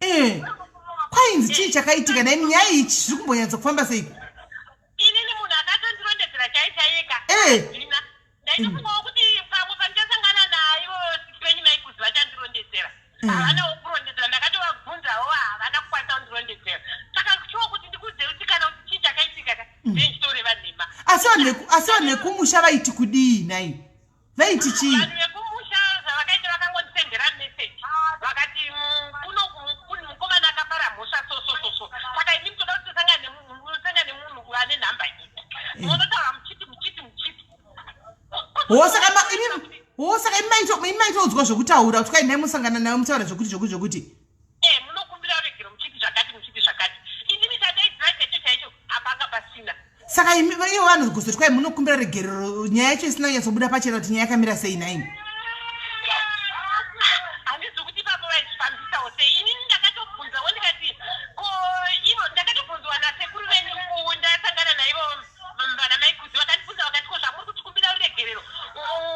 Eh. Kwainzi chii chakaitika naye nyaya iyi zviri kumbonyatsa kufamba seiko? Inini munhu akatondirondedzera chai chaiyeka. Eh. Handina. Ndaitofungawo kuti pamwe pandichasangana naivo sisi venyu maikuzi vachandirondedzera. Havanawo kurondedzera ndakatovabvunzawo havana kukwanisa kundirondedzera. Saka shuwa kuti ndikuudze kuti kana kuti chii chakaitika ka ndinchitoreva nhema. Asi vanhu vekumusha vaiti kudii nhai? Vaiti chii? Vanhu vekumusha zvavakaita vakangondisendera message vakati kuno mukomana akapara mhosva so so so so saka imi mutoda kuti tisangane nemunhu ane nhamba iyi munotaura muchiti muchiti muchiti. Ho saka imi ho saka imi maitoudzwa zvekutaura kuti kwai nhai musangana naye mutaura zvekuti zvekuti zvekuti. Eh, munokumbira regero muchiti zvakati muchiti zvakati. Inini chandaiziva chaicho chaicho hapanga pasina. Saka imi ivo vanhu kuzoti kwai munokumbira regerero nyaya yacho isina kunyatsobuda pachena kuti nyaya yakamira sei nhaimi? Handizi kuti ipapo vaizvifambisawo sei. Inini ndakatobvunzawo ndikati ko ivo ndakatobvunzwa nasekuru venyu ndasangana naivo vana maikudzi vakandibvunza vakati ko zvamuri kutikumbira ruregerero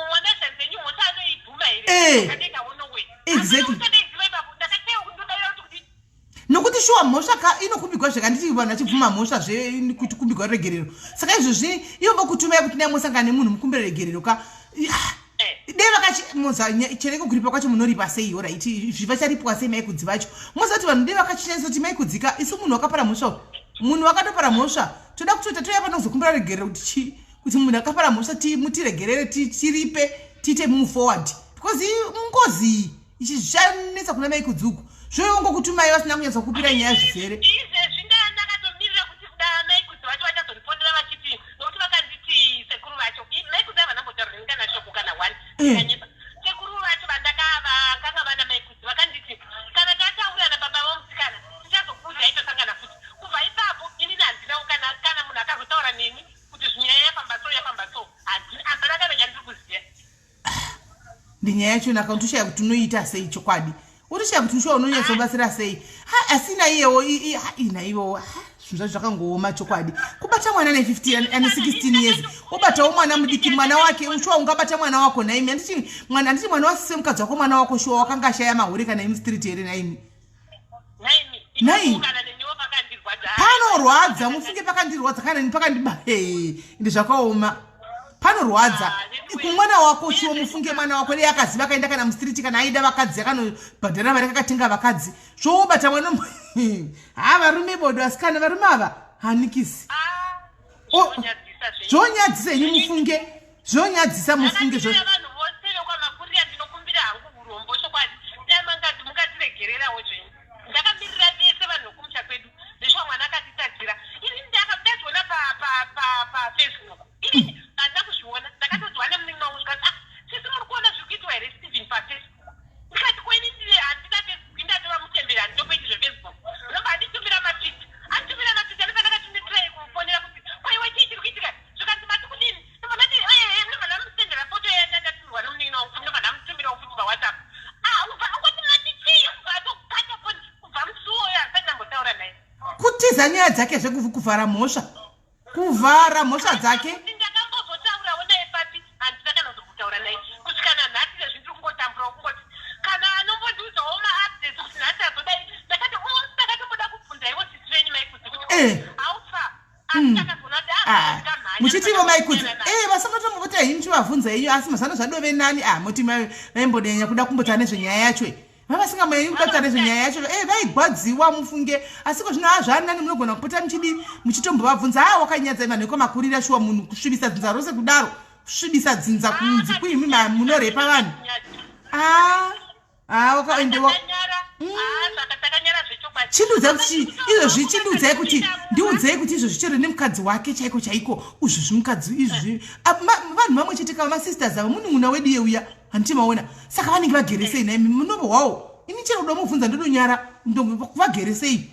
mwana zvanzenyu mhosva anoibvuma here? Eh. Ndakatoita no way. Exactly. Ndakatoiziva ipapo ndakateiwa kundodavira kuti kuti Nokuti shuwa mhosva ka inokumbigwa zvekanditi vanhu vachibvuma mhosva zve kuti kumbigwa ruregerero. Saka izvozvi ivo vokutumai kuti dai musangana nemunhu mukumbire regerero ka. Dai vakachi moza chereko kuripa kwacho munoripa sei alright zvivacharipwa sei maikudzi vacho. Moza kuti vanhu dai vakachishandisa kuti maikudzika isu munhu wakapara mhosva. Munhu wakatopara mhosva toda kutoita touya pano kuzokumbira regerero kuti chi kuti munhu akapara mhosva mutiregerere tiripe tiite move forward because ngozi ichi zvichanetsa kuna mai Kudzi uku zvoyongokutumai vasina kunyatsa kupira nyaya zvizere. Izvezvi ndakatomirira kuti kuda maikudzi vacho vachazondifonera vachiti nokuti vakanditi sekuru vacho maikudzi havana mbotaura neni kana shoko kana one ndikanyeba. Sekuru vacho vandakavakanga vana maikudzi vakanditi kana tataurirana baba vomusikana tichazokuudzai tosangana futi. Kubva ipapo inini handinawo kana kana munhu akazotaura neni kuti zvinyaya yafamba so yafamba so hapana kana chandiri kuziva. Ndinyaya yacho naka unotoshaya kuti unoita sei chokwadi. Unotoshaya kuti ushuwa unonyatsobatsira sei. Ha asina iyewo inaiwo zvinhu zvacho zvakangooma chokwadi. Kubata mwana ane 15 ane 16 years wobatawo mwana mudiki mwana wake ushuwa ungabata mwana wako naimi handiti mwana handiti mwana wasise mukadzi wako mwana wako shuwa wakanga ashaya mahure kana imi street here naimi. Nai panorwadza mufunge pakandirwadza kana pakandiba ende zvakaoma panorwadza kumwana wako shuwa mufunge mwana wako dei akaziva akaenda kana mustreet kana aida vakadzi akanobhadhara mari akatenga vakadzi zvowobata mwana ha varume bodo asikana varume ava hanikisi zvonyadzisa henyu mufunge zvonyadzisa mufunge vanhu vose vekwamakurira ndinokumbira hangu urombo chokwadi dai mangati mungatiregererawo zvenyu ndakamirira vese vanhu vekumusha kwedu zveshuwa mwana akatitadzira ini ndazviona pafacebook ini handina kuzviona ndakatodziwa nemunin'ina wangu zvikati ah sisi muri kuona zviri kuitwa here Stephen pafacebook ndikati ko ini handina Facebook indatova mutemberi handitomboiti zvefacebook unobva anditumira mapicha anditumira mapicha ndobva ndakati nditirai kumufonera kuti ko iwe chii chiri kuitika zvikanzi mati kudini ndobva ndati ndobva ndamusendera foto yandatumirwa nemunin'ina wangu ndobva ndamutumirawo futi pawhatsapp ah ubva ungoti mati chii ubva atokata foni kubva musi uwoyo handisati ndambotaura naye. Kutiza nyaya dzake zvekuvhara mhosva kuvhara mhosva dzake. Ndakambozotaurawo naye papi handina kana kuzombotaura naye kusvika nanhasi izvezvi ndiri kungotamburawo kungoti kana anombondiudzawo maupdates kuti nhasi azodai ndakati ndakatomboda kubvunza ivo sisi venyu maikudzi kuti haufa asi ndakazoona kuti Muchiti ivo maikudzi eh vasangotomboti henyu muchivavhunza henyu asi mazano zvadove nani ah moti vaimbonyanya kuda kumbotaura nezvenyaya yacho iyi. Vavasingamonyanyi kuda kutaura nezvenyaya yacho eh vaigwadziwa mufunge asi ko zvino ah zvanani munogona kupota muchidi muchitombovabvunza ah wakanyadza vanhu vekwamakurira shuwa munhu kusvibisa dzinza rose kudaro kusvibisa dzinza kunzi kuimi munorepa vanhu ah ah wakaendewa Chindiudzai kuti izvozvi chindiudzai kuti ndiudzei kuti izvozvi chero nemukadzi wake chaiko chaiko uzvozvi mukadzi izvozvi vanhu vamwe chete kava masisters ava munun'una wedu yeuya handiti maona saka vanenge vagere sei naimi munobohwawo ini chero kuda mubvunza ndodonyara vagere sei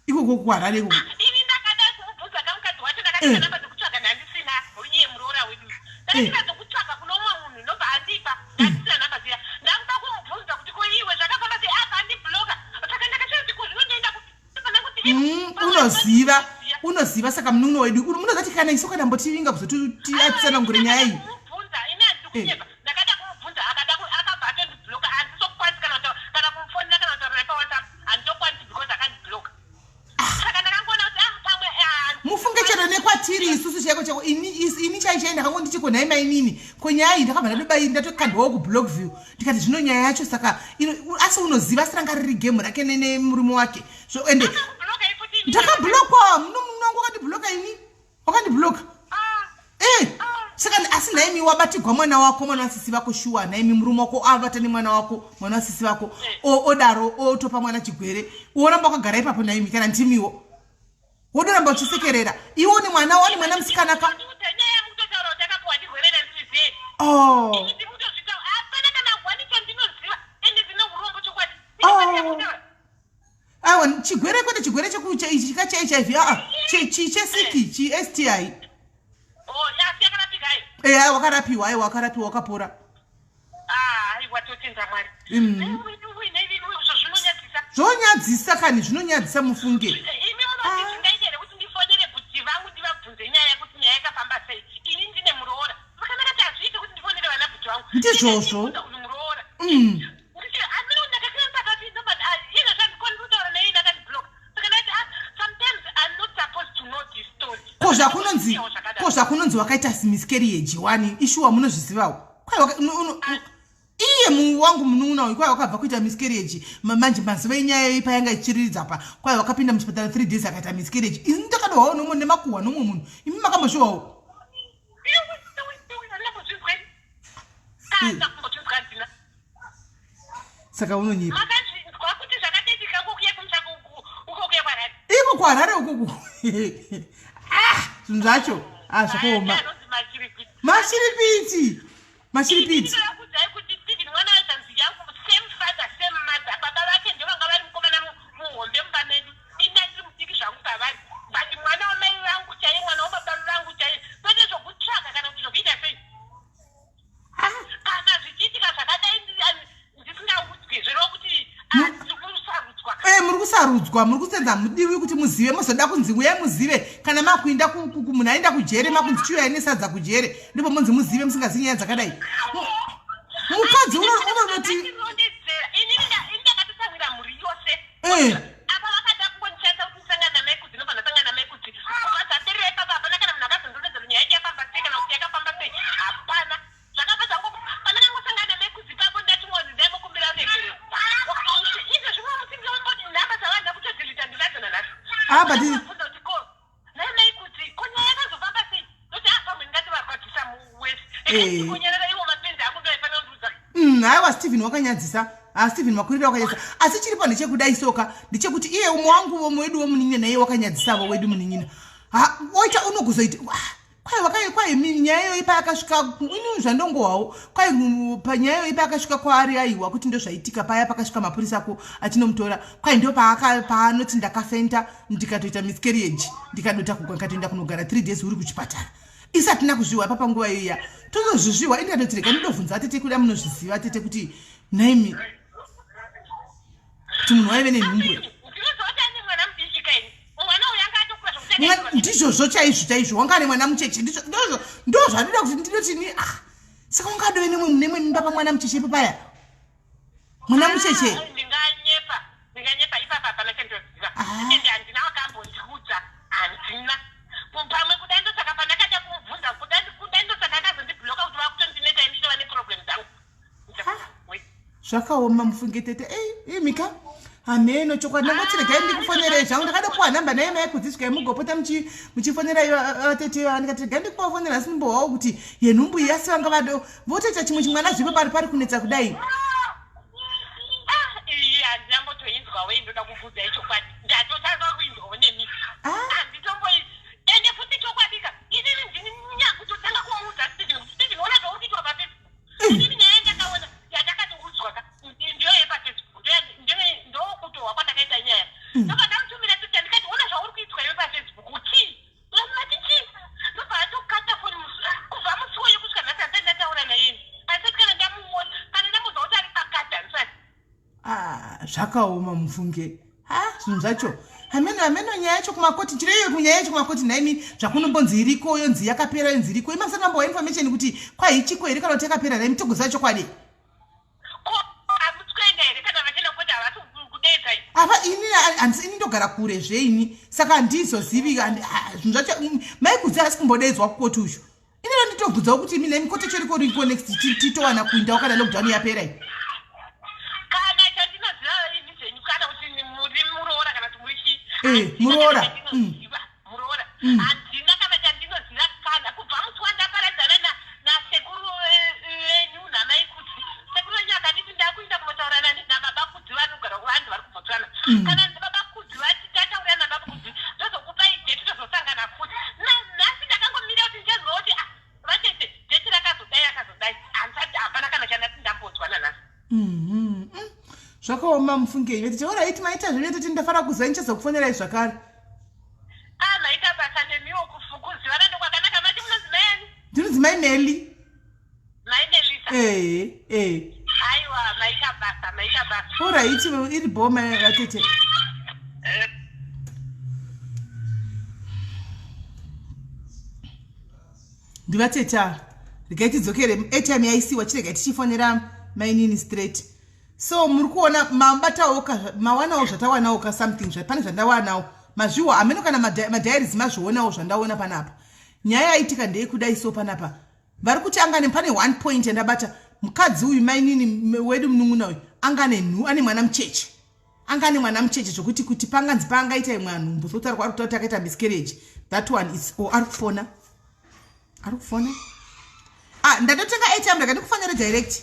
ikoko kuharare ikoko ini ndakada kumubvunza kamukadzi wacho ndakatsvaga eh. namba dzekutsvaga ndandisina iye muroora wedu ndakasina eh. dzekutsvaga kuno umwe munhu ndobva andipa ndandisina namba dziya ndakuda kumubvunza kuti ko iwe zvakafamba sei apa andibloka saka ndakashaya kuti ko zvino ndoenda kupi mm, unoziva unoziva saka munun'una wedu munoziva kuti kana isu kana mbotivinga kuzotiatsanangure nyaya iyi eh. Ndakada kumubvunza akada akabva atondibloka handisokwanisi kana kutaura kana kumufonera kana kutaura naye pawhatsapp handitokwanisi because akandibloka saka ndakangoona kuti ah pamwe ah, mufunge chero nekwatiri isusu chaiko chaiko ini ini chai chai ndakango nditi ko nhai mainini ko nyaya iyi ndakabva ndatobai ndatokandwawo kublock view ndikati zvino nyaya yacho saka asi unoziva asi ranga riri game rake nemurume wake so ende ndakablokwa muno wakandibloka ini wakandibloka ah. eh saka asi nhaimi wabatigwa mwana wako mwana wasisi vako shuwa nhaimi murume wako avata nemwana wako mwana wasisi vako eh. odaro otopa mwana chigwere woramba wakagara ipapo nhaimi kana ndimiwo wodoramba uchisekerera iwe une mwana wane mwana musikana ka oh. Oh. Awa chigwere kwete chigwere chekucha ichi chika che HIV aa chi chesiki chi STI. Oh, asi yakarapika ayi. Eh, ayi wakarapiwa ayi wakarapiwa wakapora. Ah, ayi watotenda Mwari. Mm. Zvonyadzisa kani zvinonyadzisa mufunge. Imi munoti ah. zvingaita here kuti ndifonere bhuti vangu ndivabvunze nyaya yekuti nyaya yakafamba sei. Ini ndine muroora. Vakanaka kuti hazviiti kuti ndifonere vana bhuti vangu. Ndizvozvo. Muroora. Mm. Ko zvakunonzi ko zvakunonzi wakaita miscarriage wani ishuwa munozvizivawo iye mu wangu munun'una uyu kwai wakabva kuita miscarriage manje mazuva enyaya iyi payanga ichiriridza pa kwai wakapinda muchipatara 3 days akaita miscarriage ini ndakadohwawo nomwe nemakuhwa nomwe munhu imi makambozviwawo saka unonyepa iko kuharare ukuku ah, zvinhu zvacho ah, zvakaoma mashiripiti mashiripiti Kana zvichiitika zvakadai ndisingaudzwi zvireva kuti ndiri kusarudzwa. Eh, muri kusarudzwa muri kusenza mudiwi kuti muzive mozoda kunzi uyai muzive kana makuinda munhu aenda kujere makunzi chiuyai nesadza kujere ndipo monzi muzive musingazivi nyaya dzakadai mukadzi unonoti eh. Apa vakada kungondishandisa kuti ndisangane namai Kudzi ndobva ndasangana namai Kudzi. Kubva zvaperera ipapa hapana kana munhu akazondironzera kuti nyaya yake yafamba sei kana kuti yakafamba sei. Hapana. Zvakabva zvango pandakangosangana namai Kudzi ipapo ndatingonzi ndaimukumbira ruregerero. Izvezvi musi ndinomboti nhamba dzavanhu ndakutodelita ndinadzo nanhasi. Ah, but Ndakabvunza kuti ko nhai mai Kudzi ko nyaya yakazofamba sei? Ndoti ah pamwe ndingati varwadzisa muwesi. Eh. Ndikonyerera iwo mapenzi ako ndoaifanira kundiudza. Haiwa Steven wakanyadzisa. Ah, Steven makurira wakanyadzisa. Asi chiripo ndechekudai soka ndechekuti iye umwe wangu womwe wedu wemunin'ina naiye wakanyadzisavo wedu munin'ina. Ha, oita unogozoita ah, kwai wakai kwai nyaya iyoyi payakasvika ini zvandongohwawo kwai panyaya iyoyi payakasvika kwaari aiwa kuti ndozvaitika paya pakasvika mapurisa ko achinomutora kwai ndo paanoti ndakafenta ndikatoita miscarriage ndikadota ndikatoenda kunogara 3 days uri kuchipatara isu hatina kuzvihwa papa nguva iya tozozvizvihwa ini ndikatoti rega ndindobvunza atete kuda munozviziva tete kuti nhaimi kuti munhu waive nenhumbu ndizvozvo chaizvo chaizvo wanga ane mwana mucheche ndizvo ndo zvandinoda kuti ndinoti ni ah saka wanga adove nemwe nemwe mimba pamwana mucheche ipo paya mwana mucheche ah, ndinganyepa ndinganyepa ipapa hapana chandinoziva ah. ende handina wakambondiudza handina pamwe kuda ndosaka pandakada Zvakaoma mufunge tete. Ei, imika. Hameno chokwadi ndangoti regai ndikufonerei zvangu ndakatopuwa nhamba naye mai kudzi svikai mugopota muchifonera iyo vatete ivava ndikati regai ndikuvafonera asi ndimbohwawo kuti yenhumbu iyi asi vanga vado votoita chimwe chimwana zvipo pari pari kunetsa kudai. Ah, iyi handina mbotoinzwa wei ndoda kukuudzai chokwadi ndatotanga kuinzwawo nemi Ah. handitomboizi ende futi chokwadika inini ndini nyakutotanga kumuudza Steven kuti Steven ona zvauri kuitwa paFacebook inini nyaya yandakaona yandakatoudzwa ka ndiyo yepaFacebook ndokutohwa kwandakaita nyaya ndobva ndamutumira picture ndikati ona zvauri kuitwa iwe paFacebook chii mati chii ndobva atokata foni kubva musi uyu kusvika nhasi handisati ndataura naye handisati kana ndamuona kana ndambonzwa kuti ari pakati handisati. Ah, zvakaoma mufunge. Ha, zvinhu zvacho. Hameno hameno nyaya yacho kumakoti chiro iyo nyaya yacho kumakoti nhaimi zvakunombonzi iriko yonzi yakapera yonzi iriko imi musati mambowa information kuti kwaichiko here kana kuti yakapera nhaimi togoziva chokwadi. Ko hamusi kuenda here kana vachienda kukoti havasi kudeedzai? Apa ini handisi ini ndogara kure zveini saka handizozivi zvinhu zvacho mai Kudzi haasi kumbodeedzwa kukoti uyu. Ini nditobvunzawo kuti imi nhaimi koti chiriko riko next titowana kuindawo kana lockdown yapera iyi. Kana chandinoziva ini zvenyu kana kuti muri muroora kana kuti muri chii? Muroora. Muroora. Handina kana chandinoziva kana kubva musi wandaparadzana nasekuru venyu namai Kudzi. Sekuru venyu akanditi ndakuinda kunotaura nani nababa Kudzi vanogara kuvanhu vari kuBotswana. Kana baba Kudzi vati tataura nababa Kudzi ndozokupai date tozosangana futi. Nhasi ndakangomira kuti ndichazwa kuti ah vatete date rakazodai rakazodai handisati hapana kana chandati ndambonzwa nanhasi. Zvakaoma mufunge iwe tete. Alright maita zvenyu tete ndafara kuziva ndichazokufonerai zvakare. Ah maita basa nemiwo kuzivana ndokwakanaka mati munonzi mai ani? Ndinonzi mai Meli. Mai Melisa. Aiwa maita basa maita basa. Alright iri bho mai vatete. Ndivatete ava. Regai tidzokere airtime yaisiwa chiregai tichifonera mainini straight. So muri kuona mabatawo mawanawo zvatawanawo ka something pane zvandawanawo mazviwa hameno kana madiaries mazvionawo zvandaona panapa. Nyaya yaitika ndeyekudai so panapa vari kuti angane pane one point yandabata mukadzi uyu mainini wedu munun'una uyu angane nhu ane mwana mucheche anga ane mwana mucheche zvokuti kuti panganzi paangaita imwe nhumbu sokuti ari kutaura kuti akaita miscarriage that one is or ari kufona ari kufona ah ndatotenga airtime ndakati kufonere direct.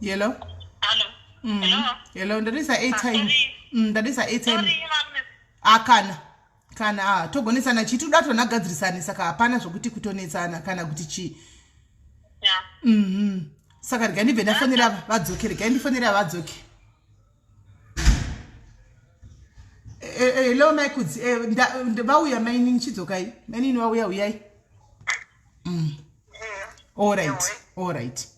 Hello? Hello. Hello. Hello, ndadisa airtime. Sorry. Ndadisa airtime. Sorry, vakunes. Ah, kana. Kana ah, togonesana chii toda tonagadzirisane saka hapana zvokuti kutonetsana kana kuti chii. Yeah. Saka regai ndibve ndafonera vadzoke, regai ndifonera vadzoke. Hello mai Kudzi, vauya mainini chidzokai. Mainini vauya uyai. All right, all right.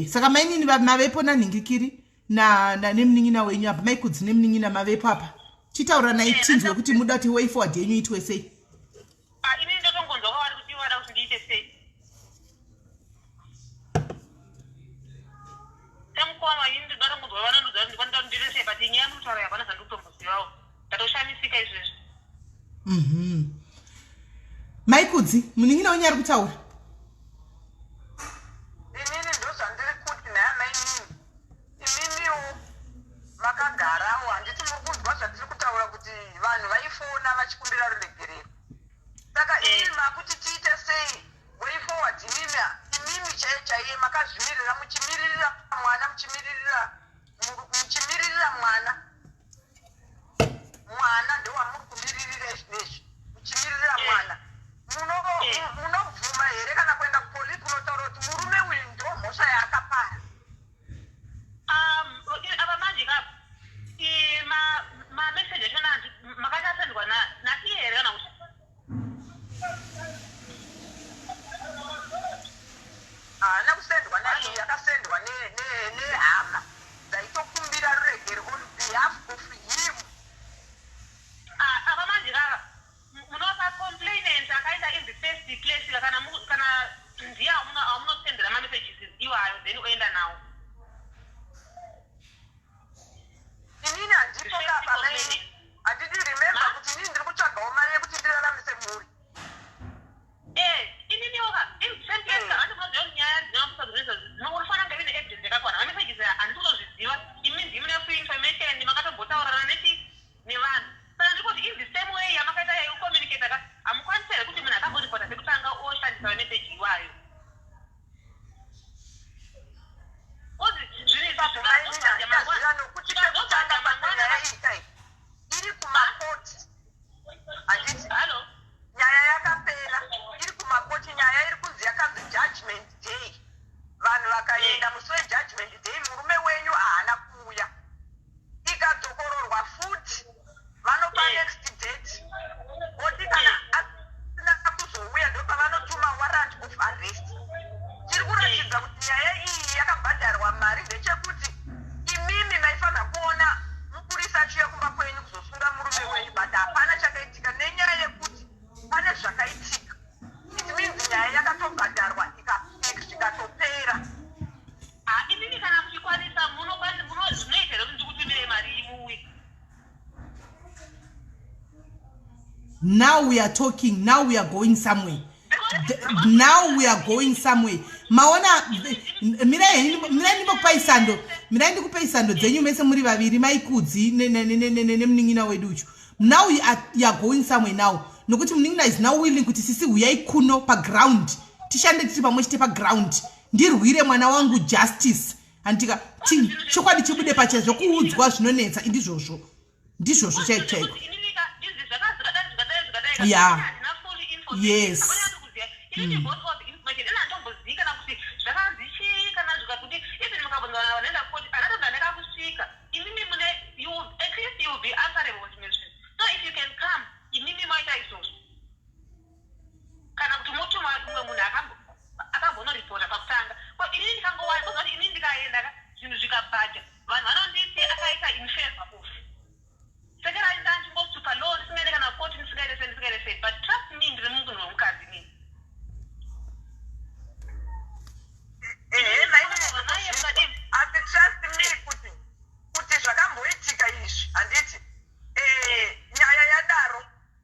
Saka mainini mavepo nanhingikiri na nemunin'ina wenyu apa mai Kudzi nemunin'ina mavepo apa. Chitauranai tinzwe kuti muda kuti way forward yenyu itwe sei. Ini ndotongonzwa kwavari kuti vada kuti ndiite sei. Samukoma ini ndotongonzwa vanondiudza kuti ndinoda kuti ndiite sei but nyaya yamuri hapana zvandikutombozivawo. Ndatoshamisika izvezvi. Mai Kudzi, munin'ina wenyu ari kutaura. Inini ndozvandiri kuti nhaya mainini. Imimiwo makagarawo handiti muri kunzwa zvatiri kutaura kuti vanhu vaifona vachikumbira ruregerero. Saka imimi makuti tiite sei way forward imimi imimi chaiye chaiye makazvimirira muchimiririra mwana muchimiririra muchimiririra mwana. Mwana ndowamuri kumiririra izvinezvi muchimiririra mwana. Munobvuma here kana kuenda kupolisi kunotaura kuti murume uyu ndo mhosva yaakapara? Ava manje ka mameseji achona makati asendwa naiye here kana kuti? Zvandaziva nokuti pekutanga pacho nyaya iyi kai iri kumakoti handiti? Nyaya yakapera iri kumakoti, nyaya iri kunzi yakanzi judgment day. Vanhu vakaenda musi wejudgment day, murume wenyu haana kuuya. Ikadzokororwa futi, vanopa next date, oti kana asina kuzouya ndopavanotuma warrant of arrest. Chiri kuratidza kuti nyaya iyi yakabhadharwa mari ndechekuti imimi maifanira kuona mupurisa achiuya kumba kwenyu kuzosunga murume wenyu, but hapana chakaitika nenyaya yekuti pane zvakaitika. It means nyaya yakatobhadharwa zvikatopera. Ah, imimi kana muchikwanisa, zvinoita here kuti ndikutumire mari imuuye? Now we are talking. Now we are going somewhere. Now we are going somewhere. Maona, mirai, mirai ndimbokupai sando, mirai ndikupei sando dzenyu mese muri vaviri, maikudzi nemunin'ina wedu uchu. Now you are going somewhere now, nokuti munin'ina is now willing kuti, "Sisi, huyai kuno paground, tishande tiri pamwe chete paground, ndirwire mwana wangu justice." Handika chokwadi chibude pacha, zvokuudzwa zvinonetsa. Indizvozvo, ndizvozvo chaiko chaiko. Yeah. Yes. Inandombozivikana kuti zvakanzi chii, kana zvikakuti even mukabvunza vanoenda koti anatobva ndakakusvika. Imimi mune you, at least you will be answerable zvimwe zvinhu. So if you can come, imimi maita izvozvo, kana kuti motuma umwe munhu akambonoripota pakutanga. Ko inini ndikangowana kuti inini ndikaenda ka, zvinhu zvikabhaja, vanhu vanonditi akaita in favor of sekera ndandingosupa law, ndisingaende kana koti, ndisingaende sei, ndisingaende sei. But trust me, ndiri munhu wemukadzi nini. Ehe, asi trust me kuti zvakamboitika izvi, handiti? Nyaya yadaro,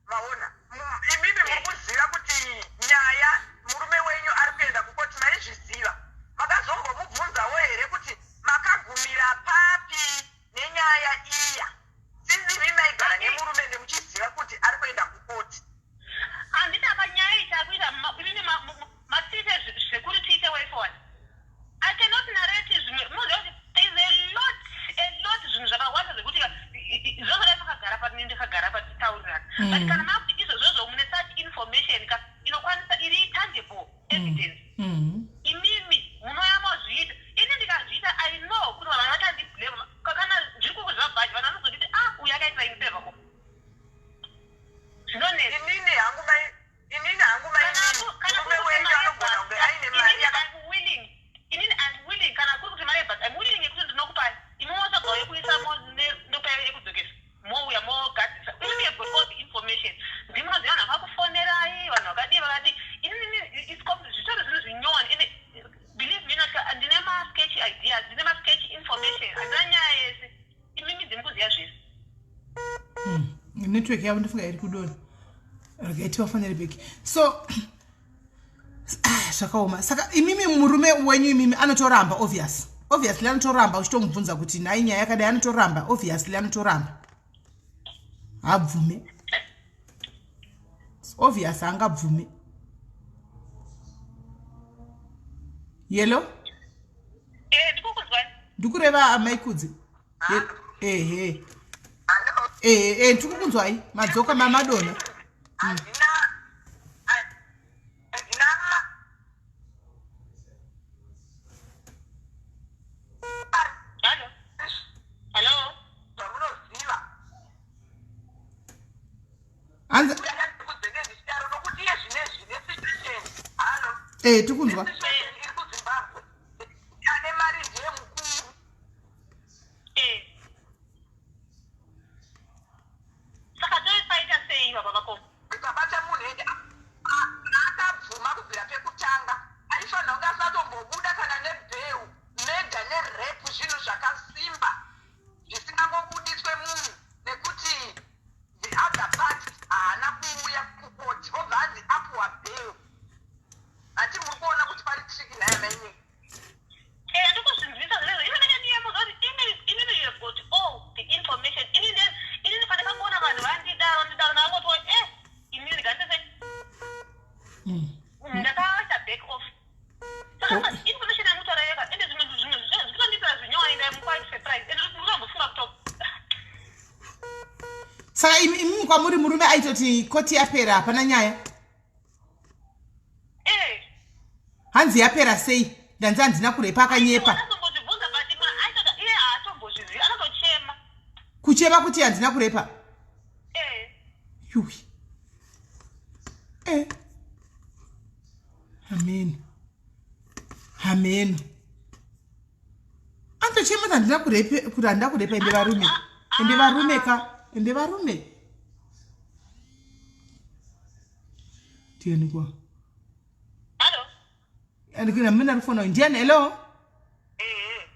maona, imimi muri kuziva kuti nyaya murume wenyu ari kuenda kukoti, maizviziva. Makazombomubvunzawo here kuti makagumira papi nenyaya iya, since imi maigara nemurume nemuchiziva kuti ari kuenda kukoti? Handiti apa nyaya iyi takuita inini matiite zvekuti tiite way forward. I cannot narrate zvimwe. Munoziva kuti there is a lot, a lot, zvinhu zvakawanda zvekuti zvozodai makagara patini, ndakagara patitaurirana. But kana makuti izvozvozvo mune such information ka inokwanisa iri tangible evidence, imimi munoya mozviita. Ini ndikazviita, I know kuti vanhu vachandiblame. Kana zviri kukuzvabhaji, vanhu vanozonditi, "Ah, uyu akaitira in favor of." Zvinonetsa. Inini hangu mai, inini hangu mai, murume wenyu anogona kunge aine mari. I'm willing, inini I'm willing. Kana kuri kuti mari, but I'm willing yekuti ndinokupai, imi motsvagawo yekuisa, ndopai yekudzokesa, mouya mogadzisa. Inini have got all the information. Ndimunoziva vanhu vakakufonerai, vanhu vakadii vakadii. Inini zvitori zvinhu zvinyowani, ende believe me not, ndine masketch ideas, ndine masketch information. Handina nyaya yese, imimi ndimukuziva zvese. Network yavo ndofunga iri kudonha. Regai tivafonere back. So, ah, zvakaoma. Saka imimi murume wenyu imimi anotoramba, obviously anotoramba. Uchitomubvunza kuti nhai, nyaya yakadai, anotoramba. Obviously anotoramba, habvume. Obvious haangabvume. Yelo. Eh, ndikukuzwa. Ndikureva amaikudzi. Ehe, ehe, ndiri kukunzwai. Madzoka, mamadona. Handina, handina. Hello, hello. Zvamunoziva. Hanzi kudzenge ndichidaro nokuti iye zvinezvi nesituation, hello? Eh, tikunzwa. Situation iri kuZimbabwe, ane mari ndiye mukuru. Saka toifaita sei, baba vakoma? Ukabata munhu ende akabvuma kubvira pekutanga, aifanira kunge asatombobuda kana nebail. Murder nerape zvinhu zvakasimba zvisingangobudiswe munhu nekuti the other party haana kuuya kukoti, obva anzi apuwa bail. Hati muri kuona kuti pari Saka imimi kwamuri murume aitoti koti yapera, hapana nyaya. Eh. Hanzi yapera sei? Ndanzi handina kurepa, akanyepa. Akatombozvibvunza, but aitota iye haatombozvizivi, anotochema. Kuchema kuti handina kurepa? Eh. Yuwi, e amen, amen. Anotochema kuti handina kurepe, kuti handina kurepa. Ende varume, ende varume ka, ende varume. Ndiani kwa? Hallo. Amene ari kufona ndiani? Hello? Ehe.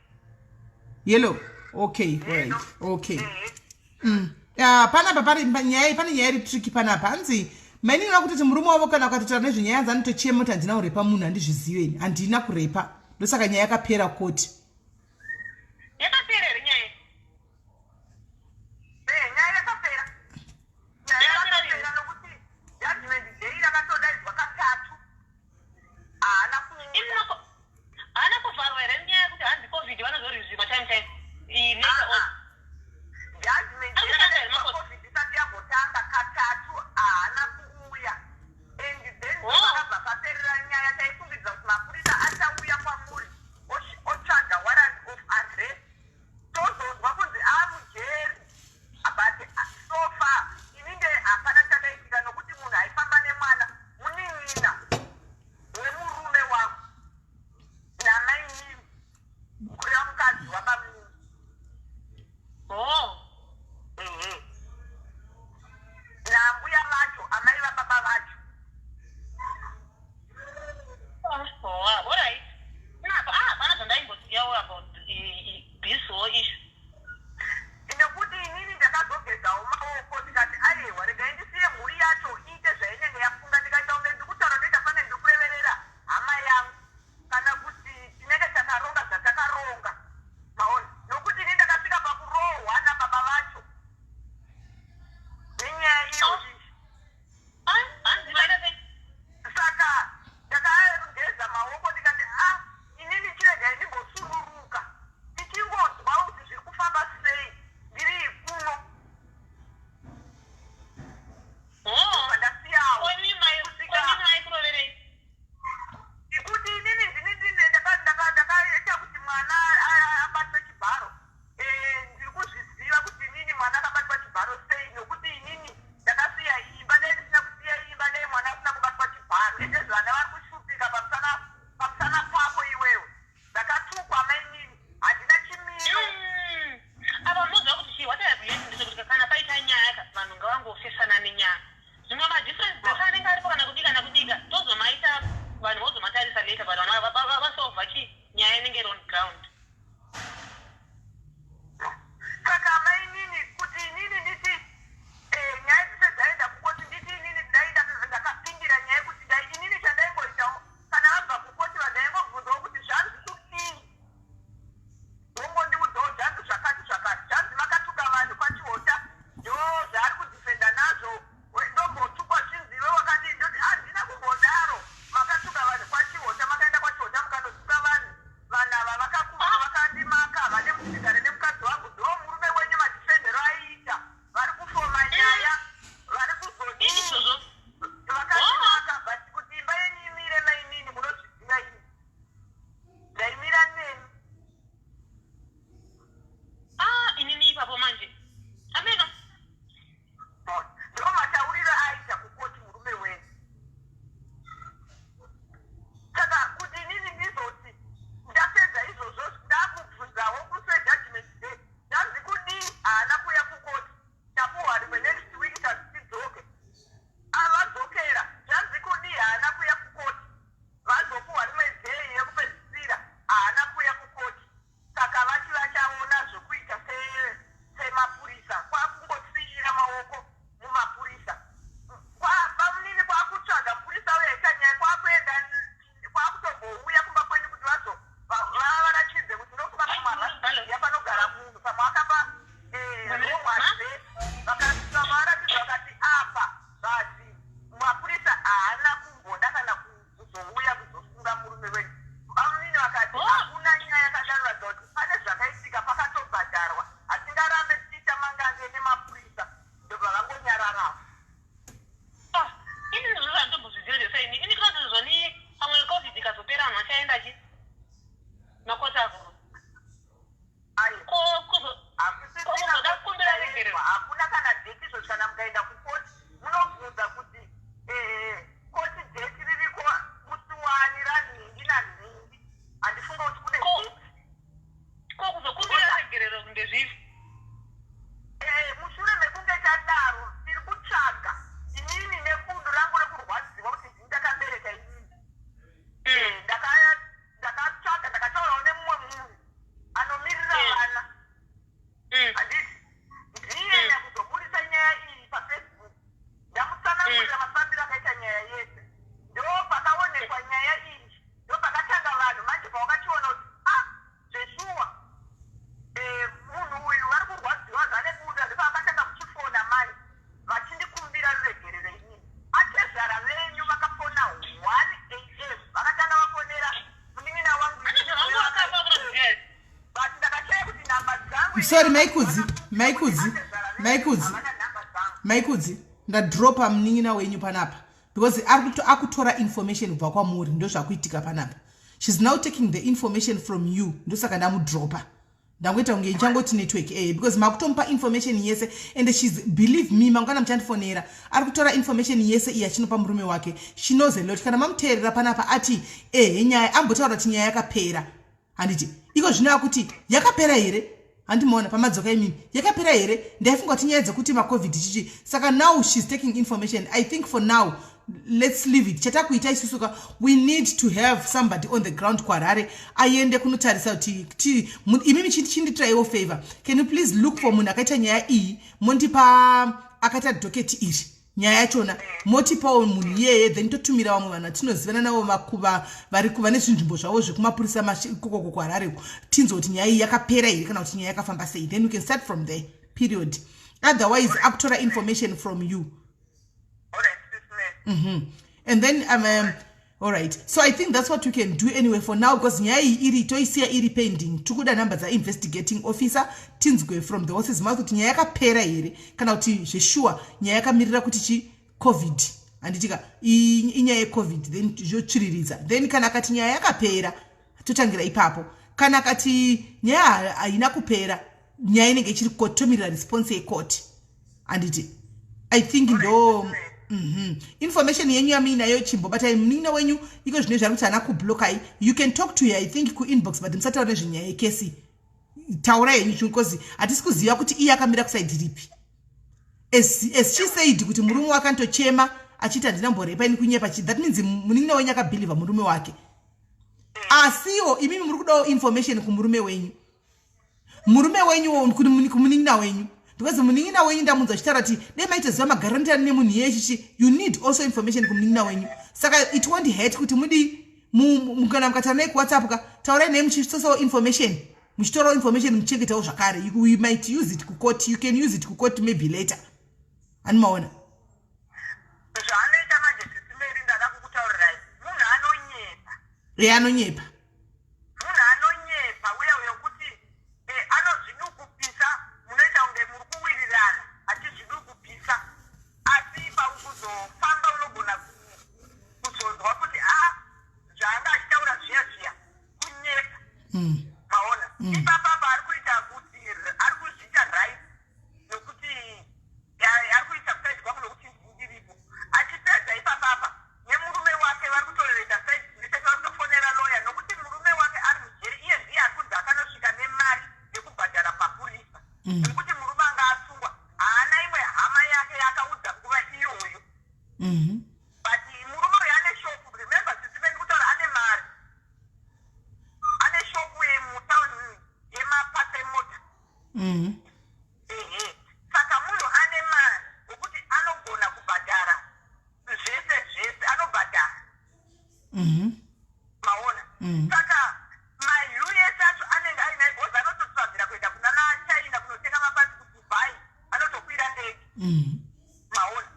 Yellow. Okay, right, okay. Panapa pari nyaya, pane nyaya iri tricky panapa. Hanzi mainini vakutoti murume wavo kana ukatotaura nezvenyaya dzanotochema kuti handina kurepa munhu, handizvizive, handina kurepa. Ndosaka nyaya yakapera koti. Yakapera here nyaya? Eh, nyaya yakapera, nyaya yakapera nokuti judgment day rakatodaidzwa katatu, haana kuuya. Haana kuvharwa here nyaya yekuti hanzi COVID vanozorizvima time time later on? Judgment Ari kushanda here makoti? COVID isati yambotanga, katatu haana kuuya, and then Oh. pakabva paperera nyaya. Taifungidza kuti mapurisa achauya kwamuri otsvaga. Sorry, Maikudzi, Maikudzi, Maikudzi, Maikudzi, ndadropa munin'ina wenyu panapa because ari akutora information kubva kwamuri. Ndo zvakuitika panapa. She's now taking the information from you. Ndosaka ndamudropa, ndangoita kunge ndichangoti network because makutomupa information yese and she's, believe me, mangwana muchandifonera, ari kutora information yese iyi achinopa murume wake. She knows a lot. Kana mamuteerera panapa, ati ehe, nyaya, ambotaura kuti nyaya yakapera, handiti? Iko zvino akuti yakapera here? Handimaona pamadzoka imimi, yakapera here? Ndaifunga kuti nyaya dzekuti maCOVID chichi. Saka now she's taking information. I think for now let's leave it. Chatakuita isusu ka, we need to have somebody on the ground kuHarare aende kunotarisa kuti imimi chinditiraiwo favor. Can you please look for munhu akaita nyaya iyi, mondipa akaita docket iri, nyaya yachona, motipawo munhu iyeye, then totumira vamwe vanhu vatinozivana navo vakuva vari kuva nezvinzvimbo zvavo zvekumapurisa ikokoko kuHarareko, tinzwa kuti nyaya iyi yakapera here kana kuti nyaya yakafamba sei. Then we can start from there, period. Otherwise akutora information from you. And then all right, so I think that's what we can do anyway for now, because nyaya iyi iri toisiya iri pending. Tikuda nhamba dzainvestigating officer, tinzwe from the horse's mouth kuti nyaya yakapera here kana kuti zvesure nyaya yakamirira kuti chi COVID, handitika? Inyaya yeCOVID, then zvotsviriridza. Then kana akati nyaya yakapera, totangira ipapo. Kana akati nyaya haina kupera, nyaya inenge ichiri koti, tomirira response yekoti, handiti? I think ndo Information yenyu yamuinayo, chimbobatai munin'ina wenyu iko zvino zvari kuti haana kublokai. You can talk to her, I think, kuinbox, but musataura nezvenyaya yekesi. Taura henyu, because hatisi kuziva kuti iye akamira kuside ripi. As she said kuti murume wake anotochema achiti handina mborepa ini, kunyepa. That means munin'ina wenyu akabhilivha murume wake, asiwo imimi muri kudawo information kumurume wenyu, murume wenyu kumunin'ina wenyu, because munin'ina wenyu ndamunzwa achitaura kuti dai maitoziva magarantani nemunhu iyeye chichi. You need also information kumunin'ina wenyu. Saka it won't hurt kuti mudi kana mukataura naye kuWhatsApp ka, taurai naye muchisosawo information, muchitorawo information, muchengetawo zvakare. We might use it kucourt. You can use it kucourt maybe later. Hanimaona? Zvaanoita manje, Sis Melly, ndada kukutaurirai, munhu anonyepa. E, anonyepa. Munhu anonyepa uya wekuti anozvidukupisa, munoita kunge muri kuwirirana achizvidukupisa, asi pakuzofamba unogona kuzonzwa kuti a zvaanga achitaura zviya zviya kunyepa. Maona? Ipapapa ari kuita kuti ari kuzviita right nokuti ari kuita kuside kwangu nokuti ndiripo. Achipedza ipapapa nemurume wake vari kutolereta side dzese, vari kutofonera lawyer nokuti murume wake ari mujeri. Iye ndiye ari kunzi akanosvika nemari yekubhadhara mapurisa nekuti murume anga asungwa, haana imwe hama yake yaakaudza nguva iyoyo. But murume uyu ane shopu. Remember, Sis Melly, kutaura ane mari, ane shopu yemutauni yemaparts emota. Ehe, saka munhu ane mari wekuti anogona kubhadhara zvese zvese, anobhadhara. Maona? Saka maus acho anenge ainaye because anototsvagira kuenda kuna naChina kunotenga maparts kuDubai, anotokwira ndege. Maona?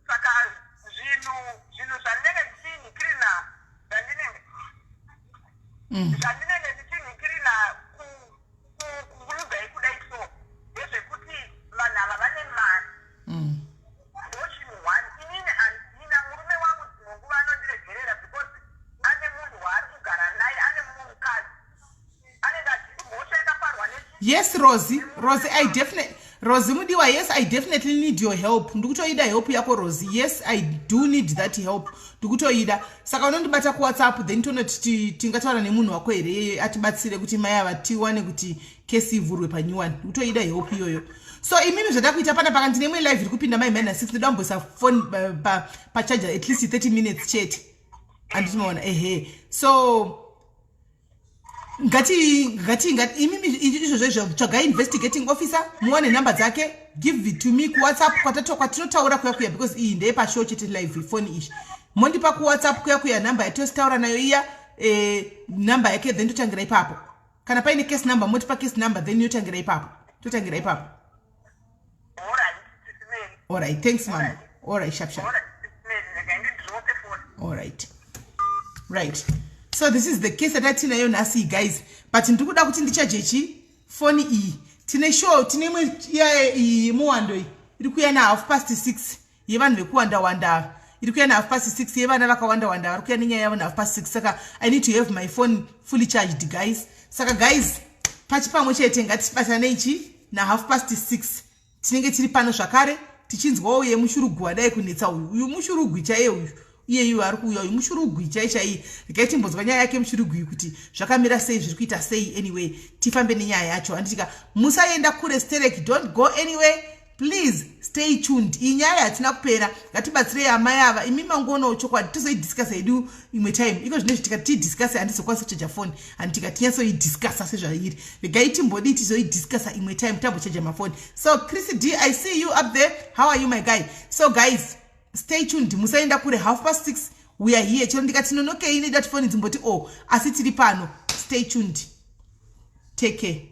Saka zvinhu zvandinenge ndichinhikirina, zvandinenge ndichinhikirina kuudzai kudai, so ndezvekuti vanhu ava vane mari. Ndochinhu one, inini handina murume wangu. Dzimwe nguva anondiregerera because ane munhu waari kugara naye, ane mumwe mukadzi anenge achiti mhosva yakaparwa nechi. Yes, Rosie, Rosie, I definitely, Rosie mudiwa, yes, I definitely need your help. Ndikutoida help yako, Rosie. Yes, I do need that help, ndikutoida. Saka unondibata kuWhatsApp, then tonoti tingataura nemunhu wako here atibatsire kuti mai ava tiwane kuti kesi ivhurwe panew one. Ndikutoida help iyoyo. So imimi zvatakuita pana paka, ndine imwe live iri kupinda mai 6, ndoda kumboisa phone pacharger at least 30 minutes chete, handiti maona? Ehe, so ngati ngati ngati imimi izvozvo izvo, tsvagai investigating officer, muwane nhamba dzake, give it to me kuWhatsApp kwatinotaura kuya kuya, because iyi ndeyepashow chete, live phone ishi. Mondipa kuWhatsApp kuya kuya nhamba yatositaura nayo iya, nhamba yake, then totangira ipapo. Kana paine case number, motipa case number, then yotangira ipapo, totangira ipapo. Alright, Sis Melly. Alright, thanks, mama. Alright, sharp sharp. Alright, Sis Melly, rega ndidrope phone. Alright, right, so this is the case yatatinayo nhasi, guys, but ndiri kuda kuti ndichaje chi Foni iyi tine show, tine imwe iya iyi muwando iyi iri kuuya na6:30 yevanhu vekuwanda wanda ava, iri kuuya na6:30 yevana vakawanda wanda vari kuuya nenyaya yavo na6:30. Saka I need to have my phone fully charged, guys. Saka guys, pachipamwe chete ngatibatanei chi na6:30 tinenge tiri pano zvakare tichinzwawo yemushurugwi wadai kunetsa uyu. Uyu mushurugwi chaiye uyu, iyeyu ari kuuya uyu mushurugwi chai chaiye. Regai timbonzwa nyaya yake mushurugwi kuti zvakamira sei, zviri kuita sei. Anyway, tifambe nenyaya yacho, handitika? Musaenda kure sterek. Don't go anywhere, please stay tuned. Iyi nyaya hatina kupera. Ngatibatsirei amai ava. Imi mangonawo chokwadi, tozoidiscussa hedu imwe time. Iko zvinezvi tikati tiidiscusse, handizokwanisi kuchaja foni, handitika? Tinyatsoidiscussa sezvairi. Regai timbodii, tizoidiscussa imwe time tambochaja mafoni. So Chris D, I see you up there. How are you, my guy? So guys, stay tuned, musaenda kure. 6:30 we are here. Chero ndikati nonokei, neda tifoni dzimboti o oh, asi tiri pano. Stay tuned, take care.